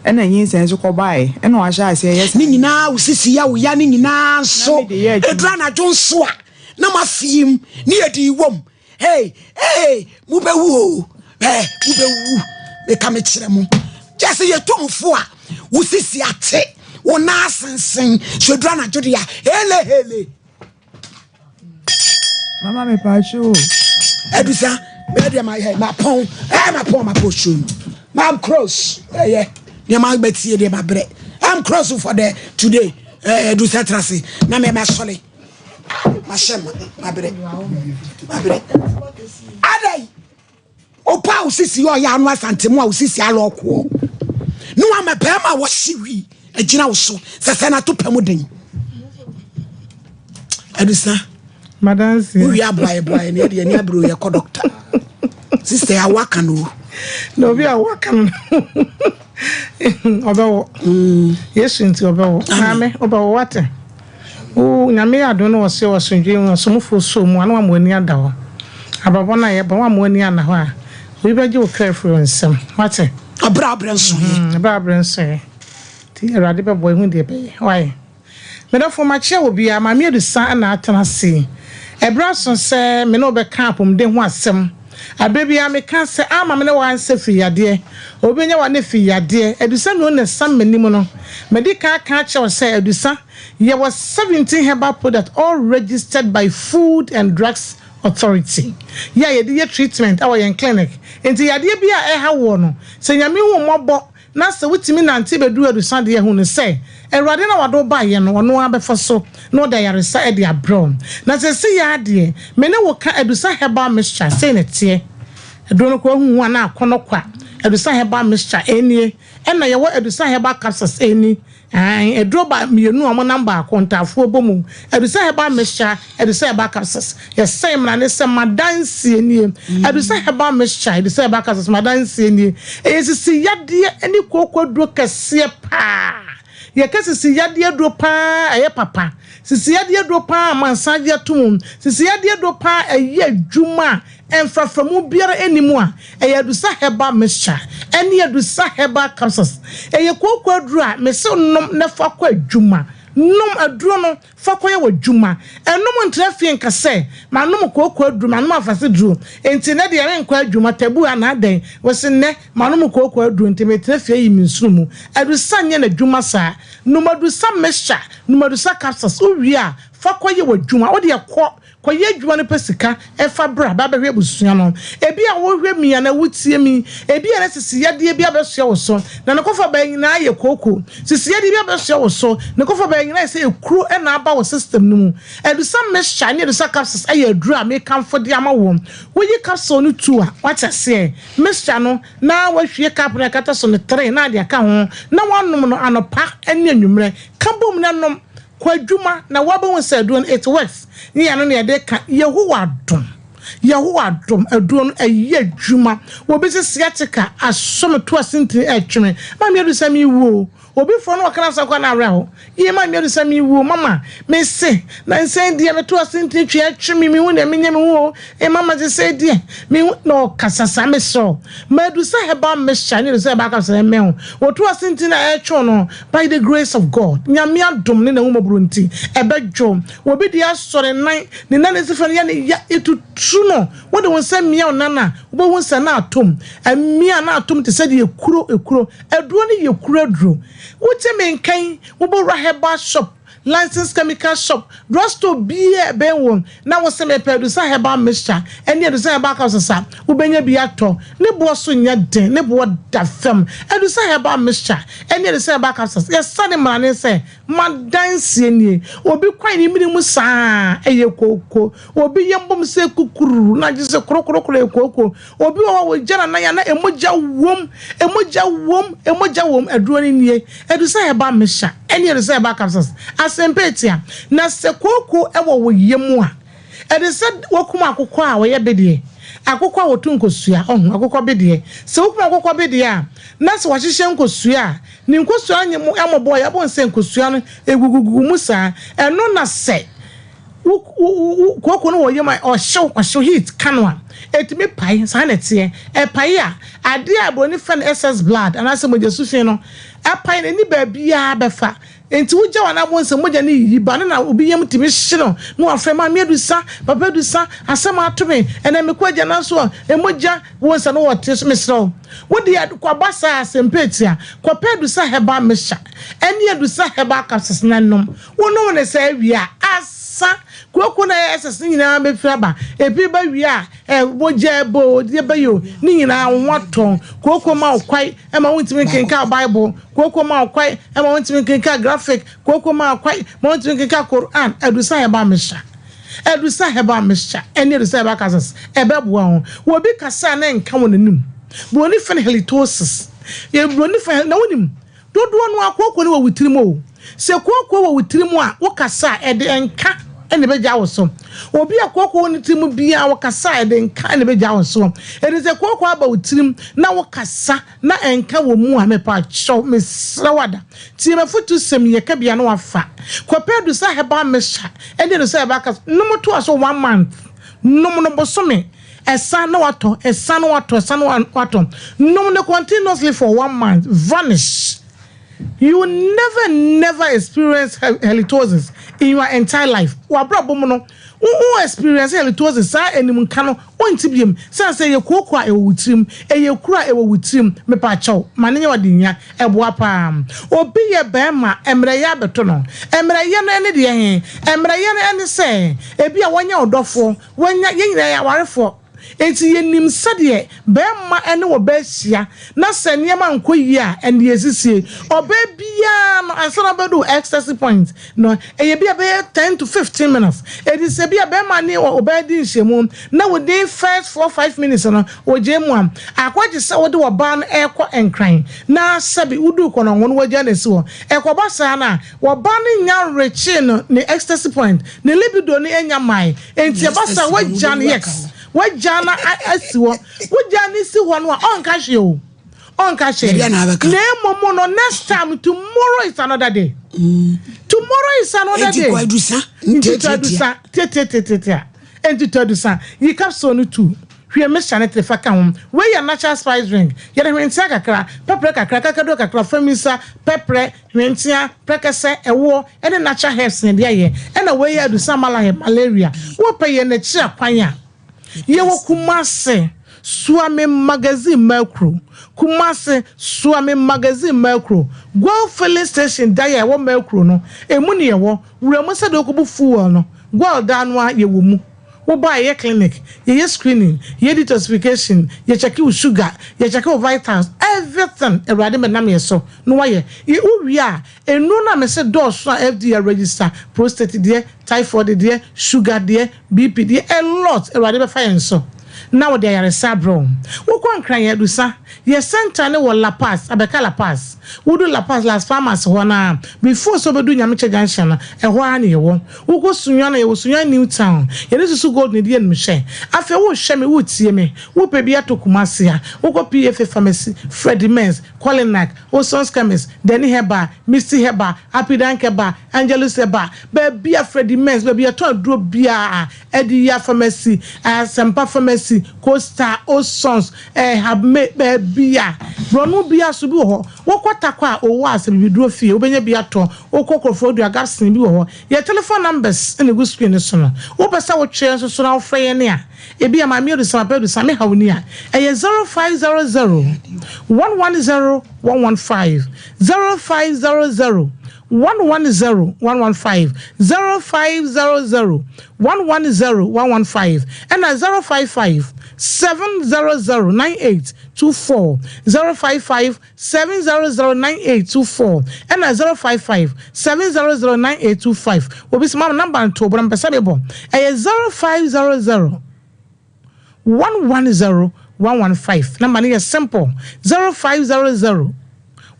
ɛna nyinsɛn nso kɔbae ɛna wahyɛ aseɛ yɛ saa Ne nyinaa wo sisi yɛ wo ya ne nyinaa nso Na mede yɛ adwuma. ɛduru anadwo nso a na mafeem ne yɛde wom Hey, hey, mobɛwu o, eh, mobɛwu. Meka mekyerɛ mo. Kyɛ sɛ yɛtu mo fo a, wo sisi ate, wo nan asensen, so ɛduru anadwo deɛ a, hele hele. Mama me paakye o. Adusa, bɛɛ deɛ ma yɛ, mapɔn, eh, mapɔn, mapɔn show no. I'm close, ɛyɛ, nneɛma bɛtie deɛ mabrɛ. I'm close for the today. Eh, adusa tra se, na mɛ masɔre. Mahyɛ ma mabrɛ mabrɛ adai opa a osisi ɔyɛ ano asante mu a osisi alɔkoɔ ne wama bɛrima a wɔhye wi agyina wo so sɛ sɛ nato pɛ mu den adusa wowie aboayɛ boayɛ ne ɛdeɛ ne abere yɛkɔ dɔkta sista yɛ awaka no na obi a waka no ɔbɛwɔ mm. Yesu nti ɔbɛwɔ maame ɔbɛwɔ wate Wo Nyame yɛ adom na wɔse ɔsomdwee mu ɔsomfoɔ soo mu a na wama w'ani ada hɔ. Abrabɔ no a yɛbɔ, woamma w'ani anna hɔ a, obi bɛgye wo kra afiri wo nsam. Woate? Ɛberɛ a abrɛ nsoeɛ. Ɛberɛ a abrɛ nsoeɛ. Nti Awurade bɛboa yɛhu deɛ ɛbɛyɛ. Wayɛ. Me dɔfo, makyia wo biara. Maame Adusa na atena ase yi. Ɛberɛ aso sɛ me ne wo bɛka apɔmuden ho asɛm. Aberɛ biara meka sɛ, ama me ne wo ansɛ firi yadeɛ. Obi bɛnya wo ane firi yadeɛ. Adusa mmienu na ɛsam m'anim no. Madi kan aka akyerɛ wo sɛ, Adusa, yɛwɔ 17 herbal product all registered by Food and Drugs Authority yɛ a yɛde yɛ treatment wɔ yɛn clinic. Nti yadeɛ biara a ɛha woɔ no, sɛ Nyame hu wo mmɔbɔ na sɛ wotumi nante bɛduru adusa deɛ hu no sɛ Awurade no a wɔde wo baeɛ no ɔno ara bɛfa so na ɔde ayaresa de abrɛ wo. Na seesei ara deɛ me ne wo ka adusa herbal mixture sei na ɛteɛ. Aduro no koraa wohu ho a na akɔnɔ kwa. Adusa herbal mixture ɛnie. Ɛna yɛwɔ adusa herbal capsules ɛni. Aane, aduro ba mmienu a wɔnam baako, ntaafoɔ bɔ mu. Adusa herbal mixture, adusa herbal capsules. Yɛsɛn mmara ne sɛ madanseɛ nie. Adusa herbal mixture, adusa herbal capsules, madanseɛ nie. Ɛyɛ sisi yadeɛ ne kooko aduro kɛseɛ paa. Yɛka sisi yadeɛ aduro paa a, ɛyɛ papa. Sisi yadeɛ aduro paa a amansan agye ato mu. Sisi yadeɛ aduro paa a ɛyɛ adwuma a Mfraframu biara nni mu a ɛyɛ Adusa Herbal Mixture ne Adusa Herbal Capsules. Ɛyɛ kooko aduro a mese nom na fa kɔ adwuma. Nom aduro no fa kɔyɛ w'adwuma. Ɛnom ntra fie nka sɛ, Manom kooko aduro, manom afase duro, enti nnɛ deɛ menkɔ adwuma, taboo anaa dɛn? Wose nnɛ manom kooko aduro nti metena fie ayi me nsono mu. Adusa nyɛ n'adwuma saa. Nom Adusa Mixture, nom Adusa Capsules, wowie a fa kɔyɛ w'adwuma. Wo deɛ kɔ Kɔyɛ adwuma no pɛ sika fa bra ba bɛhwɛ abusua no. Ebia wohwɛ mi anaa wotie mi, ebia na sisiyadeɛ bi abɛsoɛ wo so, na ne kɔfabaa nyinaa yɛ kooko. Sisiyadeɛ bi abɛsoɛ wo so, ne kɔfabaa nyinaa yɛ sɛ ekuro na aba wo system no mu. Adusa mixture ne adusa capsules yɛ aduro a mekamfo de ama wo. Woyi capsule no tu a, wate aseɛ, mixture no na woahwie cup no a ɛkata so no tere na ade aka ho na woanom no anɔpa ne anwummerɛ. Ka bom na nom. Kɔ adwuma na woabehu sɛ aduro no it works ne yɛn ano na yɛde ka Yehowa adom Yehowa adom aduro no ɛyɛ adwuma Obi se sciatica asɔ me to asintini ɛtwe me ma me adu sɛ me wu o Obi frɛ no ɔka n'asɛm koraa na awerɛ ho yie ma me adu sɛ me wu o Mama me se na nsɛn deɛ me to asintini twe ɛtwe me me hu deɛ menyɛ me ho o Eh mama sesei deɛ me hu na ɔkasa saa mesrɛ wo madu sɛ herbal mixture ne sɛ herbal capsule ɛmmɛn wo wɔtu ase nti na ɛretwe no by the grace of God Nyame adom ne n'ahummɔborɔ nti ɛbɛdwo obi deɛ asɔ ne nan ne nan esi fam yɛ ne ya etutu no wode wo nsa mia wo nan a wobɛhu sɛ na atom ɛmia na atom te sɛ deɛ ekuro ekuro aduro no yɛ kuro aduro wote me nkan wobɛwura herbal shop Licensed chemical shop, drug store biaa a ɛbɛn wo na wo se mepɛ Adusa herbal mixture ɛne Adusa herbal capsules a, wobɛnya bi atɔ. Ne boɔ so nyɛ den, ne boɔ da fam. Adusa herbal mixture ɛne Adusa herbal capsules, yɛsane mmara ne sɛ, m'adanseɛ nie, obi kwan ne mene mu saa a, ɛyɛ kooko. Obi yam bom sɛ kukururu na agye sɛ korokorokoro yɛ kooko. Obi wɔ hɔ a ɔgya n'anan a na mogya wom, mogya wom, mogya wom. Aduro no nie, Adusa herbal mixture ɛne Adusa herbal capsules. Asɛmpa etia. Na sɛ kooko wɔ wo yam a, ɛde sɛ wokum akokɔ a ɔyɛ bedeɛ, akokɔ a wɔtu nkosua, ɔho, akokɔ bedeɛ. Sɛ wokum akokɔ bedeɛ a, na sɛ wɔahyehyɛ nkosua a, ne nkosua no nyɛ mmɔbɔ a, yɛabɔ sɛ nkosua no egugugugu mu saa. Ɛno na sɛ wo wo wo kooko no wɔ yam a ɔhyew ɔhyew heat ka no a etumi pae saa na ɛteɛ ɛpae a adeɛ a buroni frɛ no excess blood anaasɛ mogya sufi no ɛpae no ɛni baabiara bɛfa nti wogya wɔn abɔ nsɛ mogya no yiyi ba no na obi yam tumi hye no na wafrɛ maame adusa papa adusa asɛm ato me ɛnɛ mekɔ agya no so a mogya wo nsa no wɔte so mesrɛ wo wode kwaba saa asɛmpa etia kɔpɛ adusa herbal mixture ɛne adusa herbal capsules na nom Wonom no saa wie a, asa. Kooko no a ɛyɛ ɛsɛs no nyinaa bɛfiri aba. Ebi ba wie a, ɛ, mogya ɛbɔ o, deɛ ɛbɛyɛ o, ne nyinaa wo ho atɔ. Kooko ma wo kwae ma wontumi nkenkan Bible. Kooko ma wo kwae ma wontumi nkenkan graphic. Kooko ma wo kwae ma wontumi nkenkan Quran. Adusa herbal mixture. Adusa herbal mixture ɛne adusa herbal capsules ɛbɛboa wo. Obi kasa a na ɛnka wɔ n'anim. Buroni frɛ no halitosis. Buroni frɛ, na wonim, Dodoɔ no ara kooko no wɔ wo tirim o. Sɛ kooko wɔ wo tirim a, wo kasa a, ɛde nka na ɛbɛgya wo so. Obi a kooko wɔ ne tirim biara, ɔkasa a, ɛde nka na ɛbɛgya wo so. Ɛnti sɛ kooko aba wo tirim na wo kasa na nka wɔ mu a, mepakyɛw, mesrɛ wo ada, tie m'afotusɛm yi, ɛka bi a na wafa. Kɔpɛ Adusa Herbal Mixture ɛne Adusa Herbal Capsule, nom toa so one month, nom no bosome. Ɛsa na watɔ, ɛsa na watɔ, ɛsa na watɔ. Nom no continuously for one month, vanish. You will never never experience halitosis in your entire life. W'abrabɔ mu no, wo wo experience halitosis saa animka no wonte biom. Sane sɛ ɛyɛ kooko a ɛwɔ wo tirim, ɛyɛ kuru a ɛwɔ wo tirim. Mepakyɛw, ma no nyɛ w'adenya. Ɛboa paa. Obi yɛ barima, mmerɛyɛ abɛto no. Mmerɛyɛ no ɛne deɛ he? Mmerɛyɛ no ɛne sɛ, ebia wanya ɔdɔfoɔ, wanya, yɛn nyinaa yɛ awarefoɔ, enti yɛnim sɛdeɛ barima ne ɔbaa hyia, na sɛ nneɛma nkɔ yie a, ɛnde ɛsisie. Ɔbaa biara no, ansa na ɔbɛdu ecstasy point no, ɛyɛ bi a ɛbɛyɛ ten to 15 minutes. Enti sɛ bi a barima ne ɔbaa di nhyiamu, na within first 4, 5 minutes no, ɔgyae mu a, akɔgye sɛ wode ɔbaa no rekɔ Nkran, na sɛbe woduu Kɔnɔngo no woagya no asi hɔ. Ɛkɔba saa no a, ɔbaa no nnya nrekyee no ne ecstasy point, ne libido no nnya mmae. Enti ɛba saa a, woagya no, yes, woagya no asi hɔ. Wogya no si hɔ no a, ɔnka hwee o. Ɔnka hwee. Na mmom no, next time, tomorrow is another day. Tomorrow is another day. Enti kɔ adusa, Enti tɔ adusa, tiatiatiatia. Enti tɔ adusa, yi capsule no tu. Hwie mixture no tere fa ka ho. Wei yɛ natural spice drink. Yɛde hwentea kakra, pɛprɛ kakra, kakaduro kakra, famisa, pɛprɛ, hwentea, prɛkɛsɛ, ɛwoɔ, ne natural herbs na yɛde ayɛ. Ɛna wei yɛ adusa malahɛ, malaria. Wopɛ yɛn akyiri akwan a, yɛwɔ Kumasi, Suame Magazine Merkro. Kumasi, Suame Magazine Merkro. Goil filling station dan a ɛwɔ Merkro no, emu na yɛwɔ. Wura mu sɛdeɛ wokɔbu fuel no, Goil dan no ara yɛwɔ mu. Wo ba a yɛyɛ clinic, yɛyɛ screening, yɛyɛ detoxification, yɛ check wo sugar, yɛ check wo vitals, everything Awurade bɛnam yɛ so na wayɛ. Yɛ wo wie a, nnuro no a mese dɔɔso a FDA register, prostate deɛ, typhoid deɛ, sugar deɛ, BP deɛ, a lot Awurade bɛfa yɛn so na wɔde ayaresa abrɛ wo. Wokɔ Nkran yɛ Adusa, yɛ center no wɔ La Paz, abɛka La Paz. Wodu La Paz, Las Palmas hɔ no a, before sɛ wobɛdu Nyamekyɛ junction no, ɛhɔ ara na yɛwɔ. Wokɔ Sunyani a, yɛwɔ Sunyani New Town. Yɛne Susu Gold na ɛdi animhwɛ. Afei wohwɛ me, wotie me, wopɛ bi atɔ Kumasi a, wokɔ PFA Pharmacy, Freddie Mens, Colinac, Olson's Chemist, Danny Herbal, Misty Herbal, Apidank Herbal, Angelus Herbal, baabi a Freddie Mens, baabi a yɛtɔn aduro biara, Adiya Pharmacy, Asempa Pharmacy, Coastal, Olson's, eh, Habme, baabi a borɔno biara so bi wɔ hɔ. Wokɔ Tarkwa a, Owo ase, Bibiduro Fie, wobɛnya bi atɔ. Wokɔ Koforidua, Gabson bi wɔ hɔ. Yɛn telephone numbers na egu screen no so no. Wopɛ sɛ wotwe nso so na wofrɛ yɛn a, ebia Maame Adusa, Papa Adusa, me haw ni a, ɛyɛ 0500 110 115, 0500 110 115, 0500 110 115, ɛna 055 700 9824, 055 7009824 ɛna 055 7009825 obi sɛ mama number no to bo na mepɛ sɛ mebɔ ɛyɛ 0500 110 115 number no yɛ simple 0500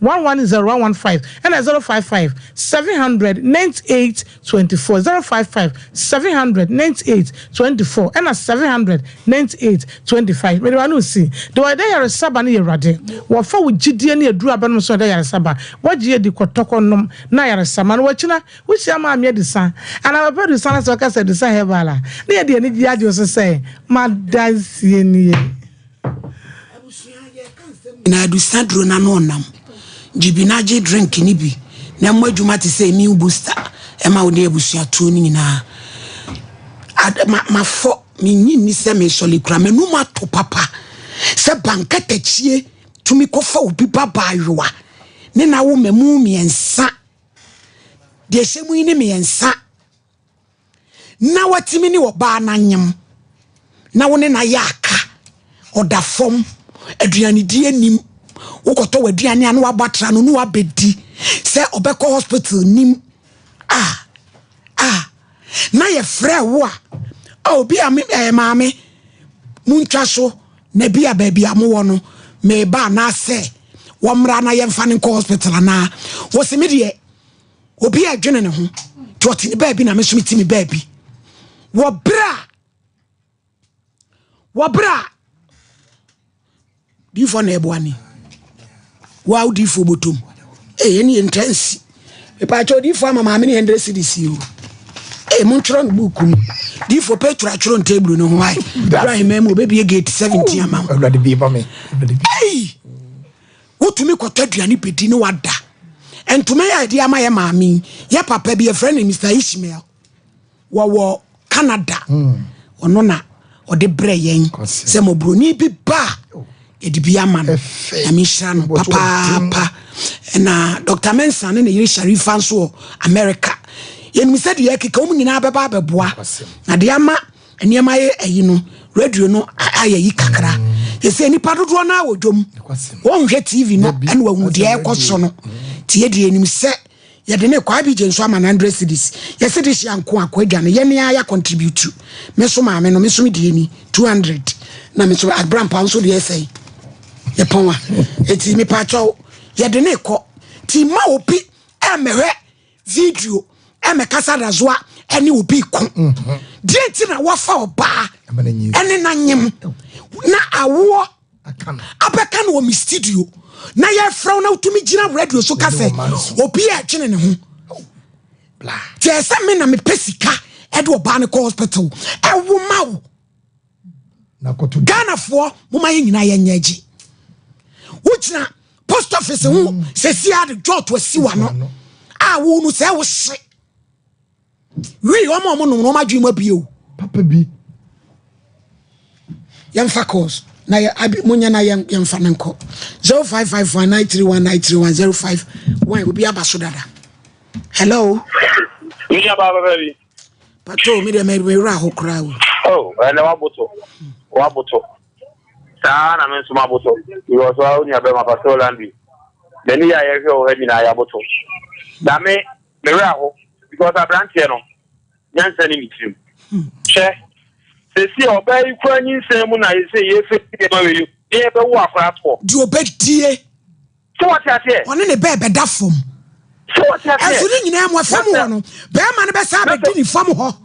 110 115 ɛna 055 700 98 24 055 700 98 24 ɛna 700 98 25 Mede w'ano resi deɛ ɔyɛ dɛ yaresaba no yɛ Awurade Wɔfa wo gyidie ne aduru abɛnom so ɛdɛ yaresaba Woagye adi kɔtɔ kɔ nom na ayaresa ma no Wakyina wohyia maame Adusa anaa papa Adusa na sɛ ɔka sɛ Adusa Herbal a na yɛde anigyeɛ agye wo so sɛ M'adanseɛ nie. Na adusa duro na no ɔnam. Gye bi na gye drink no bi na mmɔ adwuma te sɛ immune booster ɛma wo ne abusuatuo no nyinaa. Ad, ma, mafɔ, menyi nni sɛ mesɔle kura m'anum ato papa sɛ bankatakyie tumi kɔfa obi ba baayewa ne na wo mmamu mmiɛnsa deɛ ɛhyɛ mu yi ne mmiɛnsa na watumi ne ɔbaa no anyem na wo ne no ayɛ aka, ɔda fam, aduanedie nim, wokɔtɔ w'aduane a na wabɔ atra no na wabɛdi, sɛ ɔbɛkɔ hospital nim ah ah na yɛfrɛ wo a oh, bi a me eh, maame muntwa so na bi a baabi a mowɔ no meba anaasɛ wɔmmra na yɛmfa no nkɔ hospital anaa wɔsɛ me deɛ Obi a ɛdwene ne ho nti ɔte ne baabi na me nso mete me baabi. Wɔ berɛ a wɔ berɛ a diifoɔ na ɛboa ne wo a wodiifoɔ bɔtɔm ee ɛne yɛ ntra nsi mepaakyɛ odiifoɔ ama maame ne 100 cedis o. Ee, montwerɛ no buuku mu. Diifo Petro atwerɛ no table no ho ae. Wura ahemman mu obɛbie gate 17 ama wo. Awurade bie ma me. Awurade bie. Ei! Wotumi kɔtɔ aduane bɛdi ne wada. Ntoma yi a yɛde ama yɛ maame yi, yɛ papa bi yɛfrɛ no Mr. Ishmael. Wɔwɔ Canada. Ɔno na ɔde brɛ yɛn sɛ mmɔborɔni bi ba a yɛde bi ama no. Nyame nhyira no papaapa. Ɛna Dr. Mensah ne ne yere Sharifa nso wɔ America. Yɛnim sɛ deɛ ɛkeka wɔn nyinaa bɛba abɛboa. Na deɛ ama nneɛma yɛ ayi no, radio no ayɛ yi kakra. Yɛsɛ nnipa dodoɔ no ara wɔ dwom. Wɔnhwɛ TV no ɛna wɔahunu deɛ ɛrekɔ so no. Nti yɛdeɛ yɛnim sɛ Yɛde ne kɔ Abidjan nso ama no hundred cedis. Yɛse de hyia nko a kɔ adwa no yɛne ara yɛ contribute. Me nso maame no me nso me deɛ ni 200 na me nso abrampa nso deɛ sɛn yɛpɔn a. Eti me pakyɛw yɛde ne kɔ. Ti ma obi ɛmɛhwɛ video ɛmɛkasa dazoa ɛne obi ko. Deɛ nti na wafa ɔbaa ɛne na nyem na awoɔ abɛka no wɔ me studio na yɛfrɛ wo na wotumi gyina radio so ka sɛ obi a ɛdwene ne ho kyɛɛ sɛ me na mepɛ sika ɛde ɔbaa no kɔ hospital ɛwo ma wo Ghanafoɔ moma yɛ nyinaa yɛnyɛ agyi wogyina post office ho sɛsi ade jɔto asi wa no a wo no sɛ wo hye Wii wɔn a wɔn nom no wɔn adwene mu abie o. Papa bi. Yɛnfa calls na yɛ abi mo nyɛ na yɛn yɛnfa ne nkɔ 0551 931 931 051 obi aba so dada. Hello. Mi ni aba papa bi. Pato mi deɛ mɛ mɛ wura hɔ koraa o. Oh, ɛnɛ waboto waboto saa na me nso maboto because wa onua bɛma Pato Landry n'ani yɛ a yɛhwɛ wɔ ha nyinaa yɛaboto na me Me werɛ aho because abranteɛ no nyansa ni ne tirim. Hwɛ sɛsi a ɔbaa yi kura nyinsɛn mu na yɛsɛ yɛfɛ nneɛma wei yi ne yɛbɛwo akora toɔ. Deɛ ɔbɛdie. So wɔte aseɛ. Ɔne ne bɛɛ bɛda fam. So wɔte aseɛ. Ɛnso ne nyinaa mu ɛfam hɔ no bɛrima no bɛsa abɛdi ne fam hɔ.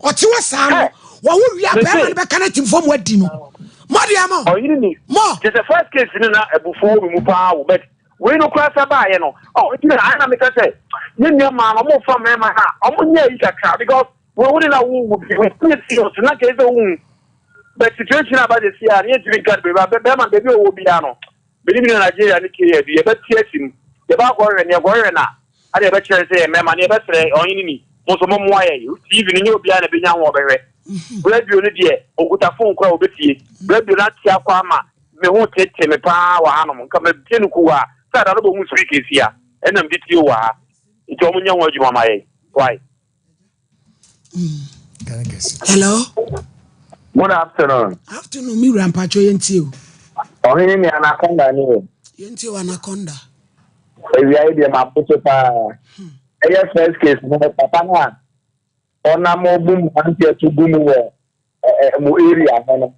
Ɔte hɔ saa no wɔwo wie a bɛrima no bɛka no atim fam adi no. Mɔ deɛ mɔ. Ɔyere ni. Mɔ. Kyɛ sɛ first case no na abufuo wɔ me mu paa wo but Wei no koraa sa baayɛ no oh nti na ayɛ na meka sɛ ne nua maa no ɔmo fa mmarima no a ɔmo nyɛ ayi kakra because wei wo ne na wo wo bi wei nyɛ serious na nka ɛsɛ wo but situation aba de si a ne yɛntumi nka no baabi a bɛrima baabi a ɔwɔ biara no mene mi nua Nigeria ne KA bi yɛbɛte asi mu yɛbɛ akɔhwehwɛ ne yɛkɔhwehwɛ na ade yɛbɛkyerɛ sɛ yɛ mmarima ne yɛbɛsrɛ ɔhene ni mo nso mommoa yɛ TV no nyɛ obiara na ɛbɛnya ho ɔbɛhwɛ radio no deɛ ɔkuta phone koraa ɔbɛtie radio no ate akɔ ama Me ho tete me paa wɔ hanom. Nka mabie no kuw a, sɛ ada no bɔ mu speak esi a, ɛna mede tie wɔ ha. Nti ɔmo nyɛ ho adwuma ma yɛn. Why? Hello. Good afternoon. Afternoon, mi wura mpacho yɛn tie o. Ɔhene ni anaconda ni o. Yɛn tie o anaconda. Ewia yi deɛ ma boto paa. Ɛyɛ first case no papa no a ɔnam ɔbu mmeranteɛ to gu mu wɔ mo area hɔ no.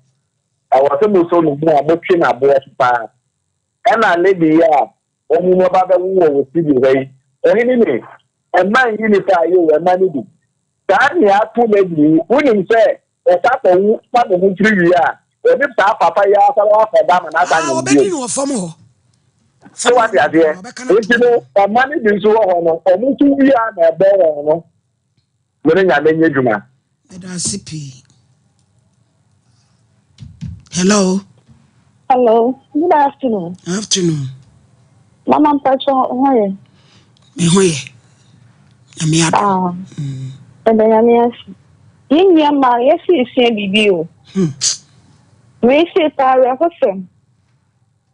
Ɛwɔ sɛ mosɔ no mu a motwe no aboɔ so paa. Ɛna lady yi a wɔn mu ɔba bɛwo wɔ wɔ studio ha yi, ɔhene ni, ɛmma nyi nipa ayɛ o, ɛmma no bi. Saa nea ato lady yi, wonim sɛ ɔsa kɔwo fa ne ho firi wie a, wɔde saa papa yi ara san akɔda ama no asan Ah, nyem ɔbɛdi bio. no wɔ fam hɔ. So wate aseɛ? Nti no, ɔma no bi nso wɔ hɔ no, wɔn nso wie a na ɛbɔ wɔn no. Mo ne Nyame nyɛ dwuma. Meda ase pii. Hello. Hello. Good afternoon. Afternoon. Mama mpacho ho yɛ. Me ho yɛ. Nyame adom. Ah. Ɛda Nyame ase. Yɛn nua ma yɛsi esua biribi o. Wei se paa awerɛhosɛm.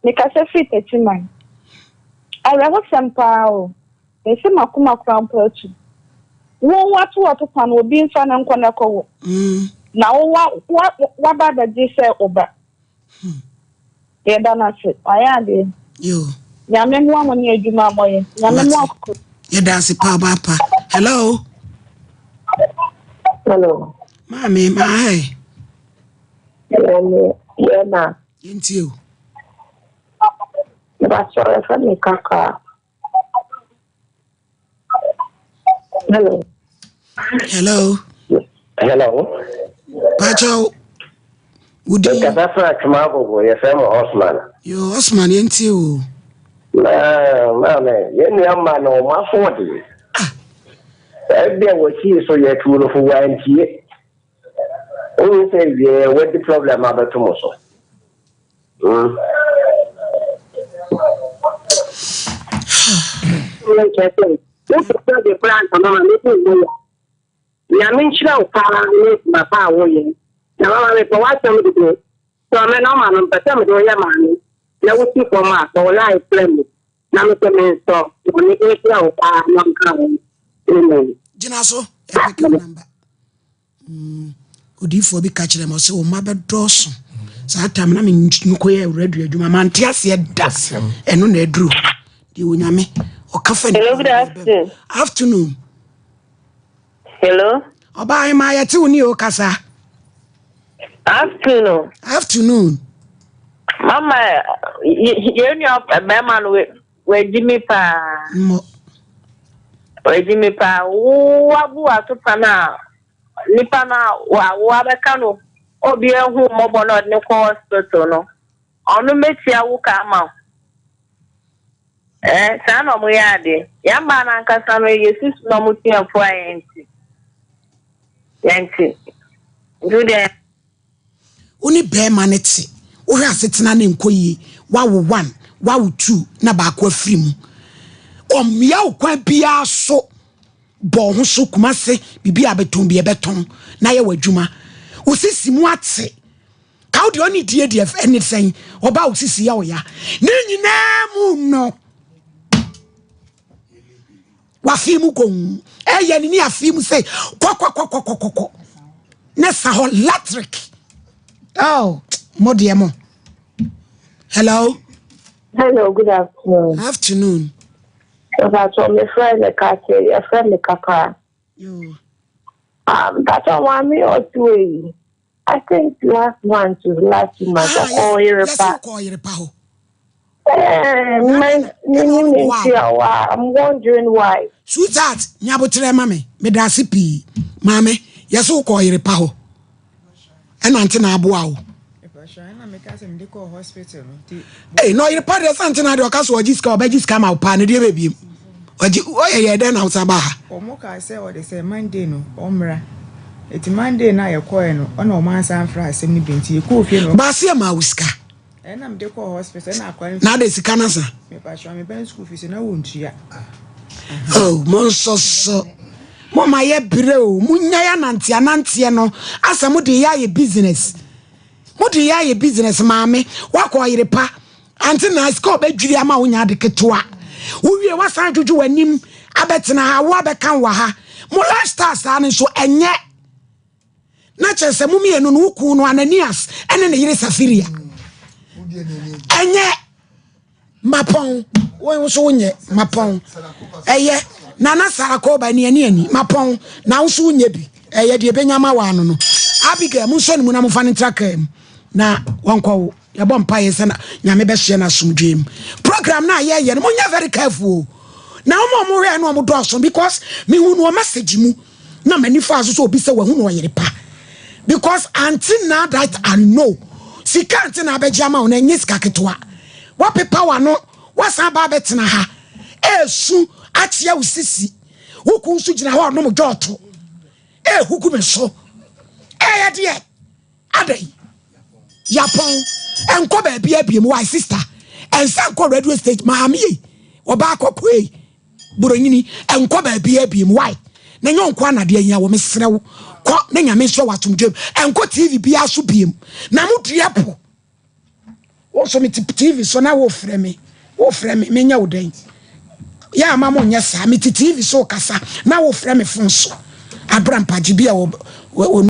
Mekasa firi Techiman. Awerɛhosɛm paa o. Mese m'akoma koraa mpo atu. Wo woato w'atopa no obi mfa no nkɔ na ɛkɔwo. Na wo wa wa waba abɛgye sɛ wo ba. Yɛda no ase. Wayɛ adeɛ. Yo. Nyame mmoa mo ne adwuma a moyɛ. Nyame mmoa koko. Yɛda ase paa ɔbaa pa. Hello. Hello. Maame, maa hi. Hello, yeah, ma. Yɛntie o. Mepakyɛw yɛfrɛ me Kakra. Hello. Hello. Hello. Pakyɛw. Wodi. Nkasa fún Atwuma Agogo yɛfrɛ mo Osman. Yo Osman yɛntie o. Na maame yɛn nua mma no wɔn afɔɔde. Ah. Ebia wɔsii so yɛtuu no fo wantie. Wohu sɛ wieɛ wadi problem abɛto mo so. Mm. Wopɛ de koraa nka mama me ho nyɛ ya. Nyame nhyira wo paa ne adwuma pa a woyɛ. Na mama mepɛ w'asɛm dodo. Sɛ me nɔma no mpɛ sɛ mede wo yɛ maame na wosi fam a sɛ wo line frɛ me na me sɛ mensɔ. Nyame nhyira wo paa na ɔnka wo ho. Amen. Gyina so ɛpeke wo namba. Mm, odiyifoɔ bi ka kyerɛ me ɔsɛ wo mma bɛdɔɔso. Saa tam na mekɔyɛ radio adwuma mante aseɛ da. Ɛno na aduru hɔ. Deɛ onyame ɔka fa Hello, good afternoon. Afternoon. Hello. Ɔbaa ahema yɛte wo ne o kasa. Afternoon. Afternoon. Mama, yɛn nua bɛrima no wagyi mi paa. Mmɔ. Wagyi mi paa. Wo wabu atopa no a nipa no a wo abɛka no obi ehu mmɔbɔ na ɔde no kɔ hospital no. Ɔno mɛtua wo ka ama wo. Eh, saa na wɔyɛ ade. Yɛn mmaa no ankasa no, yɛsusu na wɔtu yɛn fo a yɛnte. Yɛnte. Nti wo deɛ. Wo ne barima no te, wohwɛ asetena no nkɔ yie, woawo one, woawo two na baako afiri mu. Ɔmmea wo kwan biara so. Bɔ wo ho so, Kumase, biribi a bɛtɔn bi ɛbɛtɔn na yɛ w'adwuma. Wo sisi mu ate. Ka wo deɛ ɔne die deɛ ɛne sɛn ɔba wo sisi yɛ ɔya. Ne nyinaa mu no wafii mu gong ɛyɛ ne ne afii mu sɛ kɔkɔkɔkɔkɔkɔ ne sa hɔ electric. Oh, mo deɛ mo. Hello. Hello, good afternoon. Afternoon. Mpatsɔ mefrɛ me kase yɛfrɛ me kakra. Ah, mpatsɔ maame ɔte wɔ yi. I think last month to last month ɔkɔ yere pa. Ɔkɔ yere pa hɔ. Eh, my, me, me, me, I'm wondering why. Sweetheart, nyabotrɛ ma me, meda ase pii. Maame, yɛsɛ wokɔ yere pa hɔ. Ɛna nte na aboa wo. Ei, na ɔyere pa deɛ sɛ nte na deɛ ɔka so ɔgye sika ɔbɛgye sika ma wo paa ne deɛ bɛbiem. Ɔgye ɔyɛ yɛ dɛn na wosan ba ha? Wɔn kaa sɛ ɔde sɛ Monday no ɔmmra. Eti Monday no a yɛkɔɛ no ɔna wɔn ansan amfrɛ asɛm no bio nti yɛkɔɔ fie na. Baase ɛmaa wo sika. Ɛna mede kɔɔ hospital ɛna akwadaa no. Na ade sika no asa. Mepatwa me ba school fees na wɔntua. Oh, mo nso so. Mo ma yɛ brɛ o. Mo nya yɛ anante ananteɛ no. Asa mo de yɛ ayɛ business. Mo de yɛ ayɛ business maame. Wakɔ ɔyere pa. Ante na sika ɔbɛdwiri ama wo nya ade ketewa. Wowie wasan adwodwo w'anim abɛtena ha wo abɛka wɔ ha. Mo lifestyle saa no nso ɛnyɛ. Na kyerɛ sɛ mo mmienu no wo kun no Ananias ɛne ne yere Safiria. Ɛnyɛ mapɔn wo nso wonyɛ mapɔn ɛyɛ nana sarakoba ni ani ani mapɔn na wo nso wonyɛ bi ɛyɛ deɛ ɛbɛnya ma waa no no Abigail mo nsɔ ne mu na momfa no ntra kaa mu na wɔnkɔ wo yɛbɔ mpaeɛ sɛ na nyame bɛhyɛ no asomdwoe mu program no a yɛyɛ no monyɛ very careful o na wɔn a wɔhwɛ no wɔn dɔɔso because mehu no wɔ message mu na m'ani faa so sɛ obi sɛ wahu no ɔyere pa because ante na that I know sika ante na abɛgye ama wo na ɛnyɛ sika ketewa wapepa w'ano wasan ba abɛtena ha ɛɛsu akyea wo sisi wo kun nso gyina hɔ ɔnom dwɔɔto ɛɛhugu me so ɛyɛ deɛ adɛn yapɔn ɛnkɔ baabi abiem why sister ɛnsa nkɔ radio station maame yi ɔbaa kɔkɔɔ yi Boronyini, nkɔ baabiaa biem why? Na nyɛ ɔnko anadeɛ ahia wo mesrɛ wo kɔ na nyame nhyira wo asomdwoe mu nkɔ TV biaa so biem na mo dua po wo nso mete TV so na wo frɛ me wo frɛ me menyɛ wo dɛn yɛ ama mo nyɛ saa mete TV so kasa na wo frɛ me phone so abra mpagye bi a wɔ